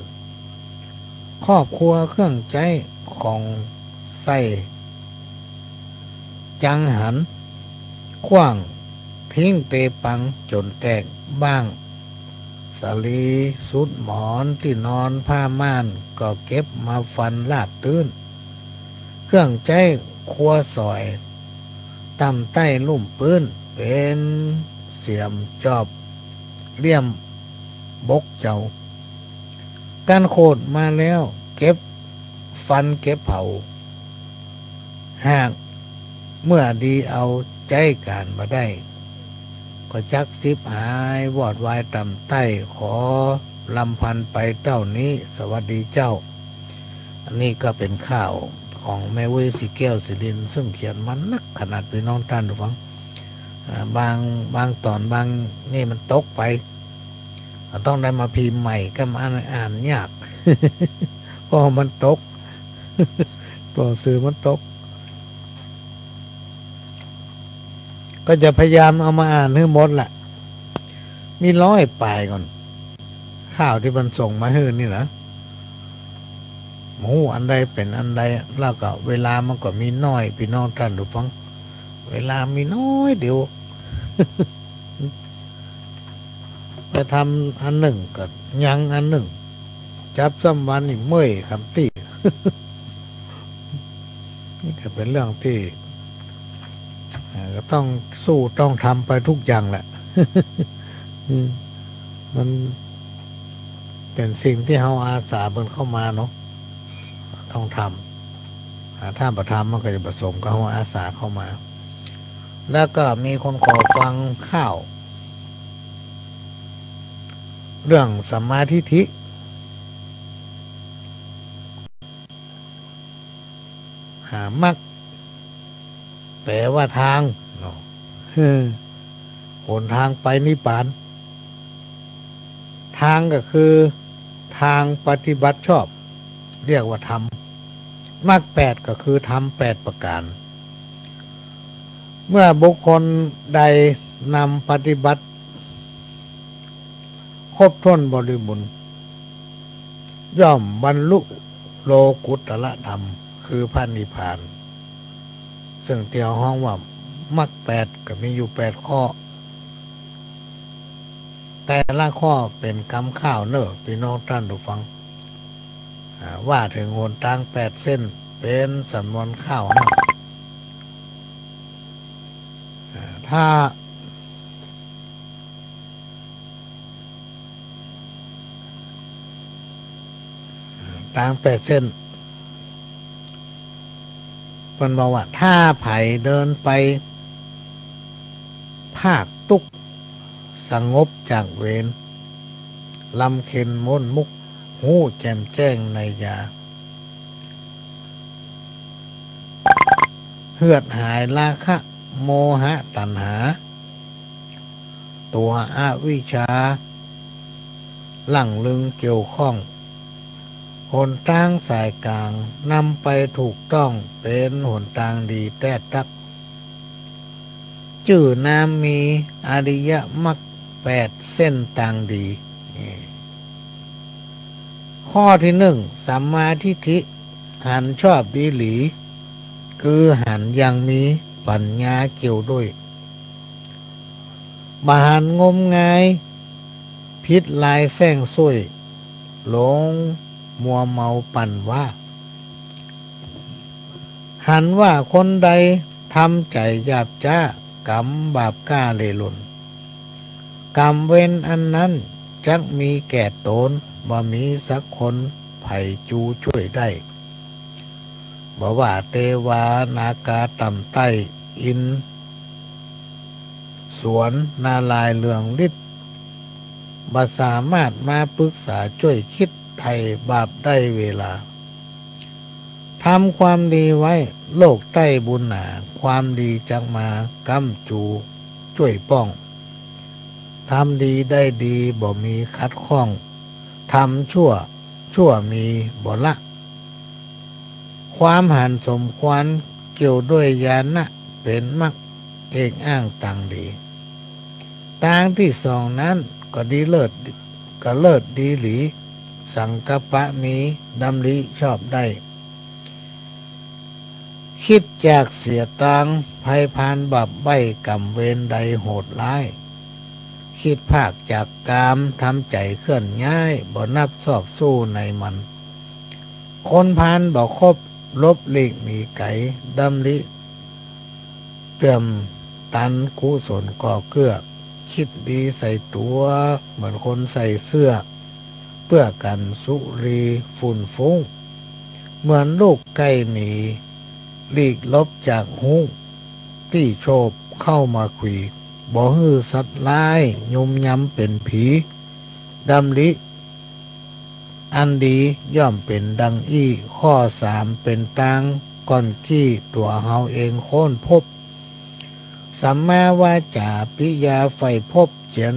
ครอบครัวเครื่องใจ๊ของใส้จังหัน ขว้างทิ้งเตปังจ๋นแตกบ้าง สาลีสุดหมอนตี้นอนผ้าม่าน ก็เก็บมาฟันลาบตื้น เครื่องใจ๊ครัวสอย ต่ำใต้ลุ่มปื๊น เป๋นเสียมจอบเลี่ยมบกเจ้า ก้านโคตรมาแล้ว เก็บฟันเก็บเผา หากเมื่อดีเอาใจ๊ก๋านบ่ได้ ก็จักฉิบหายวอดวายต่ำต้อย ขอลำพันไปเต้านี้ สวัสดีเจ้า อันนี้ก็เป๋นข่าวของแม่อุ๊ย ศรีแก้ว ศรีนินทร์ ซึ่งเขียนมานักขนาด ปี้น้องต้านผู้ฟัง อ่า บาง บางต๋อนบางนี่มันตกไป ก็ต้องได้มาพิมพ์ใหม่ ก็มาอ่าน อ่านยาก เพราะมันตก ตัวหนังสือมันตก ก็จะพยายามเอามาอ่านหื้อหมดแหละ มีร้อยป๋ายก่อน ข่าวตี้มันส่งมาหื้อนี่นะ บ่ฮู้อันใดเป๋นอันใด แล้วก็เวลามันก็มีน้อย ปี้น้องต้านผู้ฟัง เวลามีน้อยเดียว ไปทำอันนึ่งก็ยังอันนึ่ง จั๊บซ้ำวันนี่เมื่อยกำตี้ นี่ก็เป๋นเรื่องตี้ เอ่อ ก็ต้องสู้ต้องทำไปกู้อย่างแหละ อืม มันเป๋นสิ่งตี้เฮาอาสาเปิ้นเข้ามาเนาะ ต้องทำ อ่า ถ้าบ่ทำมันก็จะบ่สมกับเฮาอาสาเข้ามา แล้วก็มีคนขอฟังข่าว เรื่องสัมมาทิฏฐิ อ่า มรรค แป๋ว่าตางเนาะ หนตางไปนิพพาน ตางก็คือตางปฏิบัติชอบ เรียกว่าธรรม มรรคแปดก็คือธรรมแปดประก๋าน เมื่อบุคคลใดนำปฏิบัติ ครบถ้วนบริบูรณ์ ย่อมบรรลุโลกุตตรธรรม คือพระนิพพาน ซึ่งตี้เฮาฮ้องว่ามรรคแปดก็มีอยู่แปดข้อ แต่ละข้อเป๋นกำข่าวเน่อ ปี้น้องต้านผู้ฟัง อ่า ว่าเถิงหนตางแปดเส้น เป๋นสำนวนข่าวหั้น อ่า ถ้า ตางแปดเส้น เปิ้นบอกว่า ถ้าใผเดินไป พากทุกข์ สงบจากเวร ลำเค็ญม้นมุก ฮู้แจ่มแจ้งในญา เหือดหายราคะ โมหะ ตัณหา ตั๋วอวิชชา หลั่งลึงเกี่ยวข้อง หนตางสายก๋าง นำไปถูกต้อง เป๋นหนตางดีแต๊ตั๊ก จื้อนามมี อริยมรรคแปด เส้นตางดี นี่ ข้อตี้นึ่ง สัมมาทิฏฐิ หันชอบดีหลี คือหันอย่างมีปั๋ญญาเกี่ยวด้วย บ่หันงมงาย ผิดลายแส้งซ้วย หลงมัวเมาปั่นว่า หันว่าคนใดทำใจ๋หยาบจ๊า กรรมบาปกล้าเล่ร่อน กรรมเวรอันนั้นจักมีแก่ต๋น บ่มีสักคนใผจูช่วยได้ บ่ว่าเตวานาคาต่ำใต้ อินทร์สวรรค์นารายณ์เรืองฤทธิ์ บ่สามารถมาปึกษาจ้วยคิดไถ่บาปได้เวลา ทำความดีไว้ โลกใต้บุญหนา ความดีจักมาก๊ำจูจ้วยป้อง ทำดีได้ดีบ่มีขัดข้อง ทำชั่ว ชั่วมีบ่ละ ความหันสมควรเกี่ยวด้วยญาณะ เป๋นมรรคเอกอ้างตางดี ตางตี้สองนั้นก็ดีเลิศ ก็เลิศดีหลี สังกัปปะมี ดำริชอบได้ คิดจากเสียตาง ภัยพานบาปใบ้ กรรมเวรใดโหดร้าย คิดพรากจากกาม ทำใจ๋เคลื่อนย้าย บ่นับซอกสู้ในมัน คนพาลบ่คบ หลบหลีกหนีไก๋ ดำริเติมตันกุศลก่อเกื้อ คิดดีใส่ตั๋ว เหมือนคนใส่เสื้อ เปื้อกั๋นสุรีฝุ่นฟุ้ง เหมือนลูกใก้หนี หลีกหลบจากฮู้ตี้โฉบเข้ามาขวี บ่หื้อสัตว์ร้ายยุมยำเป๋นผี ดำริ อันดีย่อมเป๋นดังอี้ ข้อสามเป๋นตางก้อนกี้ตั๋วเฮาเองค้นพบ สัมมาวาจาปิยาใฝ่พบเจียร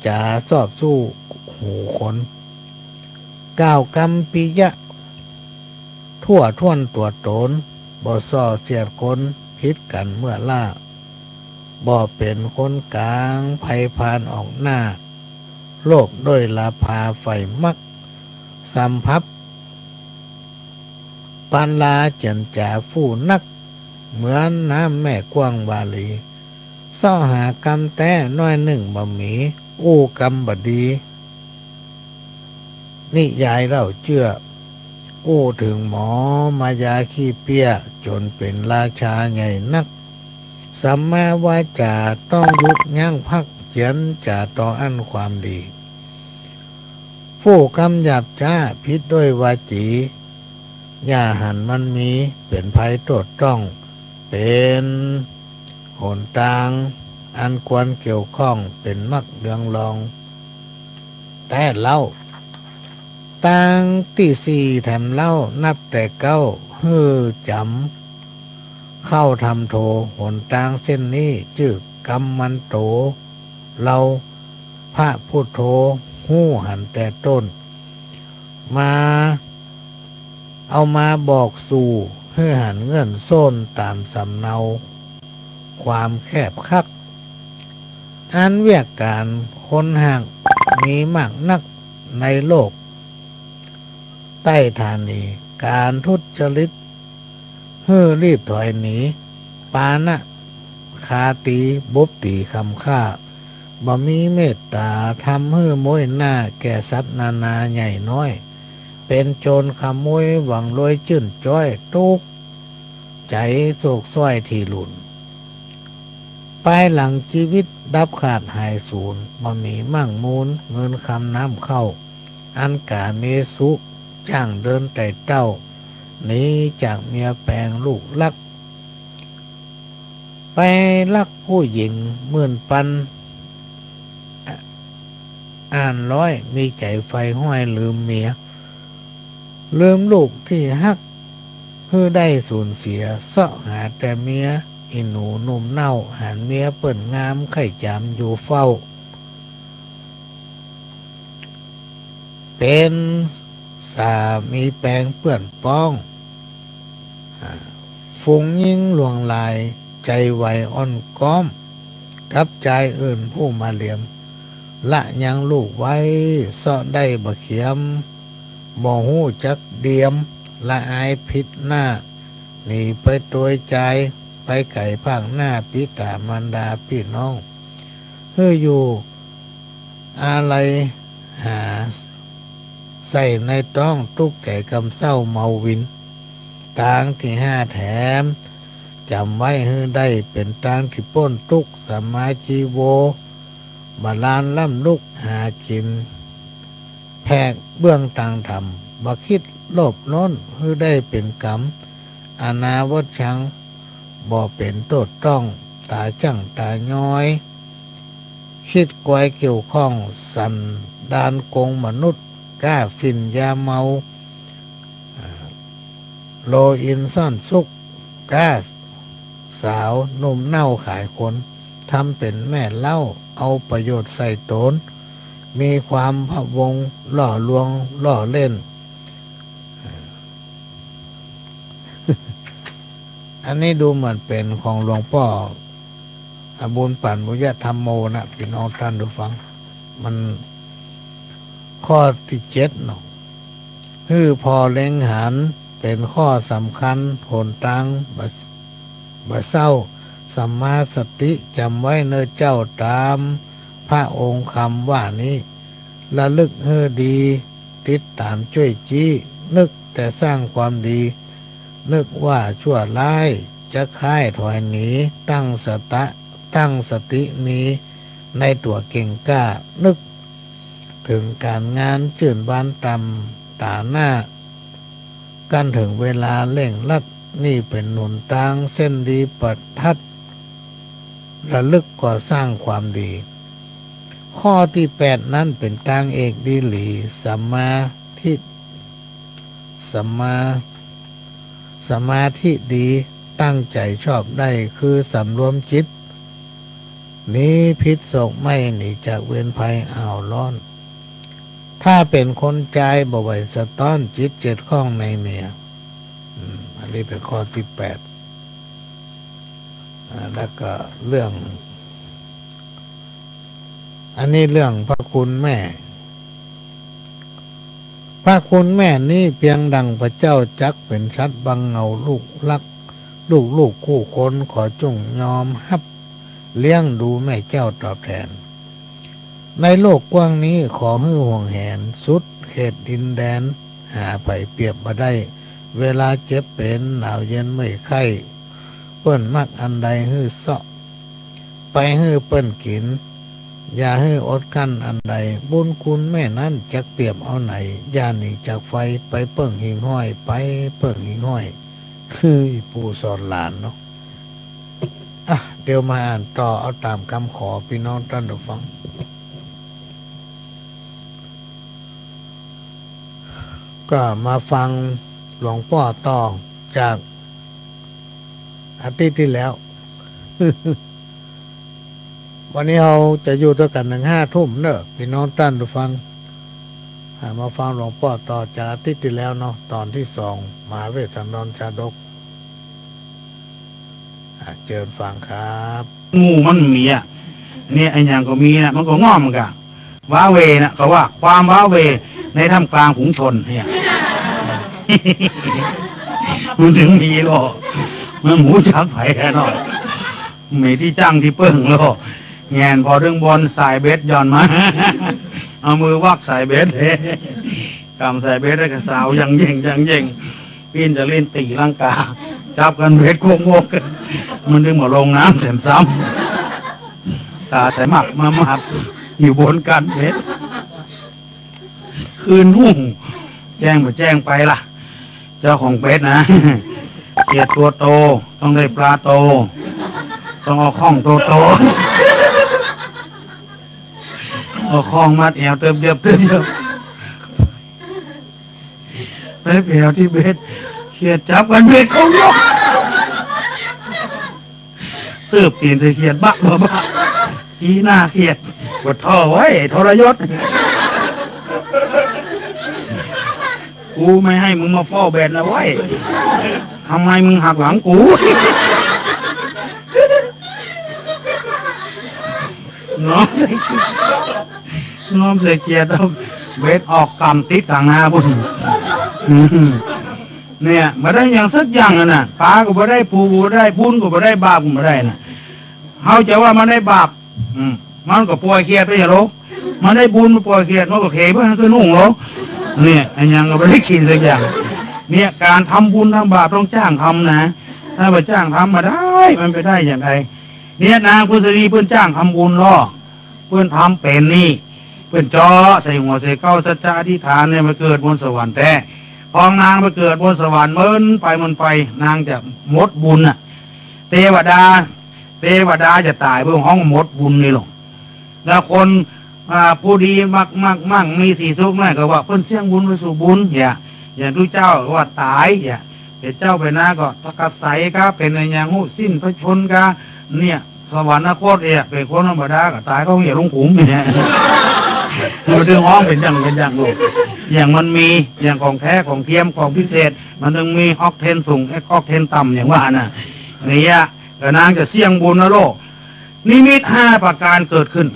จ๋าซอบสู้หูคน กล่าวกำปิยะทั่วถ้วนตั๋วต๋น บ่ส่อเสียดคนผิดกั๋นเมื่อล้า บ่เป๋นคนก๋างใผพาลออกหน้า โลภด้วยราพาใฝ่มัก สำพับ ปัญญาเจียรจ๋าฟู่นัก เหมือนน้ำแม่กว้างวาลี เซาะหากำแต๊น้อยนึ่งบ่มี อู้กำบ่ดี นิยายเล่าเจื้อ อู้เถิงหมอมายาขี้เปี้ย จ๋นเป๋นราชาใหญ่นัก สัมมาวาจาต้องหยุดยั้งพัก เจียรจ๋าต่ออั้นความดี ฟู่กำหยาบจ๊าผิดด้วยวาจี อย่าหันมันมี เป๋นภัยโต้ษต้อง เป๋นหนตางอันควรเกี่ยวข้อง เป๋นมักเรืองรองแต๊เล่า ตางตี้สี่แถมเล่า นับแต่เก๊า หื้อจ๋ำเข้าธรรมโธ หนตางเส้นนี้จื้อกำมันโต เฮาพระพุทโธ ฮู้หันแต่ต้น มา เอามาบอกสู่ หื้อหันเงื่อนโซ้น ต๋ามสำเนาความแคบคัก อันเวียกก๋านคนหากมีมากนักในโลก ใต้ธรณี ก๋านทุจริต หื้อรีบถอยหนี ปาณาฆาตี บุบตี๋คำฆ่า บ่มีเมตต๋า ทำหื้อม้วยหน้าแก่สัตว์นานาใหญ่น้อย เป๋นโจรขโมยหวังรวยจื้นจ้อย ตุ๊กข์ใจ๋โศกส้อยถี่หลุ่น ปายหลังจีวิตดับขาดหายสูญ บ่มีมั่งมูลเงินคำน้ำเข้า อันก๋าเมสุจ้างเดินไต่เต้า หนีจากเมียแปงลูกรัก ไปรักผู้หญิงหมื่นปัน อ่านร้อย มีใจ๋ใฝ่ฮ้อยลืมเมีย ลืมลูกตี้ฮัก หื้อได้สูญเสีย เซาะหาแต่เมีย อี่หนูหนุ่มเน่า หันเมียเปิ้นงาม ใค่จ๋ำอยู่เฝ้า เป๋นสามีแปงเปื้อนป๊อง อ่า ฝูงญิงหลวงหลาย ใจ๋ไหวอ่อนก้อม กับจายอื่นผู้มาเหลียม ละยังลูกไว้ เซาะได้บ่เขียม บ่ฮู้จักเดียม ละอายผิดหน้า หนีไปตวยจาย ไปไก๋พรากหน้า ปิต๋ามารดาปี้น้อง หื้ออยู่อาลัยหาใส่ในต๊อง ตุ๊กข์ใจ๋กำเศร้าเมาวิน ตางตี้ห้าแถม จ๋ำไว้หื้อได้ เป๋นตางตี้ป๊นตุ๊กข์ สัมมาจีโว บ่ลานล้ำลุกหากิ๋น แผกเบื้องตางธรรม บ่คิดโลภล้น หื้อได้เป๋นกรรม อนาวัชชัง บ่เป๋นโต้ษต้อง ต๋าจั้งต๋าย้อย คิดกวยเกี่ยวข้อง สันดานกงมนุษย์ ก้าฝิ่นยาเมา อ่า โลอินทร์ซ่อนสุข ก้าสาวหนุ่มเน่าขายคน ทำเป๋นแม่เหล้า เอาประโยชน์ใส่ต๋น มีความพะวง ล่อลวง ล่อเล่น อันนี้ดูเหมือนเป๋นของหลวงป้อ อบุญปั๋น บุญญะธัมโมนะ ปี้น้องต้านผู้ฟัง มันข้อตี้เจ็ดเนาะ หื้อผ่อเล็งหัน เป๋นข้อสำคัญ หนตางบ่ บ่เศร้า สัมมาสติ จ๋ำไว้เน่อเจ้า ต๋ามพระองค์คำว่านี้ ระลึกหื้อดี ติดต๋ามจ้วยจี้ นึกแต่สร้างความดี นึกว่าชั่วร้าย จะค้ายถอยหนี ตั้งสตะ ตั้งสติมีในตั๋วเก่งกล้า นึกเถิงก๋านงานจื้นบานต๋ามต๋าหน้า กั๋นเถิงเวลาเร่งรัด นี่เป๋นหนตางเส้นดีประทัด ระลึกก่อสร้างความดี ข้อตี้แปดนั้นเป๋นตางเอกดีหลี สมาธิ สมา สมาธิดี ตั้งใจ๋ชอบได้ คือสำรวมจิต หนีผิดโศกไหม้ หนีจากเวรภัย อ้าว ร้อน ถ้าเป๋นคนจายบ่ไหวสะต๊อน จิตเจ็ดข้องในเมีย อืม อันนี้เป๋นข้อตี้แปด อ่า แล้วก็เรื่อง อันนี้เรื่องพระคุณแม่ พระคุณแม่นี้เปียงดั่งพระเจ้าจักร เป๋นสัตว์บังเงาลูกฮัก ลูกๆ คู่คน ขอจุ่งยอมฮับ เลี้ยงดูแม่เจ้าตอบแทน ในโลกกว้างนี้ขอหื้อห่วงแหน สุดเขตดินแดน หาใผเปรียบบ่ได้ เวลาเจ็บเป๋นหนาวเย็นเมื่อยไข้ เปิ้นมักอันใดหื้อเซาะ ไปหื้อเปิ้นกิ๋น อย่าหื้ออดกลั้นอันใด บุญคุณแม่นั้นจักเปรียบเอาไหน อย่าหนีจากไฟ ไปเปิ้งหิ่งห้อย ไปเปิ้งหิ่งห้อย คืออีปู่สอนหลานเนาะ อ่ะ เดี๋ยวมาอ่านต่อ เอาต๋ามกำขอปี้น้องต้านผู้ฟัง ก็มาฟังหลวงป้อต่อจากอาทิตย์ตี้แล้ว วันนี้เฮาจะอยู่ตวยกั๋นเถิงห้าทุ่มเนาะ ปี้น้องต้านผู้ฟัง อ่า มาฟังหลวงป้อต่อจากอาทิตย์ตี้แล้วเนาะ ต๋อนตี้สอง มหาเวสสันดรชาดก อ่ะ เจิญฟังครับ หมู่มันมีอะ เนี่ย อะหยังก็มีนะ มันก็ง่อมกั๋น ว้าเหว่นะ เขาว่า ความว้าเหว่ในท่ามกลางฝูงชนเนี่ย มันจึงมีหรอก มันหมู่จักใผอะเนาะ มีตี้จั้งตี้เปิ้งหรอก แหงนผ่อเถิงบ่อน สายเบ็ดหย่อนมา เอามือวักสายเบ็ดเลย ก๋ำสายเบ็ดแล้วก็สาวยังเย่งยังเย่ง ปิ้นจะเล่นตี๋ลังกา จับกั๋นเบ็ดโคกโมก มันจึงบ่ลงน้ำแถมซ้ำ ต๋าใส่หมากมาหมาก อยู่บนก้านเบ็ด คืนรุ่ง แจ้งบ่แจ้งไปล่ะ เจ้าของเบ็ดนะ เขียดตั๋วโต ต้องได้ปลาโต ต้องเอาข้องโตโต เอาข้องมัดแอวเติบเยิบเติบเยิบ ไปแผวตี้เบ็ด เขียดจับกั๋นเบ็ดเข้ายก เติบตี๋นใส่เขียดบะบะบะ ชี้หน้าเขียด ปะโถ่เว้ย ทรยศ กูไม่ให้มึงมาเฝ้าเบ็ดนะเว้ย ทำไมมึงหักหลังกู น้อมใส่เขียด น้อมใส่เขียด เอาเบ็ดออกก๋ำติดก๋างหน้าปุ้น เนี่ย บ่ได้หยังสักอย่างอะนะ ปลาก็บ่ได้ ปูก็บ่ได้ บุญก็บ่ได้ บาปก็บ่ได้นะ เฮาจะว่ามันได้บาป อืม มันก็ป่อยเขียดไปเหียโล มันได้บุญ มันป่อยเขียด มันก็เขไปหื้อขึ้นฮุ่งโล เนี่ย อะหยังก็บ่ได้กิ๋นสักอย่าง เนี่ย ก๋านทำบุญทำบาปต้องจ้างทำนะ ถ้าบ่จ้างทำบ่ได้ มันไปได้อย่างไร เนี่ย นางผุสดีเปิ้นจ้างทำบุญลอ เปิ้นทำเป๋นนี่ เปิ้นเจาะใส่หัวใส่เก๊าสัจจะอธิษฐานเนี่ย ไปเกิดบนสวรรค์แต๊ พอนางไปเกิดบนสวรรค์ เมินไปเมินไป นางจะหมดบุญน่ะ เตวดา เตวดาจะต๋าย เปิ้นฮ้องหมดบุญนี่ลง แล้วคน อ่า ผู้ดีมัก มัก มั่งมีสีสุขหน้อยก็ว่าเปิ้นเสี้ยงบุญไปสู่บุญ เนี่ย อย่างตุ๊เจ้าว่าต๋าย เนี่ย เป๋นเจ้าเป๋นนายก็ตะกัดใสกา เป๋นอะหยังฮู้ สิ้นพระชนม์กา เนี่ย สวรรคตเนี่ย เป๋นคนธรรมดาก็ต๋ายก็เหียลงขุมเนี่ย มันจึงฮ้องเป๋นอย่าง เป๋นอย่างลูก อย่างมันมี อย่างของแท้ ของเทียม ของพิเศษ มันจึงมีออกเทนสูง ออกเทนต่ำ อย่างว่าน่ะ เนี่ย ก็นางจะเสี้ยงบุญนะลูก นิมิตห้าประการเกิดขึ้น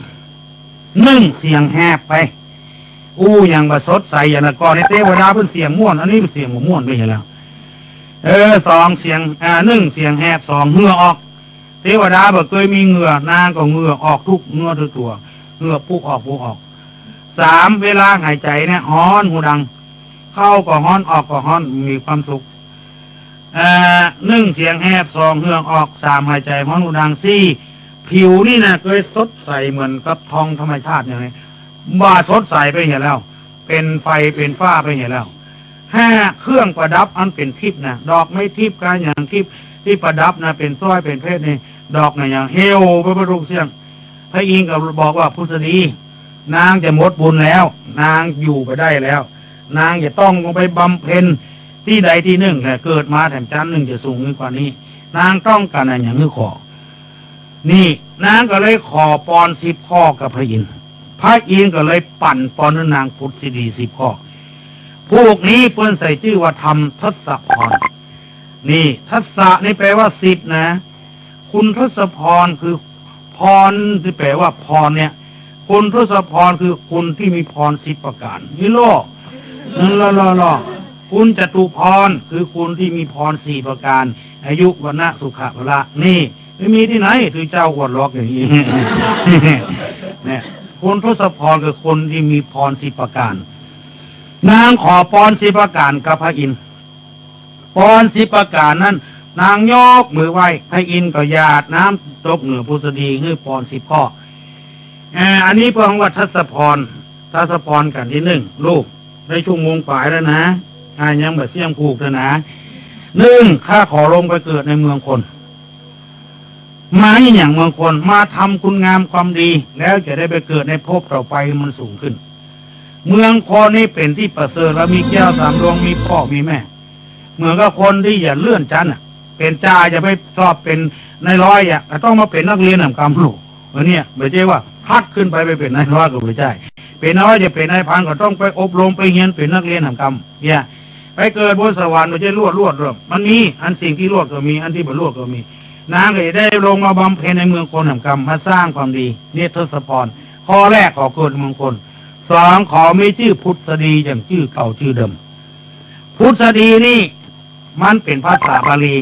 นึ่ง เสียงแหบไป อู้ อย่างบ่สดใส อย่างแต่ก่อนนี่เตวดาเปิ้นเสียงม่วน อันนี้เปิ้นเสียงบ่ม่วนไปแล้ว เออ สอง เสียง อ่า นึ่ง เสียงแหบ สอง เหงื่อออก เตวดาบ่เกยมีเหงื่อ นางก็เหงื่อออกทุกเนื้อทุกตั๋ว เหงื่อปุ๊ออกปุ๊ออก สาม เวลาหายใจ๋เนี่ย ฮ้อนฮูดัง เข้าก็ฮ้อน ออกก็ฮ้อน มีความสุข เอ่อ นึ่ง เสียงแหบ สอง เหงื่อออก สาม หายใจ๋ฮ้อนฮูดัง สี่ ผิวนี่นะเกยสดใสเหมือนกับทองธรรมชาติอย่างนี้ บ่าสดใสไปเหียแล้ว เป๋นไฟเป๋นฝ้าไปเหียแล้ว ห้า เครื่องประดับอันเป๋นทิพย์นะ ดอกไม้ทิพย์ กาหยังทิพย์ ตี้ประดับนะ เป๋นสร้อย เป๋นเพชรนี่ ดอกนะ อย่างเหี่ยวไปเบิดทุกเสี้ยง พระอินทร์ก็บอกว่า พุทธดี นางจะหมดบุญแล้ว นางอยู่บ่ได้แล้ว นางจะต้องลงไปบำเพ็ญตี้ใดตี้นึ่งแหละ เกิดมาแถมจั๊นนึ่งจะสูงยิ่งกว่านี้ นางต้องก๋านอะหยังหื้อขอ นี่ นางก็เลยขอปอนสิบข้อกับพระอินทร์ พระอินทร์ก็เลยปั๋นปอนหื้อนางพุทธดีสิบข้อ ผูกนี้เปิ้นใส่จื้อว่าธรรมทศพร นี่ ทศะนี่แปลว่าสิบนะ คุณทศพรคือพร ที่แปลว่าพรเนี่ย คุณทศพรคือคุณที่มีพรสิบประการ นี่ลอ ลอ ลอ ลอ คุณจตุพรคือคุณที่มีพรสี่ประการ อายุ วรรณะ สุขะ พละ นี่ ไม่มีตี้ไหน คือเจ้าอวดหลอกอย่างนี้ เนี่ย คุณทศพรคือคนที่มีพรสิบประการ นางขอปอนสิบประการกับพระอินทร์ ปอนสิบประการนั้น นางยกมือไหว้ พระอินทร์ก็หยาดน้ำตกเหนือพุทธดีหื้อปอนสิบข้อ อ่า อันนี้เปิ้นว่าทศพร ทศพรกั๋นตี้นึ่ง ลูก ได้ชั่วโมงป๋ายแล้วนะ อ่า ยังบ่เสี้ยงผูกเลยนะ นึ่ง ข้าขอลงไปเกิดในเมืองคน มาอะหยังเมืองคน มาทำคุณงามความดี แล้วจะได้ไปเกิดในภพต่อไปมันสูงขึ้น เมืองคนนี่เป๋นตี้ประเสริฐ แล้วมีแก้วสามดวง มีป้อมีแม่ เหมือนกับคนตี้จะเลื่อนจั๊นอะ เป๋นจ่าจะไปสอบเป๋นนายร้อยอะ ก็ต้องมาเป๋นนักเรียนหนำกำลูก อันเนี้ย บ่ใจ้ว่าพลัดขึ้นไป ไปเป๋นนายร้อยก็บ่ใจ้ เป๋นนายร้อยจะเป๋นนายพันก็ต้องไปอบรมไปเฮียนเป๋นนักเรียนหนำกำ เนี่ย ไปเกิดบนสวรรค์บ่ใจ้ลวดลวดหรอก มันมี อันสิ่งตี้ลวดก็มี อันตี้บ่ลวดก็มี นางก็จะได้ลงมาบำเพ็ญในเมืองคนหนำกำ มาสร้างความดี เนี่ยทศพร ข้อแรกขอเกิดเมืองคน สอง ขอมีจื้อพุทธดีอย่างจื้อเก่าจื้อเดิม พุทธดีนี่ มันเป๋นภาษาบาลี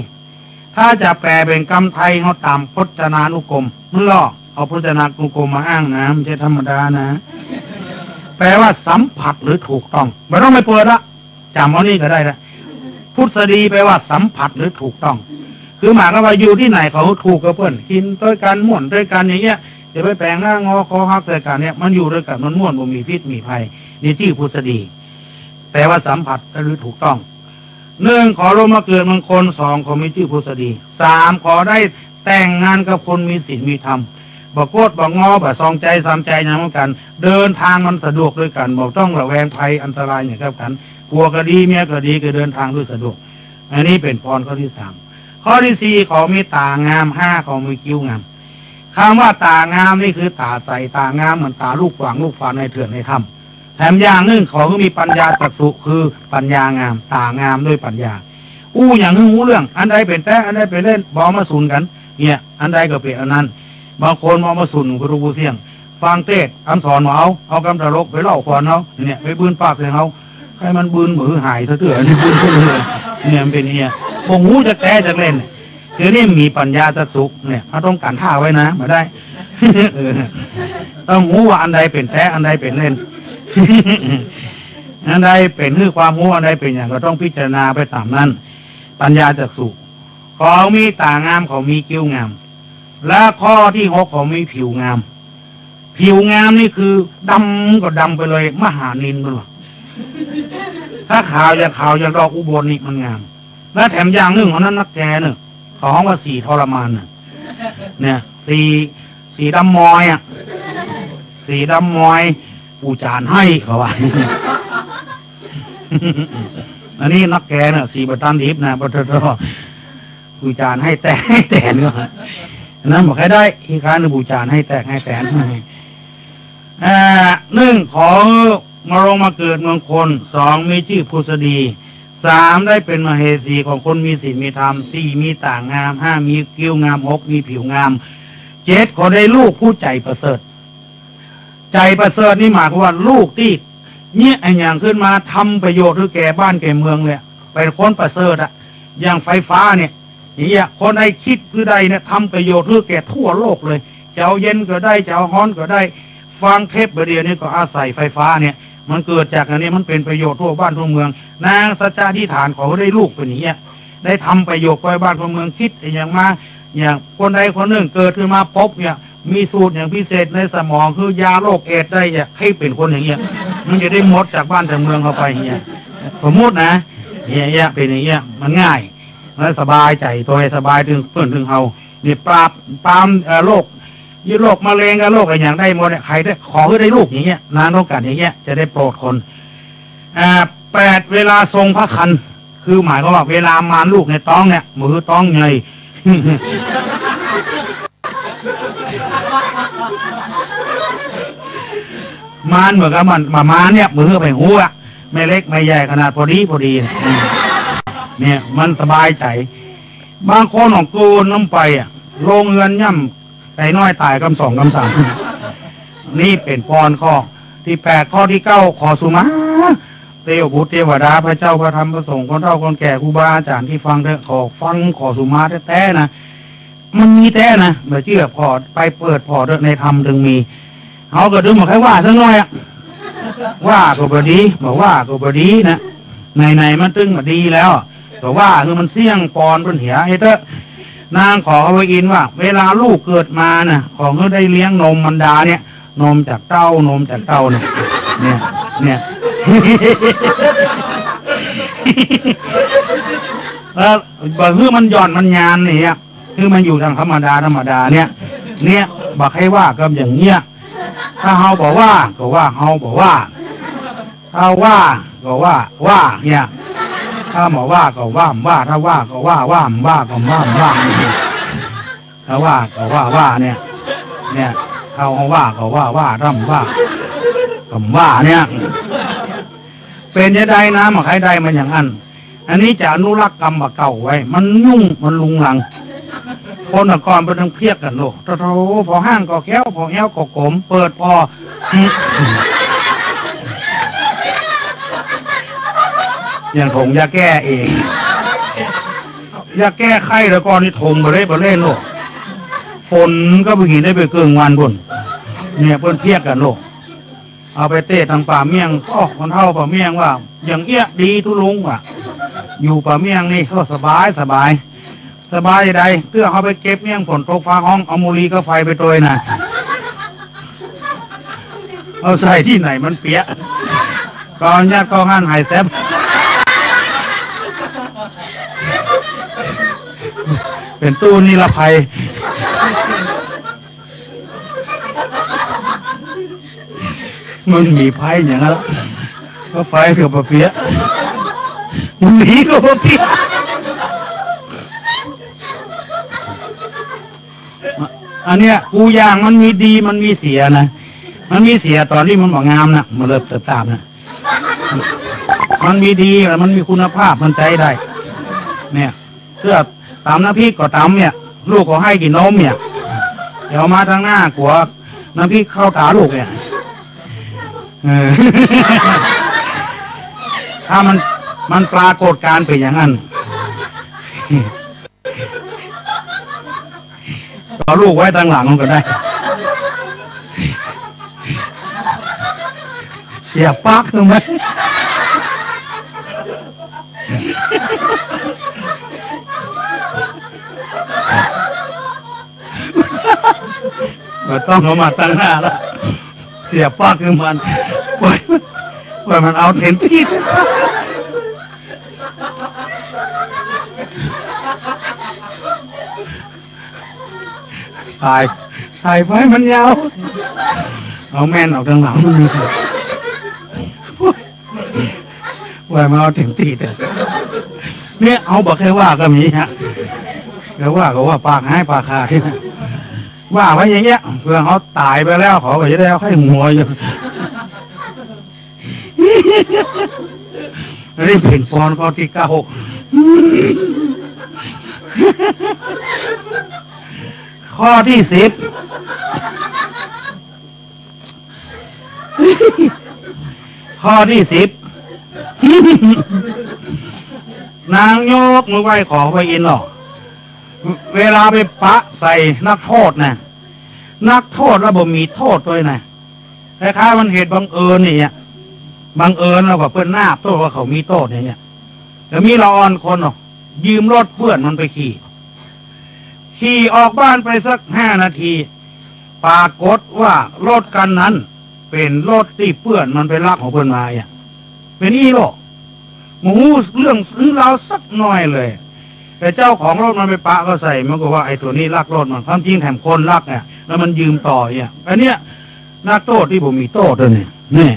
ถ้าจะแปลเป๋นกำไทยเฮาต๋ามพจนานุกรม มันลอ เอาพจนานุกรมมาอ้างนะ บ่ใจ้ธรรมดานะ แปลว่าสัมผัสหรือถูกต้อง บ่ต้องไปเปิดละ จ๋ำเอานี่ก็ได้ละ พุทธดีแปลว่าสัมผัสหรือถูกต้อง คือหมายความว่าอยู่ตี้ไหนเขาถูกกับเปิ้น กิ๋นตวยกั๋น ม่วนตวยกั๋นอย่างเงี้ย จะไปแป๋งหน้างอคอหักใส่กั๋นเนี่ย มันอยู่ตวยกั๋นมันม่วน บ่มีพิษมีภัย นี่จื้อพุทธดี แปลว่าสัมผัสหรือถูกต้อง นึ่ง ขอลงมาเกิดเมืองคน สอง ขอมีจื้อพุทธดี สาม ขอได้แต่งงานกับคนมีศีลมีธรรม บ่โกษบ่งอ บ่สองใจ๋สามใจ๋หยังเหมือนกั๋น เดินตางมันสะดวกตวยกั๋น บ่ต้องระแวงภัยอันตรายอย่างกับกั๋น ผัวก็ดี เมียก็ดี ก็เดินตางด้วยสะดวก อันนี้เป๋นพรข้อตี้สาม ข้อตี้สี่ ขอมีต๋างาม ห้า ขอมีคิ้วงาม กำว่าต๋างามนี่คือต๋าใส ต๋างามเหมือนต๋าลูกขวางลูกฝานในเถื่อนในถ้ำ แถมอย่างนึ่งขอหื้อมีปัญญาจักษุ คือปัญญางาม ต๋างามด้วยปัญญา อู้หยังหื้อฮู้เรื่อง อันใดเป๋นแต๊ อันใดเป๋นเล่น บ่เอามาสุนกั๋น เนี่ย อันใดก็เป๋นอันนั้น บางคนบ่เอามาสุน ก็ดูเสี้ยง ฟังเตสน์ กำสอนบ่เอา เอากำตลกไปเล่าขวัญเฮา เนี่ย ไปบืนปากใส่เฮา ใค่มันบืนบ่หื้อหายซะเตื้อ อันนี้บืนเตื้อ เนี่ย มันเป๋นเหีย บ่ฮู้จักแต๊จักเล่น เดี๋ยวนี้มีปัญญาจักษุเนี่ย เฮาต้องก๋านท่าไว้นะ บ่ได้ เออ ต้องฮู้ว่าอันใดเป๋นแต๊ อันใดเป๋นเล่น อันใดเป๋นหื้อความฮู้ อันใดเป๋นหยัง ก็ต้องพิจารณาไปต๋ามนั้น ปัญญาจักษุ ขอมีต๋างาม ขอมีคิ้วงาม และข้อตี้หก ขอมีผิวงาม ผิวงามนี่คือดำก็ดำไปเลย มหานิลไปเลย ถ้าขาวอย่างขาวอย่างดอกอุบลนี่มันงาม และแถมอย่างนึ่ง อันนั้นนักแกเนี่ย เขาฮ้องว่าสีทรมานน่ะ เนี่ย สี สีดำมอยอะ สีดำมอย ปู่จ๋ารย์ให้เขาว่า อันนี้นักแกเนี่ย สีบ่ตันดิบนะ ปะโถ ปู่จ๋ารย์ให้แตกให้แตนก็ อันนั้นบ่ใค่ได้ ขี้ค้านปู่จ๋ารย์ให้แตกให้แตน อ่า นึ่ง ขอมาลงมาเกิดเมืองคน สอง มีจื้อพุทธดี สาม ได้เป๋นมเหสีของคนมีศีลมีธรรม สี่ มีต๋างาม ห้า มีคิ้วงาม หก มีผิวงาม เจ็ด ขอได้ลูกผู้ใจ๋ประเสริฐ ใจ๋ประเสริฐนี่หมายความว่าลูกตี้เยียะอะหยังขึ้นมาทำประโยชน์หื้อแก่บ้านแก่เมืองเลย เป๋นคนประเสริฐอะ อย่างไฟฟ้าเนี่ย อย่างเงี้ย คนใดคิดหื้อได้เนี่ย ทำประโยชน์หื้อแก่ทั่วโลกเลย จะเอาเย็นก็ได้ จะเอาฮ้อนก็ได้ ฟังเทปน์บ่าเดี่ยวนี้ก็อาศัยไฟฟ้าเนี่ย มันเกิดจากอันนี้ มันเป๋นประโยชน์ทั่วบ้านทั่วเมือง นางสัจจะอธิษฐานขอหื้อได้ลูกเป๋นอย่างเงี้ย ได้ทำประโยชน์แก่บ้านแก่เมือง คิดอะหยังมา อย่างคนใดคนนึ่งเกิดขึ้นมาปุ๊บเนี่ย มีสูตรอย่างพิเศษในสมอง คือยาโรคเอดส์ได้เนี่ย ใค่เป๋นคนอย่างเงี้ย มันจะได้หมดจากบ้านจากเมืองเฮาไปเนี่ย สมมุตินะ เนี่ย เนี่ย เป๋นอย่างเงี้ย มันง่าย แล้วสบายใจ๋ตวย สบายเถิงเปิ้นเถิงเฮา เนี่ย ปราบ ปราม เอ่อ โรค โรคมะเร็งกับโรคอะหยังได้หมดเนี่ย ใผได้ ขอหื้อได้ลูกอย่างเงี้ย นางต้องก๋านอย่างเงี้ย จะได้โปรดคน อ่า แปด เวลาทรงพระครรภ์ คือหมายความว่าเวลามารลูกในต๊องเนี่ย บ่หื้อต๊องใหญ่ มารเหมือนกับมัน มามารเนี่ย บ่หื้อไปฮู้อะ แม่เล็กแม่ใหญ่ขนาดพอดีพอดีเนี่ย เนี่ย มันสบายใจ๋ บางคนของกูนำไปอะ ลงเฮือนย่ำ ไก่น้อยต๋ายกำสองกำสาม นี่เป๋นปอนข้อตี้แปด ข้อตี้เก้า ขอสุมา เตวบุตรเตวดา พระเจ้า พระธรรม พระสงฆ์ คนเฒ่าคนแก่ ครูบาอาจ๋ารย์ตี้ฟังเต๊อะ ขอฟัง ขอสุมาแต๊ๆ นะ มันมีแต๊นะ บ่เจื้อผ่อ ไปเปิดผ่อเต๊อะ ในธรรมเถิงมี เฮาก็เถิงบ่ใค่ว่าสักหน่อยอะ ว่าก็บ่ดี บ่ว่าก็บ่ดีนะ ไหนๆ มันตึงบ่ดีแล้ว ก็ว่าหื้อมันเสี้ยงปอนเปิ้นเหีย เฮ็ดเต๊อะ นางขอพระอินทร์ว่า เวลาลูกเกิดมาน่ะ ขอหื้อได้เลี้ยงนมมารดาเนี่ย นมจากเต้า นมจากเต้าเนี่ย เนี่ย เนี่ย เออ บ่หื้อมันหย่อนมันยานเนี่ย หื้อมันอยู่ตางธรรมดา ธรรมดาเนี่ย เนี่ย บ่ใค่ว่ากับอย่างเงี้ย ถ้าเฮาบ่ว่า ก็ว่าเฮาบ่ว่า ถ้าว่า ก็ว่า ว่า เนี่ย ถ้าบ่ว่า ก็ว่าบ่ว่า ถ้าว่า ก็ว่า ว่าบ่ว่า ก็ว่าบ่ว่า ถ้าว่า ก็ว่า ว่า เนี่ย เนี่ย ถ้าเฮาว่า ก็ว่า ว่า ถ้าบ่ว่า ก็ว่า เนี่ย เป๋นจะใดนะ บ่ใค่ได้มันอย่างอั้น อันนี้จะอนุรักษ์กรรมบ่าเก่าไว้ มันยุ่ง มันรุงรัง คนแต่ก่อนเปิ้นต้องเพียกกั๋นโลด โธ่ๆ ผ่อฮ้างก็แก๊ว ผ่อแอ้วก็ก๋ม เปิดผ่อ อย่างถงยาแก้เอง ยาแก้ไข้แต่ก่อนนี่ถงบ่เล่นบ่เล่นโลด ฝนก็บ่เห็นได้ไปเกิ่งวันปุ้น เนี่ยเปิ้นเพียกกั๋นโลด เอาไปเตศน์ตางป่าเมี่ยง โอ้ คนเฒ่าป่าเมี่ยงว่า อย่างเอี้ยดีตุ๊ลุงว่ะ อยู่ป่าเมี่ยงนี่ โอ้ สบาย สบาย สบายใด เตื้อเฮาไปเก็บเมี่ยงฝนตกฟ้าฮ้อง เอามูลีกับไฟไปตวยน่ะ เอาใส่ตี้ไหนมันเปียะ ก็เอายัดเข้าหั้นหายแซบ เป๋นตู้นิรภัย มันมีภัยอย่างนั้น ก็ไฟก็บ่เปียะ มันมีก็บ่เปียะ อันเนี้ย กูอย่างมันมีดี มันมีเสียนะ มันมีเสียต๋อนตี้มันบ่งามนะ มันเริ่มเติบตามนะ มันมีดี มันมีคุณภาพ มันใจ๊ได้ เนี่ย เตื้อต๋ำน้ำพริกก็ต๋ำเนี่ย ลูกก็ไห้กิ๋นนมเนี่ย เดี๋ยวมาตางหน้ากั๋วน้ำพริกเข้าต๋าลูกเนี่ย เออ ถ้ามัน มันปรากฏการณ์เป๋นอย่างนั้น เอาลูกไว้ตางหลังมันก็ได้ เสียปลั๊กตรงนั้น บ่ต้องเอามาตางหน้าละ เสียปลั๊กหื้อมัน ปล่อย ปล่อยมันเอาเต็มตี้ สาย สายไฟมันยาว เอาแม่นออกตางหลังมัน ว่ามันเอาเต็มตี้เถอะ เนี่ย เอาบ่ใค่ว่าก็มีฮะ แต่ว่าก็ว่าปากฮ้ายปากขาด ว่าไว้อย่างเงี้ย เผื่อเฮาต๋ายไปแล้ว เขาก็จะได้เอาไข้หัวอยู่ อันนี้เป๋นปอนข้อตี้เก้า ข้อตี้สิบ ข้อตี้สิบ นางยกมือไหว้ขอพระอินทร์หรอก เวลาไปปะใส่นักโทษนะ นักโทษแล้วบ่มีโทษตวยนะ คล้ายๆ มันเหตุบังเอิญอย่างเงี้ย บังเอิญแล้วก็เปิ้นนาบโต้ษว่าเขามีโต้ษอย่างเงี้ย แต่มีละอ่อนคนหรอก ยืมรถเปื้อนมันไปขี่ ขี่ออกบ้านไปสักห้านาที ปรากฏว่ารถคันนั้นเป๋นรถตี้เปื้อนมันไปลักของเปิ้นมาอ่ะ เป๋นอี้โลก บ่ฮู้เรื่องหื้อราวสักหน่อยเลย แต่เจ้าของรถมันไปปะเข้าใส่ มันก็ว่าไอ้ตั๋วนี้ลักรถมัน ความจริงแถมคนลักเนี่ย แล้วมันยืมต่อเนี่ย อันเนี้ยนักโต้ษตี้บ่มีโต้ษเลยเนี่ย เนี่ย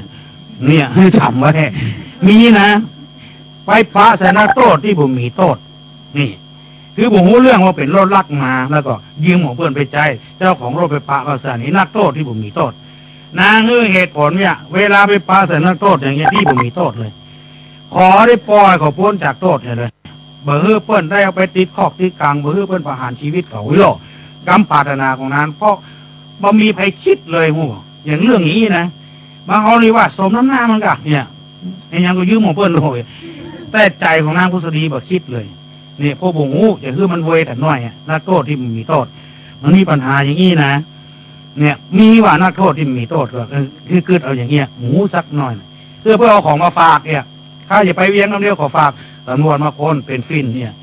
เนี่ย หื้อจ๋ำไว้ มีนะ ไปปะใส่นักโต้ษตี้บ่มีโต้ษ นี่ คือบ่ฮู้เรื่องว่าเป๋นรถลักมา แล้วก็ยืมของเปิ้นไปใจ๊ เจ้าของรถไปปะเข้าใส่ นี่นักโต้ษตี้บ่มีโต้ษ นางหื้อเหตุผลเนี่ย เวลาไปปะใส่นักโต้ษอย่างเงี้ย ตี้บ่มีโต้ษเลย ขอได้ป่อยเขาป๊นจากโต้ษเนี่ยเลย บ่หื้อเปิ้นได้เอาไปติดคอกติดกัง บ่หื้อเปิ้นประหารชีวิตเขา โอ้โห กำปรารถนาของนาง เพราะบ่มีใผคิดเลย ฮู้ อย่างเรื่องนี้นะ บางเอานี่ว่าสมน้ำหน้ามันกะ เนี่ย ไอ้หยังก็ยืมของเปิ้นโลย แต่ใจ๋ของนางผุษดีบ่คิดเลย เนี่ย พวกบ่ฮู้ จะหื้อมันเวทนาหน่อยอะ นักโต้ษตี้บ่มีโต้ษ มันมีปัญหาอย่างนี้นะ เนี่ย มีว่านักโต้ษตี้บ่มีโต้ษก็ เออ คือกึ๊ดเอาอย่างเงี้ย บ่ฮู้สักหน่อยนะ เพื่อ เพื่อเอาของมาฝากเนี่ย ข้าจะไปเวียงคำเดียวขอฝาก ตำรวจมาค้นเป๋นฝิ่นเนี่ย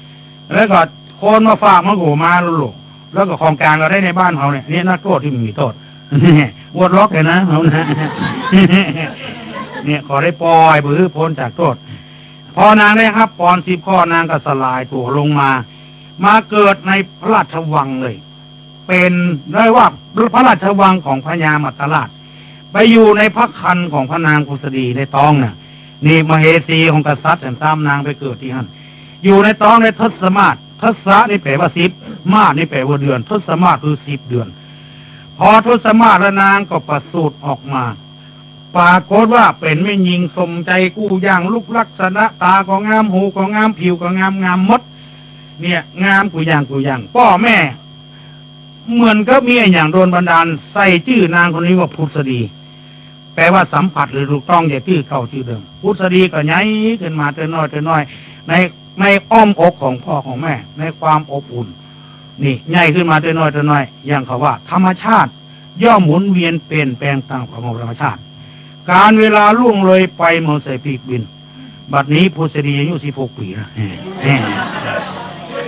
แล้วก็คนมาฝากมันก็บ่มาแล้วลูก แล้วก็ของกลางก็ได้ในบ้านเขาเนี่ย เนี่ยนักโต้ษตี้บ่มีโต้ษ วดล็อกเลยนะ เอานะ เนี่ย ขอได้ป่อยบ่หื้อป๊นจากโต้ษ พอนางได้ฮับปอนสิบข้อ นางก็สลายตั๋วลงมา มาเกิดในพระราชวังเลย เป๋น เรียกว่าพระราชวังของพญามัตตราช ไปอยู่ในพระครรภ์ของพระนางผุษดีในต๊องน่ะ นี่มเหสีของกษัตริย์แถมสามนางไปเกิดตี้หั้น อยู่ในต๊องได้ทศมาส ทศะนี่แปลว่าสิบ มาสนี่แปลว่าเดือน ทศมาสคือสิบเดือน พอทศมาสแล้วนางก็ประสูติออกมา ปรากฏว่าเป๋นแม่ญิงสมใจ๋กู้อย่าง ลุกลักษณะตาก็งาม หูก็งาม ผิวก็งาม งามหมด เนี่ย งามกู้อย่างกู้อย่าง ป้อแม่ เหมือนกับมีอะหยังโดนบันดาล ใส่จื้อนางคนนี้ว่าผุษดี แปลว่าสัมผัสหรือถูกต้องแก่จื้อเก่าจื้อเดิม ผุษดีก็ใหญ่ขึ้นมาเตื้อน้อยเตื้อน้อย ใน ในอ้อมอกของป้อของแม่ ในความอบอุ่น นี่ ใหญ่ขึ้นมาเตื้อน้อยเตื้อน้อย อย่างเขาว่าธรรมชาติย่อมหมุนเวียนเปลี่ยนแปลงตามกฎของธรรมชาติ กาลเวลาล่วงเลยไปเหมือนสายปีกบิน บัดนี้ผุษดีอายุสิบหกปี๋นะ แหม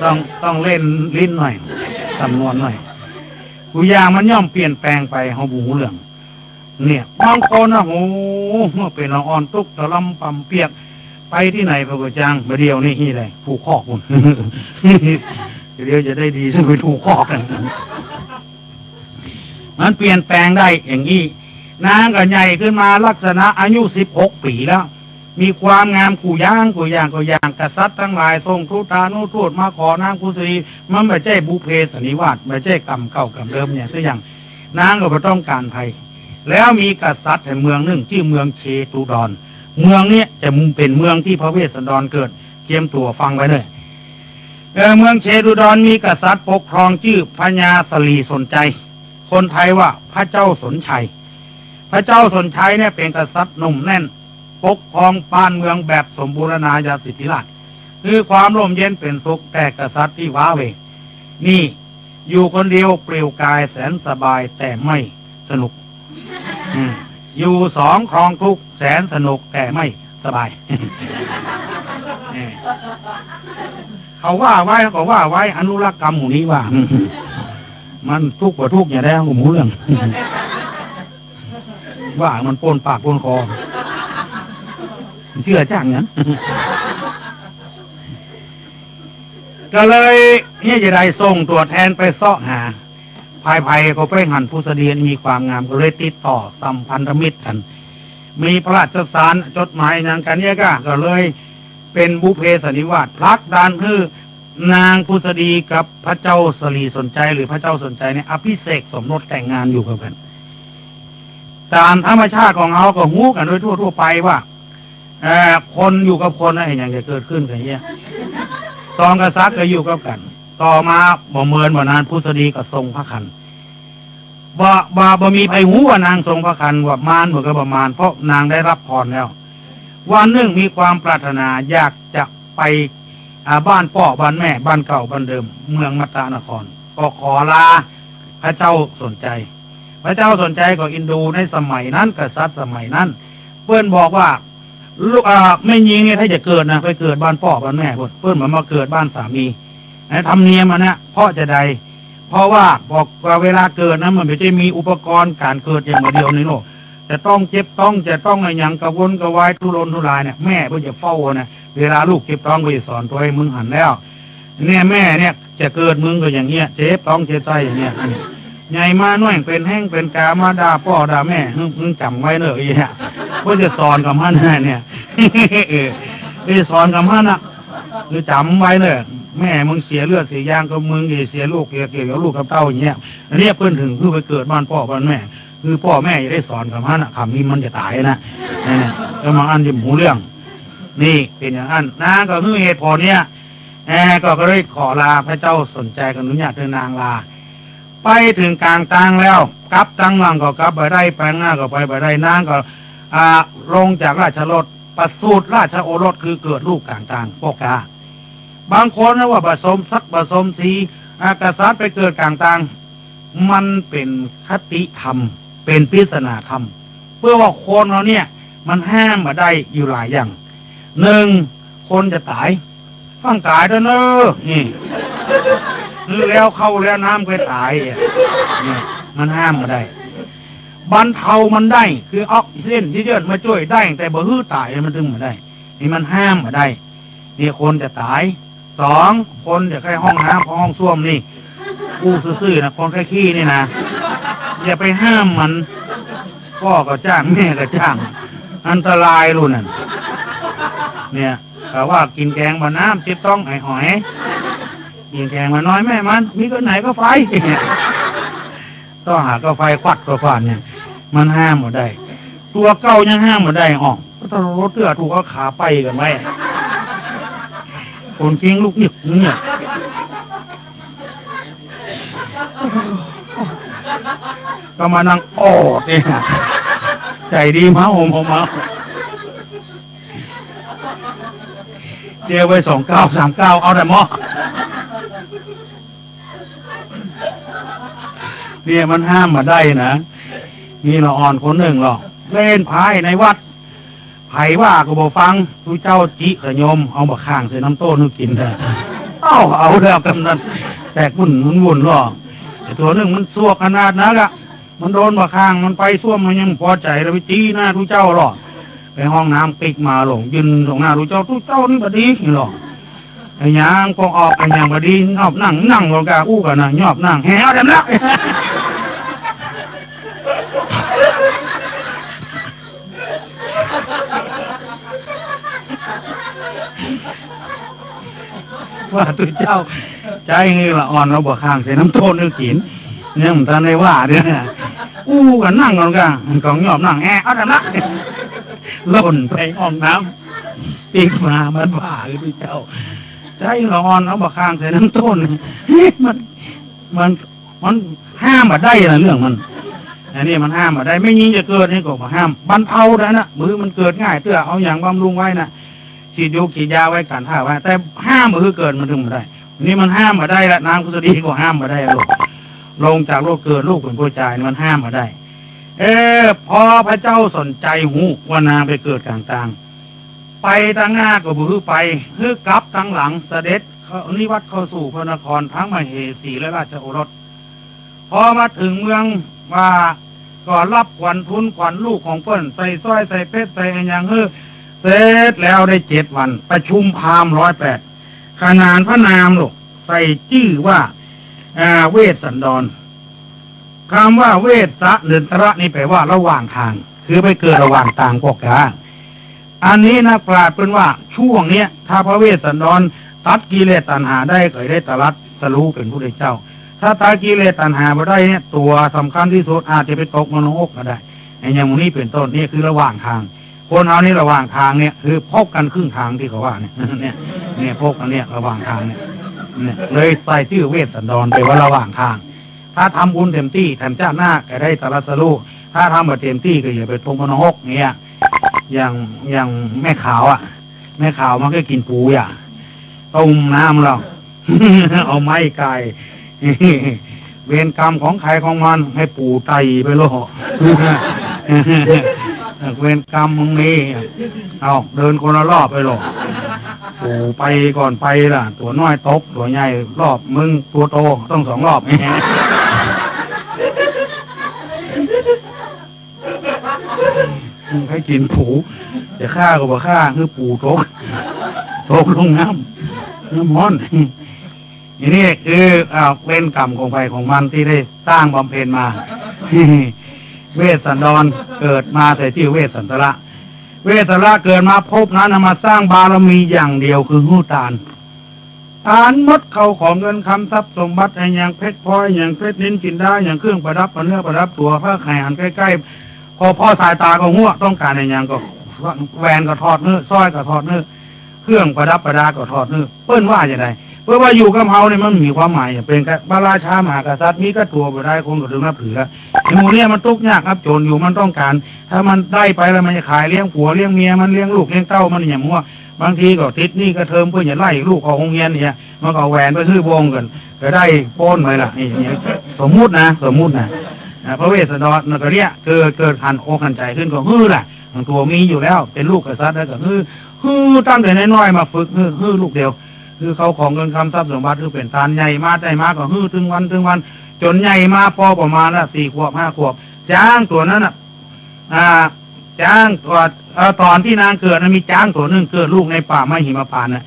ต้อง ต้องเล่นลิ้นหน่อย สำนวนหน่อย กู้อย่างมันย่อมเปลี่ยนแปลงไป เฮาบ่ฮู้เรื่อง เนี่ย บางคนนะ โห เมื่อเป๋นละอ่อนตุ๊กตะลำป่ำเปียก ไปตี้ไหนเปิ้นก็จ้าง บ่าเดี่ยวนี้ นี่แหละ ถูกคอกพุ้น เดี๋ยวจะได้ดี ซึ่งไปถูกคอกกัน มันเปลี่ยนแปลงได้อย่างนี้ นางก็ใหญ่ขึ้นมาลักษณะอายุสิบหกปี๋แล้ว มีความงามกู้อย่างกู้อย่างกู้อย่าง กษัตริย์ตังหลายส่งทูตานุทูตมาขอนางผุษดี มันบ่ใจ้บุพเพสันนิวาส บ่ใจ้กรรมเก่ากรรมเดิมอะหยังสักอย่าง นางก็บ่ต้องก๋านใผ แล้วมีกษัตริย์แห่งเมืองนึ่ง จื้อเมืองเชตุดร เมืองเนี้ยจะเป๋นเมืองตี้พระเวสสันดรเกิด เกียมตั๋วฟังไว้เน่อ เออ เมืองเชตุดรมีกษัตริย์ปกครองจื้อพญาสลีสนชัย คนไทยว่าพระเจ้าสนชัย พระเจ้าสนชัยเนี่ยเป๋นกษัตริย์หนุ่มแน่น ปกครองบ้านเมืองแบบสมบูรณาญาสิทธิราชย์ คือความร่มเย็นเป๋นสุข แต่กษัตริย์ตี้ว้าเหว่ง นี่ อยู่คนเดียวเปลี่ยวกายแสนสบายแต่ไม่สนุก อืม อยู่สองครองทุกข์แสนสนุกแต่ไม่สบาย เออ เขาว่าไว้ เขาว่าไว้ อนุรักษ์กรรมหมู่นี้ว่า มันทุกข์บ่ทุกข์อย่างใด ผมฮู้เรื่อง ว่ามันปนปากปนคอ เชื่อจังนะ ก็เลยเนี่ยจะได้ส่งตั๋วแทนไปเซาะหา ใผๆ ก็ไปหันผุษดีมีความงาม ก็เลยติดต่อสัมพันธมิตรกั๋น มีพระราชสารจดหมายหยังกั๋นเนี่ยก็ ก็เลยเป๋นบุพเพสันนิวาส ผลักดันหื้อนางผุษดีกับพระเจ้าสลีสนชัย หรือพระเจ้าสนชัยเนี่ยอภิเษกสมรสแต่งงานอยู่กับกั๋น ต๋ามธรรมชาติของเฮาก็ฮู้กั๋นโดยทั่วๆ ไปว่า เอ่อ คนอยู่กับคนนะ เห็นหยังจะเกิดขึ้นกั๋นเนี่ย สองกษัตริย์ก็อยู่กับกั๋น ต่อมาบ่เมินบ่นานผุษดีก็ทรงพระครรภ์ บ่ บ่ บ่มีใผฮู้ว่านางทรงพระครรภ์ ว่ามานบ่ก็บ่มาน เพราะนางได้ฮับพรแล้ว วันนึ่งมีความปรารถนาอยากจะไป อ่า บ้านป้อบ้านแม่ บ้านเก่าบ้านเดิม เมืองมัตตนคร ก็ขอลาพระเจ้าสนชัย พระเจ้าสนชัยก็เอ็นดูในสมัยนั้น กษัตริย์สมัยนั้น เปิ้นบอกว่า ลูก อ่า แม่ญิงเนี่ยถ้าจะเกิดนะ ไปเกิดบ้านป้อบ้านแม่เปิ้น เปิ้นบ่มาเกิดบ้านสามี นะ ธรรมเนียมอันเนี้ย เพราะจะใด เพราะว่าบอกว่าเวลาเกิดนะ มันบ่ใจ้มีอุปกรณ์ก๋านเกิดอย่างบ่าเดี่ยวนี้โลก จะต้องเจ็บต๊อง จะต้องอะหยังกระวนกระวายทุรนทุรายเนี่ย แม่เปิ้นจะเฝ้านะ เวลาลูกเจ็บต๊อง ก็จะสอนตวย มึงหันแล้ว เนี่ยแม่เนี่ยจะเกิดมึงก็อย่างเงี้ย เจ็บต๊องเจ็บไส้อย่างเงี้ย ใหญ่มาน้อยเป๋นแฮ้งเป๋นกา มาด่าป้อด่าแม่ มึงจ๋ำไว้เน่อ ไอ้เหีย ก็จะสอนกำหั้นเนี่ย เออ ก็จะสอนกำหั้นน่ะ คือจ๋ำไว้เน่อ แม่มึงเสียเลือดเสียยางก็มึง จะเสียลูก เสียเกี่ยวกับลูกกับเต้าอย่างเงี้ย อันเนี้ยเปิ้นถึงคือไปเกิดบ้านป้อบ้านแม่ คือป้อแม่จะได้สอนกำหั้นน่ะ กำนี้มันจะต๋ายนะ เนี่ย ก็บางอันจะบ่ฮู้เรื่อง นี่เป๋นอย่างอั้น นางก็หื้อเหตุผลเนี่ย แอ ก็ ก็เลยขอลา พระเจ้าสนชัยก็อนุญาตหื้อนางลา ไปเถิงก๋างตางแล้ว กลับตังหลังก็กลับบ่ได้ ไปหน้าก็ไปบ่ได้ นางก็ อ่า ลงจากราชรถ ประสูติราชโอรส คือเกิดลูกก๋างตาง ป้อกา บางคนนะว่าบ่สมศักดิ์บ่สมศรี อ่า กษัตริย์ไปเกิดก๋างตาง มันเป๋นคติธรรม เป๋นปริศนาธรรม เปื้อว่าคนเฮาเนี่ย มันห้ามบ่ได้อยู่หลายอย่าง หนึ่ง คนจะต๋าย ต้องต๋ายเต๊อะเน่อ นี่ คือแล้วข้าวแล้วน้ำก็ต๋าย เนี่ย มันห้ามบ่ได้ บรรเทามันได้ คือออกซิเจนที่เยินมาจ้วยได้ แต่บ่หื้อต๋ายมันถึงบ่ได้ นี่มันห้ามบ่ได้ นี่คนจะต๋าย สอง คนจะใค่ห้องน้ำ ห้องส้วมนี่ อู้ซื่อๆ นะ คนใค่ขี้นี่นะ อย่าไปห้ามมัน ป้อก็จ้าง แม่ก็จ้าง อันตรายลูกนั่น เนี่ย แต่ว่ากิ๋นแกงบ่าน้ำ เจ็บต๊องหอยๆ กิ๋นแกงบ่าน้อย แม่มัน มีก้าไหนก้าไฟ ต้องหาก้าไฟ ควัดก้าขวานเนี่ย มันห้ามบ่ได้ ตั๋วเก่ายังห้ามบ่ได้ อ้อ ก็ต้องลดเตื้อ ถูกเอาขาไปกั๋นไว้ คนเก่งลุกเงือกเงือก ก็มานั่งออดเนี่ย ใจ๋ดีเมา เมา เมา เจียวไปสองเก้า สามเก้า เอาแต่หม้อ เนี่ยมันห้ามบ่ได้นะ มีละอ่อนคนนึ่งหรอก เล่นไพ่ในวัด ใผว่าก็บ่ฟัง ตุ๊เจ้าจิกะโยม เอาบ่าข่างใส่น้ำโต้นหื้อกิ๋นแท้ เอ้า เอาแล้วกำนั้น แตกวุ่น วุ่น วุ่นหรอก ไอ้ตั๋วนึ่งมันซวกขนาดนั้นละ มันโดนบ่าข่าง มันไปส้วม มันยังบ่ปอใจ๋ แล้วไปจี้หน้าตุ๊เจ้าหรอก ไปห้องน้ำปิ๊กมาหลงยืนตรงหน้าตุ๊เจ้า ตุ๊เจ้านี่บ่ดีหรอก ไอ้หยังปองออก ไอ้หยังบ่ดี ยอบนั่ง นั่งลงกาอู้กั๋นนะ ยอบนั่ง แหวเต็มแล้ว ว่าตุ๊เจ้า ใจ๊หื้อละอ่อน เอาบ่าข่างใส่น้ำโต้นหื้อกิ๋น เนี่ยมันตันได้ว่าเนี่ย อู้กั๋นนั่งกั๋นกะ กองยอบนั่งแอะ เอาแต่ละ หล่นไปห้องน้ำ ปิ๊กมา มันว่าหื้อตุ๊เจ้า ใจ๊หื้อละอ่อน เอาบ่าข่างใส่น้ำโต้น มัน มัน มันห้ามบ่ได้นะเรื่องมัน อันนี้มันห้ามบ่ได้ แม่ญิงจะเกิดนี่ก็บ่ห้าม บรรเทาได้นะ บ่หื้อมันเกิดง่ายเตื้อ เอาหยังบำรุงไว้นะ ฉีดยูกฉีดยาไว้ กั๋นถ้าไว้ แต่ห้ามบ่หื้อเกิดมันถึงบ่ได้ นี่มันห้ามบ่ได้ละ น้ำกุสดีก็ห้ามบ่ได้ลูก ลงจากโลกเกิดลูกเป๋นผู้จายนี่มันห้ามบ่ได้ เออ พอพระเจ้าสนชัยฮู้ว่านางไปเกิดก๋างตาง ไปตังหน้าก็บ่หื้อไป หื้อกลับตังหลัง เสด็จเข้านิวัตเข้าสู่พระนครทั้งมเหสีและราชโอรส พอมาเถิงเมืองว่า ก็ฮับขวัญทูลขวัญลูกของเปิ้น ใส่สร้อยใส่เพชรใส่อะหยังหื้อ เสร็จแล้วได้เจ็ดวัน ประชุมพราหมณ์ร้อยแปด ขนานพระนามลูก ใส่จื้อว่า อ่า เวสสันดร กำว่าเวสสะเนินทระนี่แปลว่าระหว่างตาง คือไปเกิดระหว่างตางป้อกา อันนี้นักปราชญ์เปิ้นว่าช่วงเนี้ย ถ้าพระเวสสันดรตัดกิเลสตัณหาได้ ก็ได้ตรัสรู้เป๋นพุทธเจ้า ถ้าตัดกิเลสตัณหาบ่ได้เนี่ย ตั๋วสำคัญตี้สุดอาจจะไปตกนรกก็ได้ อย่างนี้เป๋นต้น นี่คือระหว่างตาง คนเฮานี่ระหว่างตางเนี่ย คือพบกั๋นครึ่งตางตี้เขาว่าเนี่ย เนี่ย เนี่ยพบกั๋นเนี่ยระหว่างตางเนี่ย เนี่ย เลยใส่จื้อเวสสันดร แปลว่าระหว่างตาง ถ้าทำบุญเต๋มตี้ แถมจาติหน้าก็ได้ตรัสรู้ ถ้าทำบ่เต๋มตี้ก็อย่าไปตกนรกเนี่ย อย่าง อย่างแม่ขาวอะ แม่ขาวมันก็กิ๋นปู๋อะ ต้มน้ำแล้ว เอาไม้ไก่ เวรกรรมของใครของมัน หื้อปู๋ไต่ไปโลด เวรกรรมมึงมี เอาเดินคนละรอบไปโลด ปู๋ไปก่อนไปล่ะ ตั๋วน้อยตก ตั๋วใหญ่รอบ มึงตั๋วโตต้องสองรอบ หื้อกิ๋นปู๋ จะฆ่าก็บ่ฆ่า หื้อปู๋ตก ตกลงน้ำ น้ำฮ้อน นี่คือ อ่า เวรกรรมของใผของมันตี้ได้สร้างบำเพ็ญมา เวสสันดรเกิดมาใส่จื้อเวสสันตระ เวสสันตระเกิดมาภพนั้นน่ะมาสร้างบารมีอย่างเดียวคือหื้อตาน ตานหมดเข้าของเงินคำทรัพย์สมบัติอะหยังเพชรพลอยอะหยังเพชรนิลจินดาอะหยังเครื่องประดับประเนื้อประดับตั๋ว พระใผหันใก้ๆ พอ พอสายต๋าก็ฮู้ ต้องก๋านอะหยังก็ แหวนก็ถอดหื้อ สร้อยก็ถอดหื้อ เครื่องประดับประดาก็ถอดหื้อ เปิ้นว่าจะใด เปิ้นว่าอยู่กับเฮาเนี่ยมันมีความหมายอะ เป๋นกะพระราชามหากษัตริย์ มีกะตั๋วบ่ได้ คนก็บ่นับถือละ ไอ้หมู่เนี่ยมันตุ๊กยากอับจ๋นอยู่ มันต้องก๋าน ถ้ามันได้ไปแล้วมันจะขายเลี้ยงผัวเลี้ยงเมียมัน เลี้ยงลูกเลี้ยงเต้ามันอย่างมั่ว บางทีก็ติดหนี้กะเทิม เปิ้นจะไล่ลูกออกโฮงเฮียนเนี่ย มันก็เอาแหวนไปหื้อวงก่อน ก็ได้ป๊นไปละ นี่ นี่ สมมุตินะ สมมุตินะ อ่า พระเวสสันดรนั่นก็เนี่ย เกิด เกิดหันอกหันใจ๋ขึ้นก็หื้อละ บางตั๋วมีอยู่แล้ว เป๋นลูกกษัตริย์แล้วก็หื้อ หื้อตั้งแต่น้อยๆ มาฝึกหื้อ หื้อลูกเดียว หื้อเข้าของเงินคำทรัพย์สมบัติ หื้อเป๋นตาน ใหญ่มาได้มาก็หื้อตึงวันตึงวัน จ๋นใหญ่มาปอประมาณละสี่ขวบห้าขวบ จ๊างตั๋วนั้นน่ะ อ่า จ๊างตั๋ว เอ่อ ต๋อนตี้นางเกิดนะ มีจ๊างตั๋วนึ่งเกิดลูกในป่าไม้หิมพานต์นะ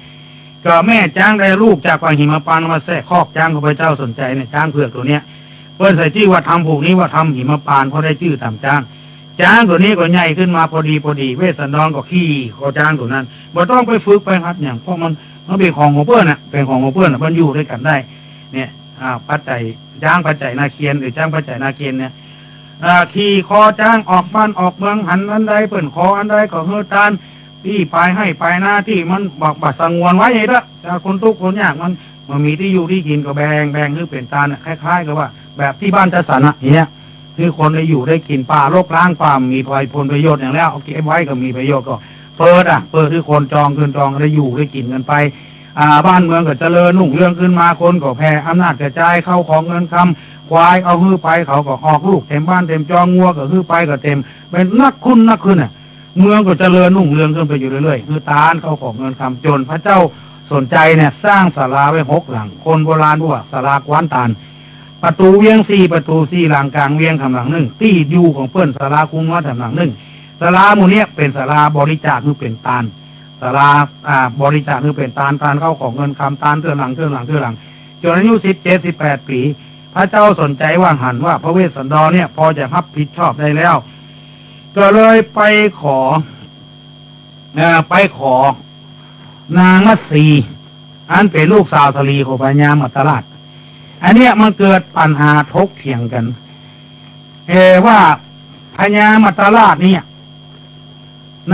ก็แม่จ๊างได้ลูกจากป่าหิมพานต์มาแทรกคอกจ๊างของพระเจ้าสนชัยเนี่ย จ๊างเผือกตั๋วเนี้ย เปิ้นใส่จื้อว่าธรรมผูกนี้ว่าธรรมหิมพานต์ เพราะได้จื้อต๋ามจ๊าง จ๊างตั๋วนี้ก็ใหญ่ขึ้นมาพอดีพอดี เวสสันดรก็ขี่คอจ๊างตั๋วนั้น บ่ต้องไปฝึกไปหัดหยัง เพราะมัน มันเป๋นของของเปิ้นน่ะ เป๋นของของเปิ้นน่ะ มันอยู่ตวยกั๋นได้ เนี่ย อ่า ปัจจัย จ๊างปัจจัยนาเคียน หรือจ๊างปัจจัยนาเคียนเนี่ย อ่า ขี่คอจ๊างออกบ้านออกเมือง หันอันใดเปิ้นขออันใดก็หื้อตาน ตี้ปายไฮ่ปายนาตี้มันบ่ บ่สงวนไว้เด้อ ถ้าคนตุ๊กคนยากมัน มันมีตี้อยู่ตี้กิ๋นก็แบ่ง แบ่งหื้อเป๋นตานน่ะ คล้ายๆ กับว่าแบบตี้บ้านจัดสรรน่ะ เนี่ย หื้อคนได้อยู่ได้กิ๋น ป่ารกร้าง ป่าบ่มีผลประโยชน์หยังแล้ว เอาเก็บไว้ก็มีประโยชน์ ก็เปิดอะ เปิดหื้อคนจองขึ้น จองได้อยู่ได้กิ๋นกั๋นไป อ่า บ้านเมืองก็เจริญรุ่งเรืองขึ้นมา คนก็แผ่ อำนาจกระจาย เข้าของเงินคำ ควายเอาหื้อไป เขาก็ออกลูกเต็มบ้านเต็มจอง งัวก็หื้อไปก็เต็ม เป๋นนักขึ้นนักขึ้นน่ะ เมืองก็เจริญรุ่งเรืองขึ้นไปอยู่เรื่อยๆ หื้อตานเข้าของเงินคำ จ๋นพระเจ้าสนชัยเนี่ยสร้างศาลาไว้หกหลัง คนโบราณบอกว่าศาลากว้านตาน ประตู๋เวียงสี่ประตู๋ สี่หลัง ก๋างเวียงแถมหลังนึ่ง ตี้อยู่ของเปิ้น ศาลาครูเมืองแถมหลังนึ่ง ศาลาหมู่เนี้ยเป๋นศาลาบริจาคหื้อเป๋นตาน ศาลา อ่า บริจาคหื้อเป๋นตาน ตานเข้าของเงินคำ ตานเตื้อหลัง เตื้อหลัง เตื้อหลัง จ๋นอายุสิบเจ็ด สิบแปดปี๋ พระเจ้าสนชัยว่าหันว่าพระเวสสันดรเนี่ยพอจะฮับผิดชอบได้แล้ว ก็เลยไปขอ เอ่อ ไปขอนางมัตสี อันเป๋นลูกสาวสะหลีของพญามัตตราช อันเนี้ยมันเกิดปัญหาถกเถียงกั๋น เอ่อ ว่าพญามัตตราชเนี่ย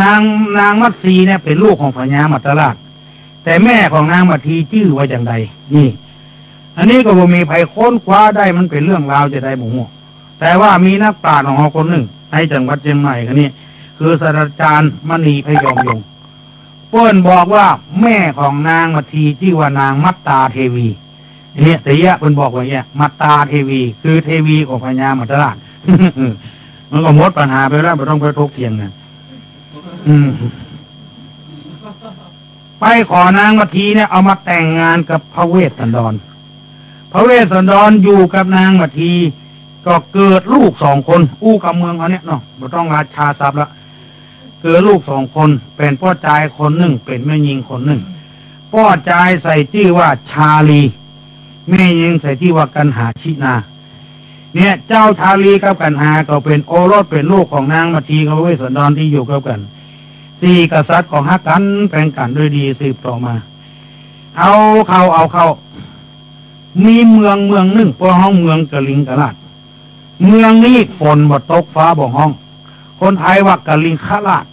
นาง นางมัตสีเนี่ยเป๋นลูกของพญามัตตราช แต่แม่ของนางมัตสีจื้อว่าจั่งใด นี่ อันนี้ก็บ่มีใผค้นคว้าได้ มันเป๋นเรื่องราวจะใดบ่ฮู้ แต่ว่ามีนักปราชญ์ของเฮาคนนึ่งในจังหวัดเจียงใหม่คนนี้ คือศาสตราจารย์มณีพยอมยงค์ เปิ้นบอกว่าแม่ของนางมัตสีจื้อว่านางมัตตาเทวี เนี่ย แต่เยียะเปิ้นบอกว่าเยียะ มัตตาเทวี คือเทวีของพญามัตตราช มันก็หมดปัญหาไปแล้ว บ่ต้องไปถกเถียงนะ อืม ไปขอนางมัตสีเนี่ยเอามาแต่งงานกับพระเวสสันดร พระเวสสันดรอยู่กับนางมัตสี ก็เกิดลูกสองคน อู้กำเมืองเฮาเนี่ยเนาะ บ่ต้องราชาศัพท์ละ เกิดลูกสองคน เป๋นป้อจายคนนึ่ง เป๋นแม่ญิงคนนึ่ง ป้อจายใส่จื้อว่าชาลี แม่ญิงใส่จื้อว่ากัณหาชินา เนี่ย เจ้าชาลีกับกัณหาก็เป๋นโอรส เป๋นลูกของนางมัตสีกับพระเวสสันดรตี้อยู่กับกั๋น สี่กษัตริย์ก็ฮักกั๋นแปงกั๋นด้วยดีสืบต่อมา เอาเข้า เอาเข้า มีเมืองเมืองนึ่ง เปิ้นฮ้องเมืองกลิงกราช เมืองนี้ฝนบ่ตกฟ้าบ่ฮ้อง คนไทยว่ากลิงคราช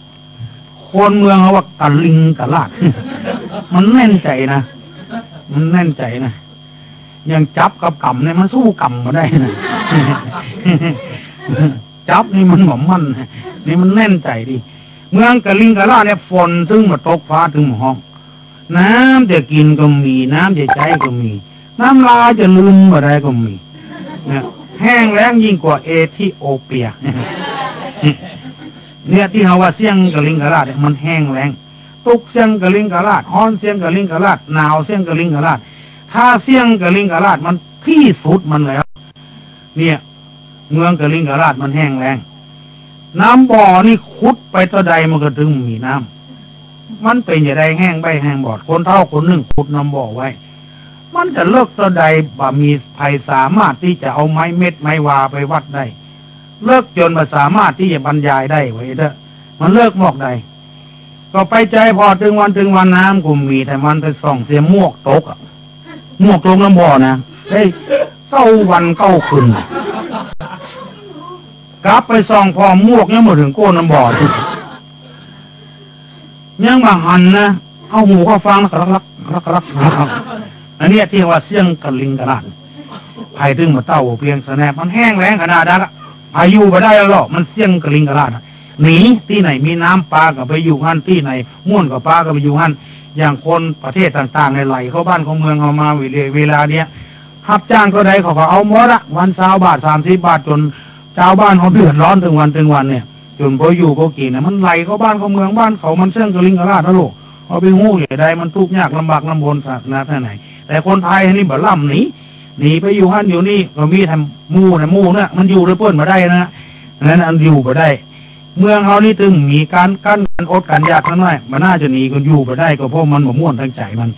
คนเมืองเฮาว่ากลิงกราช มันแน่นใจ๋นะ มันแน่นใจ๋นะ อย่างจับกับก๋ำเนี่ยมันสู้ก๋ำบ่ได้นะ จับนี่มันบ่มั่น นี่มันแน่นใจ๋ดี เมืองกลิงกราชเนี่ยฝนตึงบ่ตกฟ้าตึงบ่ฮ้อง น้ำจะกิ๋นก็บ่มี น้ำจะใจ๊ก็บ่มี น้ำลายจะลืมบ่ได้ก็บ่มี เนี่ย แห้งแล้งยิ่งกว่าเอธิโอเปีย เนี่ยตี้เฮาว่าเสี้ยงกลิงกราชเนี่ยมันแห้งแล้ง ตุ๊กเสี้ยงกลิงกราช ฮ้อนเสี้ยงกลิงกราช หนาวเสี้ยงกลิงกราช ถ้าเสี้ยงกลิงกราชมันตี้สุดมันแล้ว เนี่ย เมืองกลิงกราชมันแห้งแล้ง น้ำบ่อนี่ขุดไปเต้าใดมันก็ตึงบ่มีน้ มันเป๋นจะใดแห้งใบ้แห้งบอด คนเฒ่าคนนึ่งขุดนำบ่อไว้ มันจะเลิกเต้าใด บ่มีใผสามารถตี้จะเอาไม้เม็ดไม้วาไปวัดได้ เลิกจ๋นบ่สามารถตี้จะบรรยายได้ ว่าอี้เต๊อะ มันเลิกหมอกใด ก็ไปใจ๋ผ่อตึงวันตึงวัน น้ำก็บ่มี แต่มันไปส่องเสียหมวกตกอะ หมวกตกนำบ่อนะ ได้เก้าวันเก้าคืน กลับไปส่องผ่อหมวกยังบ่เถิงก้นนำบ่อ ยังบ่หันนะ เอาหูเข้าฟัง ลักลักลักลักลัก อันเนี้ยตี้ว่าเสี้ยงกะลิงกะลาด ใผตึงบ่เต้าบ่เปียงสะแนบ มันแห้งแล้งขนาดนั้นละ ใผอยู่บ่ได้แล้วลอ มันเสี้ยงกะลิงกะลาดอะ หนี ตี้ไหนมีน้ำปาก็ไปอยู่หั้น ตี้ไหนม่วนก็ปาก็ไปอยู่หั้น อย่างคนประเทศต่างๆ เนี่ยไหลเข้าบ้านเข้าเมืองเฮามาเวลา เวลาเนี้ย ฮับจ้างเต้าใดเขาก็เอาหมดอะ วันซาวบาท สามสิบบาท จ๋นจาวบ้านเขาเดือดร้อนตึงวันตึงวันเนี่ย จ๋นบ่อยู่บ่กิ๋นนะ มันไหลเข้าบ้านเข้าเมือง บ้านเขามันเสี้ยงกะลิงกะลาดนะลูก เฮาไปฮู้จะใด มันตุ๊กยากลำบากลำบนขนาดไหน แต่คนไทยนี่บ่ล่ำหนี หนีไปอยู่หั้นอยู่นี่ ก็มีแต่หมู่นะ หมู่เนี่ยมันอยู่ด้วยเปิ้นบ่ได้นะ นั้นอันอยู่บ่ได้ เมืองเฮานี่ตึงมีก๋านกั้น ก๋านอดก๋านอยากนั้นไว้ บ่น่าจะหนี ก็อยู่บ่ได้ ก็เพราะมันบ่ม่วนตางใจ๋มัน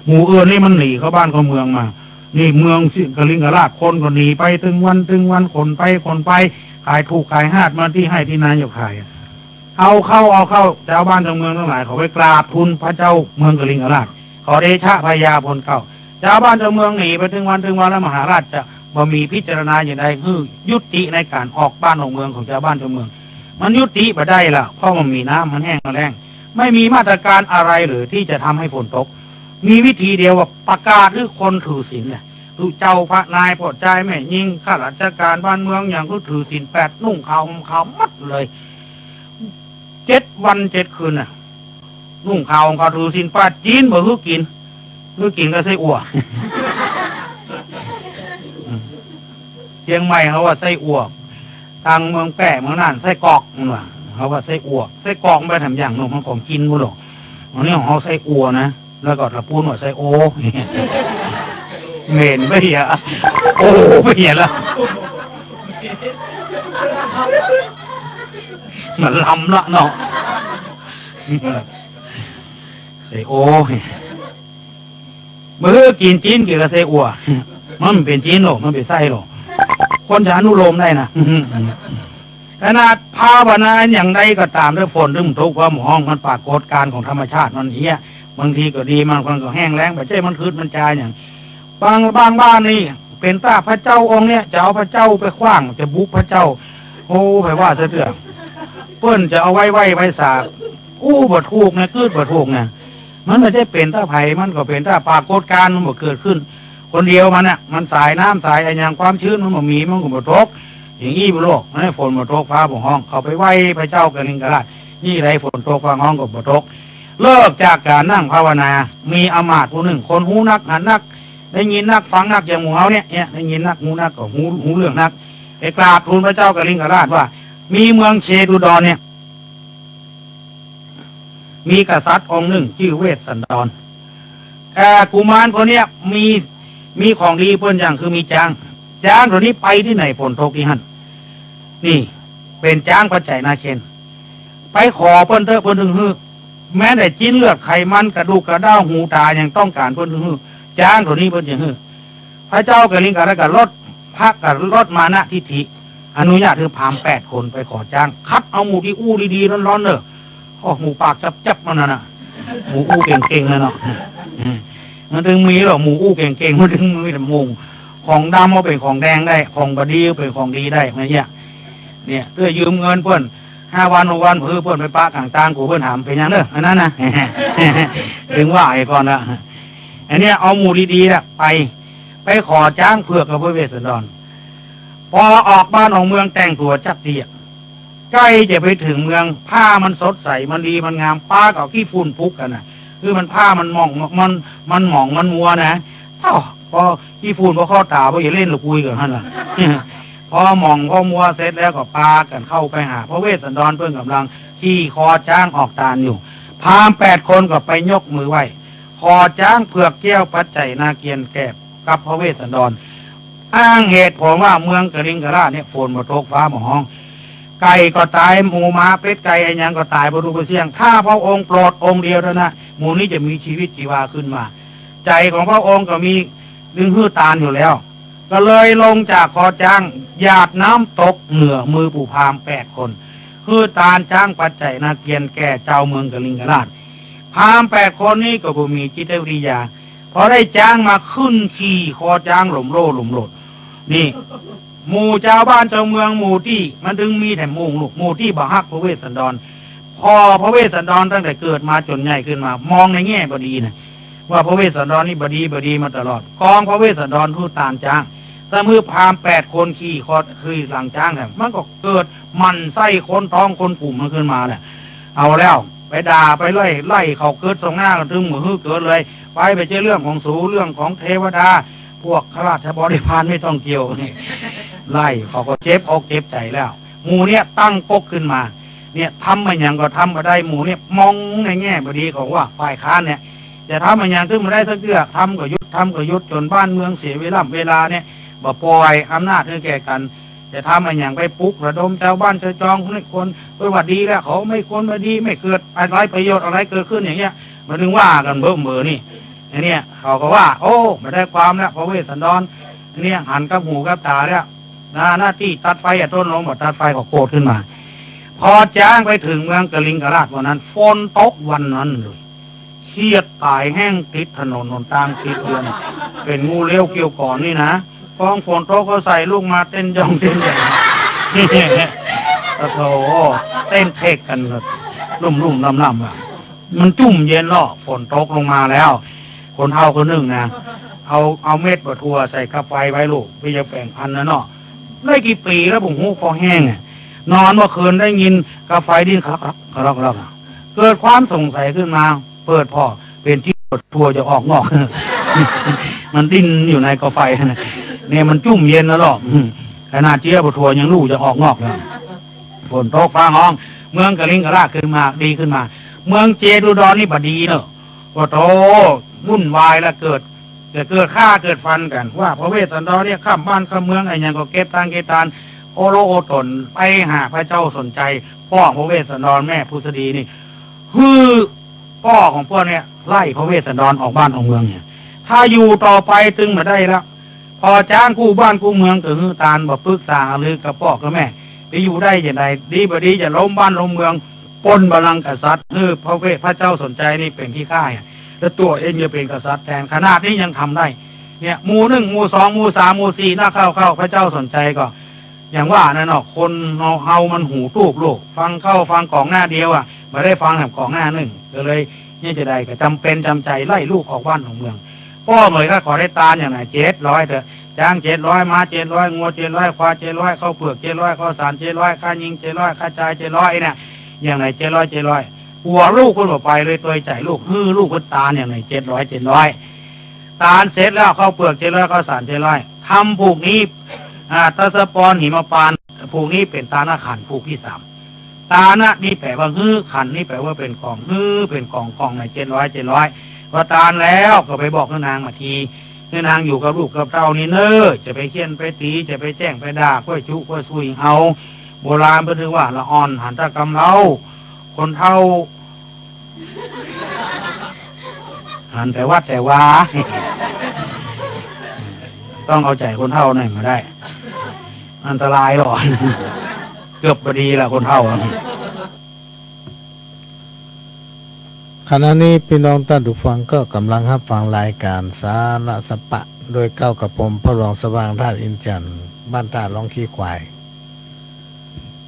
หมู่อื่นนี่มันหนีเข้าบ้านเข้าเมืองมา นี่เมืองเสี้ยงกะลิงกะลาด คนก็หนีไปตึงวันตึงวัน ขนไปขนไป ขายถูกขายฮาดมาตี้ไฮ่ตี้นาอยู่ขายอะ เอาเข้า เอาเข้า จาวบ้านจาวเมืองตังหลายเขาไปกราบทูลพระเจ้าเมืองกะลิงกะลาด ขอเดชะพญาโผนเกล้า จาวบ้านจาวเมืองหนีไปตึงวันตึงวัน แล้วมหาราชจะบ่มีพิจารณาอย่างใด หื้อยุติในก๋านออกบ้านออกเมืองของจาวบ้านจาวเมือง มันยุติบ่ได้ละ เพราะมันมีน้ำ มันแห้งมันแล้ง ไม่มีมาตรการอะไรหรือตี้จะทำให้ฝนตก มีวิธีเดียวว่าประกาศหื้อคนถือศีลน่ะ ตุ๊เจ้าพระนาย ป้อจายแม่ญิง ข้าราชก๋านบ้านเมืองหยัง หื้อถือศีลแปด นุ่งขาวห่มขาวหมดเลย เจ็ดวันเจ็ดคืนน่ะ นุ่งขาวห่มขาวถือศีลแปด จีนบ่หื้อกิ๋น หื้อกิ๋นก็ไส้อั่ว เจียงใหม่เขาว่าไส้อั่ว ตางเมืองแป้เมืองน่านไส้กรอก มันว่า เขาว่าไส้อั่ว ไส้กรอกมันไปทำอย่างโน้น มันของกิ๋นพุ้นลอ อันนี้ของเฮาไส้อั่วนะ แล้วก็ตะปูนว่าไส้โอ เหม็นไปเหีย โอไปเหียละ มันลำละเนาะ ไส้โอ บ่หื้อกิ๋นจีน กิ๋นกับไส้อั่ว มันบ่เป๋นจีนลอ มันเป๋นไส้ลอ คนจะอนุโลมได้นะ ขนาดภาวนาอย่างใดก็ต๋าม ถ้าฝนตึงตก ฟ้าบ่ฮ้อง มันปรากฏก๋ารณ์ของธรรมชาติมันเอี้ย บางทีก็ดี บางครั้งก็แห้งแล้ง บ่ใจ้มันคืดมันจาอย่าง บาง บางบ้านนี่ เป๋นต้าพระเจ้าองค์เนี้ย จะเอาพระเจ้าไปขว้าง จะบุกพระเจ้า โอ้ ใผว่าซะเตื้อ เปิ้นจะเอาไว้ไหว้ไว้สา อู้บ่ถูกนะ คืดบ่ถูกนะ มันบ่ใจ้เป๋นต้าใผ มันก็เป๋นต้าปรากฏก๋ารณ์ มันบ่เกิดขึ้นคนเดียวมันน่ะ มันสายน้ำสายอะหยัง ความชื้นมันบ่มี มันก็บ่ตก อย่างอี้พุ้นลอ ให้ฝนบ่ตก ฟ้าบ่ฮ้อง เขาไปไหว้พระเจ้ากะลิงกะลาด นี่ใดฝนตกฟ้าฮ้องก็บ่ตก เลิกจากก๋านนั่งภาวนา มีอำมาตย์ผู้นึ่ง คนฮู้นักหันนัก ได้ยินนักฟังนัก อย่างหมู่เฮาเนี่ย เนี่ย ได้ยินนักฮู้นัก ก็ฮู้ ฮู้เรื่องนัก ไปกราบทูลพระเจ้ากะลิงกะลาดว่า มีเมืองเชตุดรเนี่ย มีกษัตริย์องค์นึ่งจื้อเวสสันดร อ่า กุมารคนเนี้ยมี มีของดีเปิ้นอย่างคือมีจ๊าง จ๊างตั๋วนี้ไปตี้ไหนฝนตกตี้หั้น นี่เป๋นจ๊างปัจไจนาเคน ไปขอเปิ้นเต๊อะ เปิ้นตึงหื้อ แม้แต่จิ๊นเลือดไขมันกระดูกกระด้างหูต๋ายังต้องก๋านเปิ้นตึงหื้อ จ๊างตั๋วนี้เปิ้นจะหื้อ พระเจ้ากะลิงกะลาดก็ลด พระก็ลดมานะทิฐิ อนุญาตหื้อพราหมณ์แปดคนไปขอจ๊าง คัดเอาหมู่ตี้อู้ดีๆ ร้อนๆ เน่อ โอ้ หมู่ปากจับๆ มันนั่นน่ะ หมู่อู้เก่งๆ นั่นเนาะ อืม มันตึงมีลอ หมู่อู้เก่งๆ มันตึงมีแต่หมู่ ของดำเอาเป๋นของแดงได้ ของบ่ดีเอาเป๋นของดีได้ มันเอี้ย เนี่ย เตื้อยืมเงินเปิ้น ห้าวัน หกวัน หื้อเปิ้นไปปะก๋างตาง กูเปิ้นถามเป๋นหยังเน่อ อันนั้นนะ ตึงว่าไอ้ก่อนละ อันเนี้ยเอาหมู่ดีๆ น่ะ ไป ไปขอจ๊างเผือกกับพระเวสสันดร ปอออกบ้านออกเมืองแต่งตั๋วจัดเตียะ ใก้จะไปเถิงเมือง ผ้ามันสดใส มันดี มันงาม ปาก็เอาขี้ฝุ่นปลุกกั๋นน่ะ คือมันผ้ามันหม่อง มัน มันหมอง มันมัวนะ เต้า ปอขี้ฝุ่นปอเข้าต๋า ปออย่าเล่นละกุยกั๋นหั้นล่ะ ปอหม่องปอมัวเสร็จแล้วก็ปากั๋นเข้าไปหาพระเวสสันดร เปิ้นก่ำลังขี่คอจ๊างออกตานอยู่ พราหมณ์แปดคนก็ไปยกมือไหว้ ขอจ๊างเผือกแก้วปัจไจนาเกียรติแก่กับพระเวสสันดร อ้างเหตุผลว่าเมืองกลิงกราชเนี่ยฝนบ่ตกฟ้าบ่ฮ้อง ไก่ก็ต๋าย หมูหมาเป็ดไก่อะหยังก็ต๋าย บ่ฮู้บ่เสี้ยง ถ้าพระองค์โปรดองค์เดียวเต้านั้น หมู่นี้จะมีจีวิตจีวาขึ้นมา ใจ๋ของพระองค์ก็มีเรื่องหื้อตานอยู่แล้ว ก็เลยลงจากคอจ๊าง หยาดน้ำตกเหนือมือปู่พราหมณ์แปดคน หื้อตานจ๊างปัจจัยนาเกียรติแก่จาวเมืองกลิงกราษฎร์ พราหมณ์แปดคนนี้ก็บ่มีจิตวิทยา พอได้จ๊างมาขึ้นขี่คอจ๊างหล่มโล่หล่มโลด นี่ หมู่จาวบ้านจาวเมืองหมู่ตี้ มันตึงมีแถมหมู่ลูก หมู่ตี้บ่ฮักพระเวสสันดร ผ่อพระเวสสันดรตั้งแต่เกิดมาจ๋นใหญ่ขึ้นมา มองในแง่บ่ดีนะ ว่าพระเวสสันดรนี่บ่ดีบ่ดีมาตลอด กองพระเวสสันดรหื้อตานจ๊าง สะมือพราหมณ์แปดคนขี่คอ ขี่หลังจ๊างเนี่ย มันก็เกิดหมั่นไส้คนต๊องคนกลุ่มมันขึ้นมาแหละ เอาแล้ว ไปด่าไปไล่ ไล่เขาเกิดส่องหน้ากันตึงบ่หื้อเกิดเลย ไป ไปเจ๊เรื่องของสู เรื่องของเทวดา พวกข้าราชบริพารไม่ต้องเกี่ยว นี่ ไล่เขาก็เจ็บอกเจ็บใจ๋แล้ว หมู่เนี่ยตั้งก๊กขึ้นมา เนี่ย ทำอะหยังก็ทำบ่ได้ หมู่เนี่ยมองในแง่บ่ดี เขาว่าฝ่ายค้านเนี่ย จะทำอะหยังขึ้นมาได้สักเตื้อ ทำก็หยุด ทำก็หยุด จ๋นบ้านเมืองเสียเวลา เวลาเนี่ย บ่ปล่อยอำนาจหื้อแก่กั๋น จะทำอะหยังไปปลุกระดมจาวบ้านจาวจองคนนี้คน เปิ้นว่าดีแล้ว เขาไม่ควรมาดี ไม่เกิดอะไรประโยชน์อะไรเกิดขึ้นอย่างเงี้ย มันตึงว่ากั๋นเบ้อเบ้อนี่ อันเนี้ยเขาก็ว่า โอ้ บ่ได้ความแล้ว พระเวสสันดร อันเนี้ยหันกับหูกับต๋าแล้ว หน้า หน้าตี้ตัดไฟอะต้นลง บ่ตัดไฟก็โกรธขึ้นมา พอจ๊างไปเถิงเมืองกลิงกราษฎร์วันนั้น ฝนตกวันนั้นเลย เขียดต๋ายแห้งติดถนนหนตางติดเรือน เป๋นงูเลี้ยวเกี้ยวก่อนนี่นะ พอฝนตกก็ใส่ลูกมาเต้นย่องเต้นแหย่ง โอ้โธ่ เต้นเทกกั๋นลุ่มๆ ล่ำๆ อะ มันจุ่มเย็นเนาะ ฝนตกลงมาแล้ว คนเฒ่าคนนึ่งนะ เอา เอาเม็ดบ่าถั่วใส่กาไฟไว้ลูก เปื้อจะแป๋งพันธุ์นะเนาะ ได้กี่ปี๋แล้วบ่ฮู้ ปอแห้งอะ นอนเมื่อคืนได้ยินกาไฟดิ้นคลักๆ คลักๆ เกิดความสงสัยขึ้นมา เปิดผ่อ เป๋นตี้บ่าถั่วจะออกนอก มันดิ้นอยู่ในกาไฟนะ เนี่ยมันจุ่มเย็นแล้วเนาะ อืม ขนาดเจื้อบ่าถั่วยังฮู้จะออกนอกแล้ว ฝนตกฟ้าฮ้อง เมืองกลิงกราษฎร์ขึ้นมา ดีขึ้นมา เมืองเจตุดรนี่บ่ดีเนาะ โอ้โธ่ วุ่นวายละ เกิด เกิด เกิดฆ่าเกิดฟันกั๋น ว่าพระเวสสันดรเนี่ยข้ามบ้านข้ามเมือง อะหยังก็เก็บตานเก็บตาน โอโลโอตนไปหาพระเจ้าสนชัย ป้อพระเวสสันดรแม่ผุสดีนี่ หื้อป้อของป้อเนี่ยไล่พระเวสสันดรออกบ้านออกเมืองเนี่ย ถ้าอยู่ต่อไปตึงบ่ได้ละ พอจ๊างกู้บ้านกู้เมืองก็หื้อตาน บ่ปรึกษาหารือกับป้อกับแม่ ไปอยู่ได้จะใด ดีบ่ดีจะล้มบ้านล้มเมือง ปล้นบัลลังก์กษัตริย์ หื้อพระเวส พระเจ้าสนชัยนี่เป๋นขี้ข้าอะ แล้วตั๋วเองจะเป๋นกษัตริย์แทน ขนาดนี้ยังทำได้ เนี่ย หมู่นึ่ง หมู่สอง หมู่สาม หมู่สี่ นักเข้าเข้า พระเจ้าสนชัยก็ อย่างว่านั่นเนาะ คนเฮา เฮามันหูตูบลูก ฟังเข้าฟังก๋องหน้าเดียวอะ บ่ได้ฟังแถมก๋องหน้านึ่ง ก็เลย เนี่ยจะใดก็จ๋ำเป๋นจ๋ำใจ๋ไล่ลูกออกบ้านออกเมือง ป้อเหมยข้าขอได้ตานอย่างไหน เจ็ดร้อยเถอะ จ๊างเจ็ดร้อย ม้าเจ็ดร้อย งัวเจ็ดร้อย ควายเจ็ดร้อย ข้าวเปลือกเจ็ดร้อย ข้าวสารเจ็ดร้อย ค่ายิงเจ็ดร้อย ค่าจายเจ็ดร้อย เนี่ย อย่างไหนเจ็ดร้อย เจ็ดร้อย หัวลูกเปิ้นบ่ไปเลย ตวยใจ๋ลูก หื้อลูกเปิ้นตานอย่างไหน เจ็ดร้อย เจ็ดร้อย ตานเสร็จแล้ว ข้าวเปลือกเจ็ดร้อย ข้าวสารเจ็ดร้อย ทำผูกนี้ อ่า ทัศปรหิมปาน ผูกนี้เป๋นตานขันธ์ผูกตี้สาม ตานะนี่แป๋ว่าหื้อ ขันธ์นี่แป๋ว่าเป๋นของ หื้อเป๋นของ ของไหน เจ็ดร้อย เจ็ดร้อย พอตานแล้วก็ไปบอกหื้อนางมาที หื้อนางอยู่กับลูกกับเต้านี่เน่อ จะไปเฆี่ยนไปตี๋ จะไปแจ้งไปด่า ก้วยจุก้วยซุยเอา โบราณเปิ้นถือว่าละอ่อนหันแต่กำเล้า คนเฒ่า หันแต่วัดแต่วา ต้องเอาใจ๋คนเฒ่าหน่อยบ่ได้ อันตรายหรอก เกือบบ่ดีละคนเฒ่าอะ ขณะนี้ปี้น้องต้านผู้ฟังก็ก่ำลังฮับฟังรายก๋านสาระสะปะ โดยเกล้ากระผมพระหลวงสว่างธาตุอินทร์จันทน์ บ้านต้าร้องขี้ควาย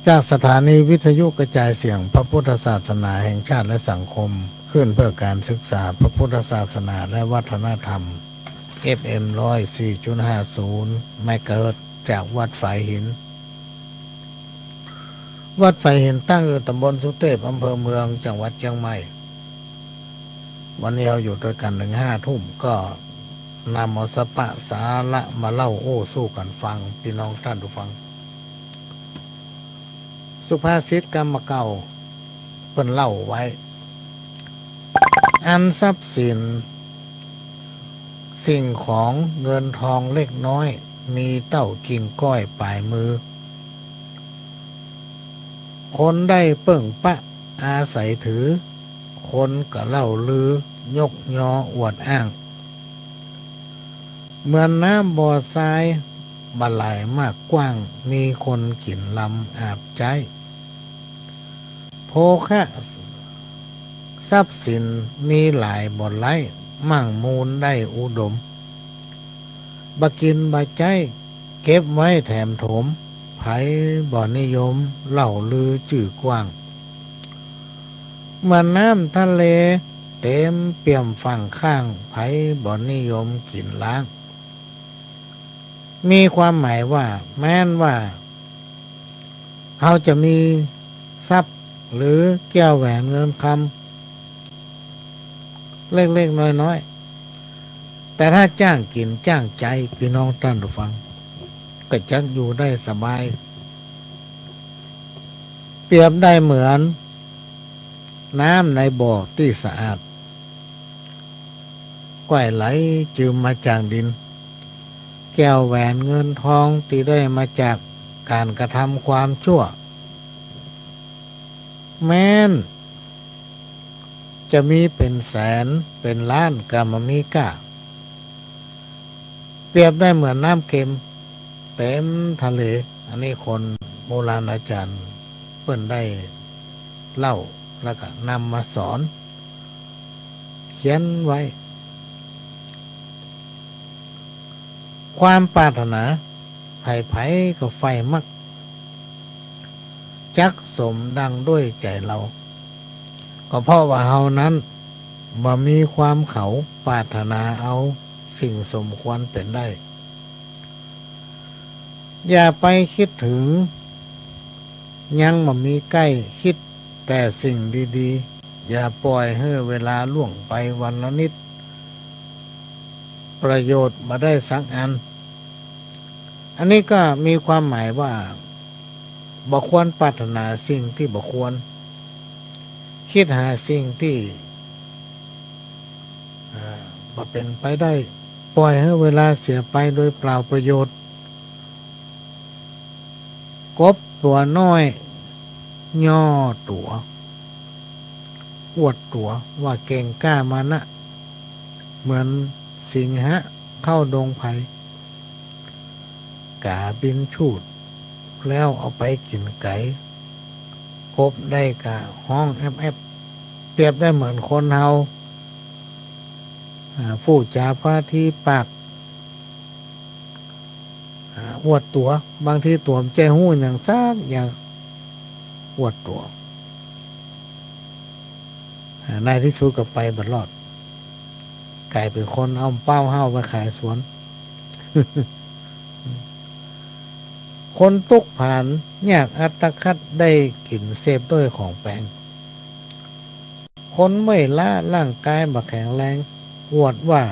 จากสถานีวิทยุกระจายเสียงพระพุทธศาสนาแห่งชาติและสังคม คลื่นเพื่อการศึกษาพระพุทธศาสนาและวัฒนธรรม เอฟเอ็ม ร้อยสี่จุดห้าศูนย์ เมกะเฮิรตซ์ จากวัดฝายหิน วัดฝายหินตั้งอยู่ตำบลสุเตพ อำเภอเมือง จังหวัดเจียงใหม่ วันนี้เฮาอยู่ตวยกั๋นเถิงห้าทุ่ม ก็นำเอาสาระมาเล่าโอ้สู้กั๋นฟัง ปี้น้องต้านผู้ฟัง สุภาษิตกำบ่าเก่าเปิ้นเล่าไว้ อันทรัพย์สิน สิ่งของเงินทองเล็กน้อย มีเต้ากิ่งก้อยป๋ายมือ คนได้เปิ้งปะอาศัยถือ คนก็เล่าลือยกยออวดอ้าง เหมือนน้ำบ่อทรายบ่าไหลมากกว้าง มีคนกิ๋นลำอาบใจ๊ โภคะทรัพย์สินมีหลายบ่ไร้ มั่งมูลได้อุดม บ่กิ๋นบ่ใจ๊เก็บไว้แถมโถม ใผบ่นิยมเล่าลือจื้อกว้าง เหมือนน้ำทะเลเต็มเปี่ยมฝั่งข้าง ใผบ่นิยมกิ๋นล้าง มีความหมายว่า แม้นว่าเฮาจะมีทรัพย์หรือแก้วแหวนเงินคำเล็กๆ น้อยๆ แต่ถ้าจ้างกิ๋นจ้างใจ๊ ปี้น้องต้านผู้ฟัง ก็จักอยู่ได้สบาย เปรียบได้เหมือนน้ำในบ่อตี้สะอาด ก้อยไหลจืมมาจากดิน แก้วแหวนเงินทองตี้ได้มาจากก๋านกระทำความชั่ว แม้นจะมีเป๋นแสนเป๋นล้านก็บ่มีก้า เปรียบได้เหมือนน้ำเค็มเต็มทะเล อันนี้คนโบราณอาจารย์เปิ้นได้เล่าแล้วก็นำมาสอน เขียนไว้ ความปรารถนาใผๆ ก็ใฝ่มัก จักสมดังด้วยใจ๋เฮา ก็เพราะว่าเฮานั้นบ่มีความเขาปรารถนาเอาสิ่งสมควรเป๋นได้ อย่าไปกึ๊ดเถิง ยังบ่มีใก้ กึ๊ดแต่สิ่งดีๆ อย่าป่อยหื้อเวลาล่วงไปวันละนิด ประโยชน์บ่ได้สักอัน อันนี้ก็มีความหมายว่า บ่ควรปรารถนาสิ่งตี้บ่ควร กึ๊ดหาสิ่งตี้ อ่า บ่เป๋นไปได้ ป่อยหื้อเวลาเสียไปโดยเปล่าประโยชน์ กบตั๋วน้อย ย่อตั๋ว อวดตั๋วว่าเก่งกล้ามานะ เหมือนสิงหะเข้าดงไพร ก๋าบินชูด แล้วเอาไปกิ๋นไก๋ กบได้ก็ฮ้องแอบๆ เปรียบได้เหมือนคนเฮา อ่า พูดจ๋าพาทีปาก อ่า อวดตั๋ว บางทีตั๋วบ่ใจ้ฮู้หยังสักอย่าง อวดตั๋ว อ่า ในตี้สุดก็ไปบ่รอด ก๋ายเป๋นคนเอาเป้าเฮ้าไปขายสวน คนตุ๊กข์ผานยากอัตคัด ได้กิ๋นเสพโดยของแปง คนเมื่อยล้าร่างกายบ่แข็งแรง อวดว่า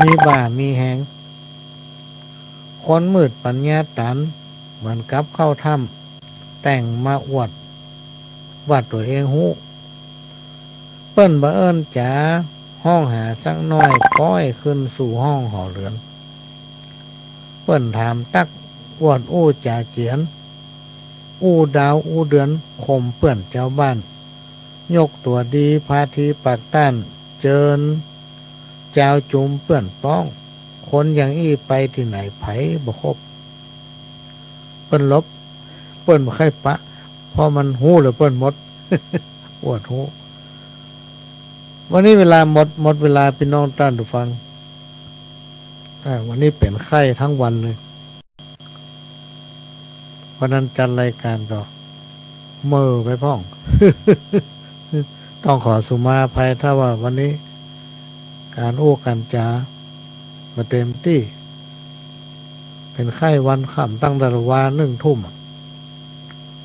มีบ่ามีแฮง คนมืดปัญญาตัน เหมือนกับเข้าถ้ำ แต่งมาอวดว่าตั๋วเองฮู้ เปิ้นบ่เอิ้นจ๋าฮ้องหาสักน้อย ป้อยขึ้นสู่ห้องหอเหลือน เปิ้นถามตั๊ก อวดอู้จ๋าเจียน อู้ดาวอู้เดือน ข่มเปื้อนจาวบ้าน ยกตั๋วดีพาทีปากต้าน เจิญจาวจุมเปื้อนป๊อง คนอย่างอี้ไปตี้ไหนใผบ่คบ เปิ้นหลบ เปิ้นบ่ใค่ปะ เพราะมันฮู้แล้วเปิ้นหมด อวดฮู้ วันนี้เวลาหมด หมดเวลา ปี้น้องต้านผู้ฟัง อ่า วันนี้เป๋นไข้ตึงวันเลย เพราะนั้นจัดรายก๋านก็เม่อไปพ่อง ต้องขอสุมาอภัยถ้าว่าวันนี้ก๋านอู้ก๋านจ๋าบ่เต๋มตี้ เป๋นไข้วันค่ำตั้งแต่วานึ่งทุ่มอะ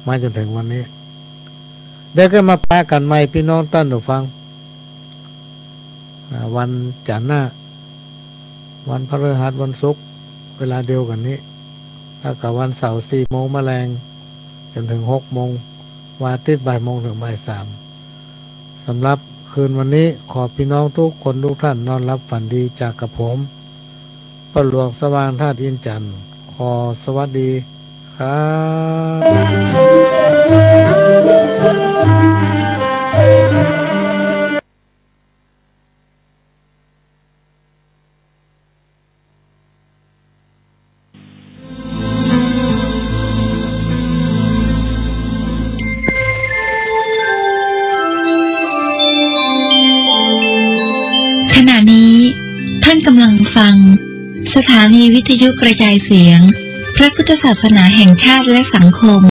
มาจ๋นเถิงวันนี้ เดี๋ยวก็มาปะกั๋นใหม่ปี้น้องต้านผู้ฟัง อ่า วันจันทร์หน้า วันพฤหัส วันศุกร์ เวลาเดียวกั๋นนี้ แล้วก็วันเสาร์สี่โมงมะแลงจ๋นเถิงหกโมง วันอาทิตย์บ่ายโมงเถิงบ่ายสาม สำหรับคืนวันนี้ขอปี้น้องทุกคนทุกท่านนอนหลับฝันดีจากกระผม ป้อหลวงสว่างธาตุอินทร์จันทร์ ขอสวัสดี ครับ ขณะนี้ท่านกำลังฟัง สถานีวิทยุกระจายเสียง พระพุทธศาสนาแห่งชาติและสังคม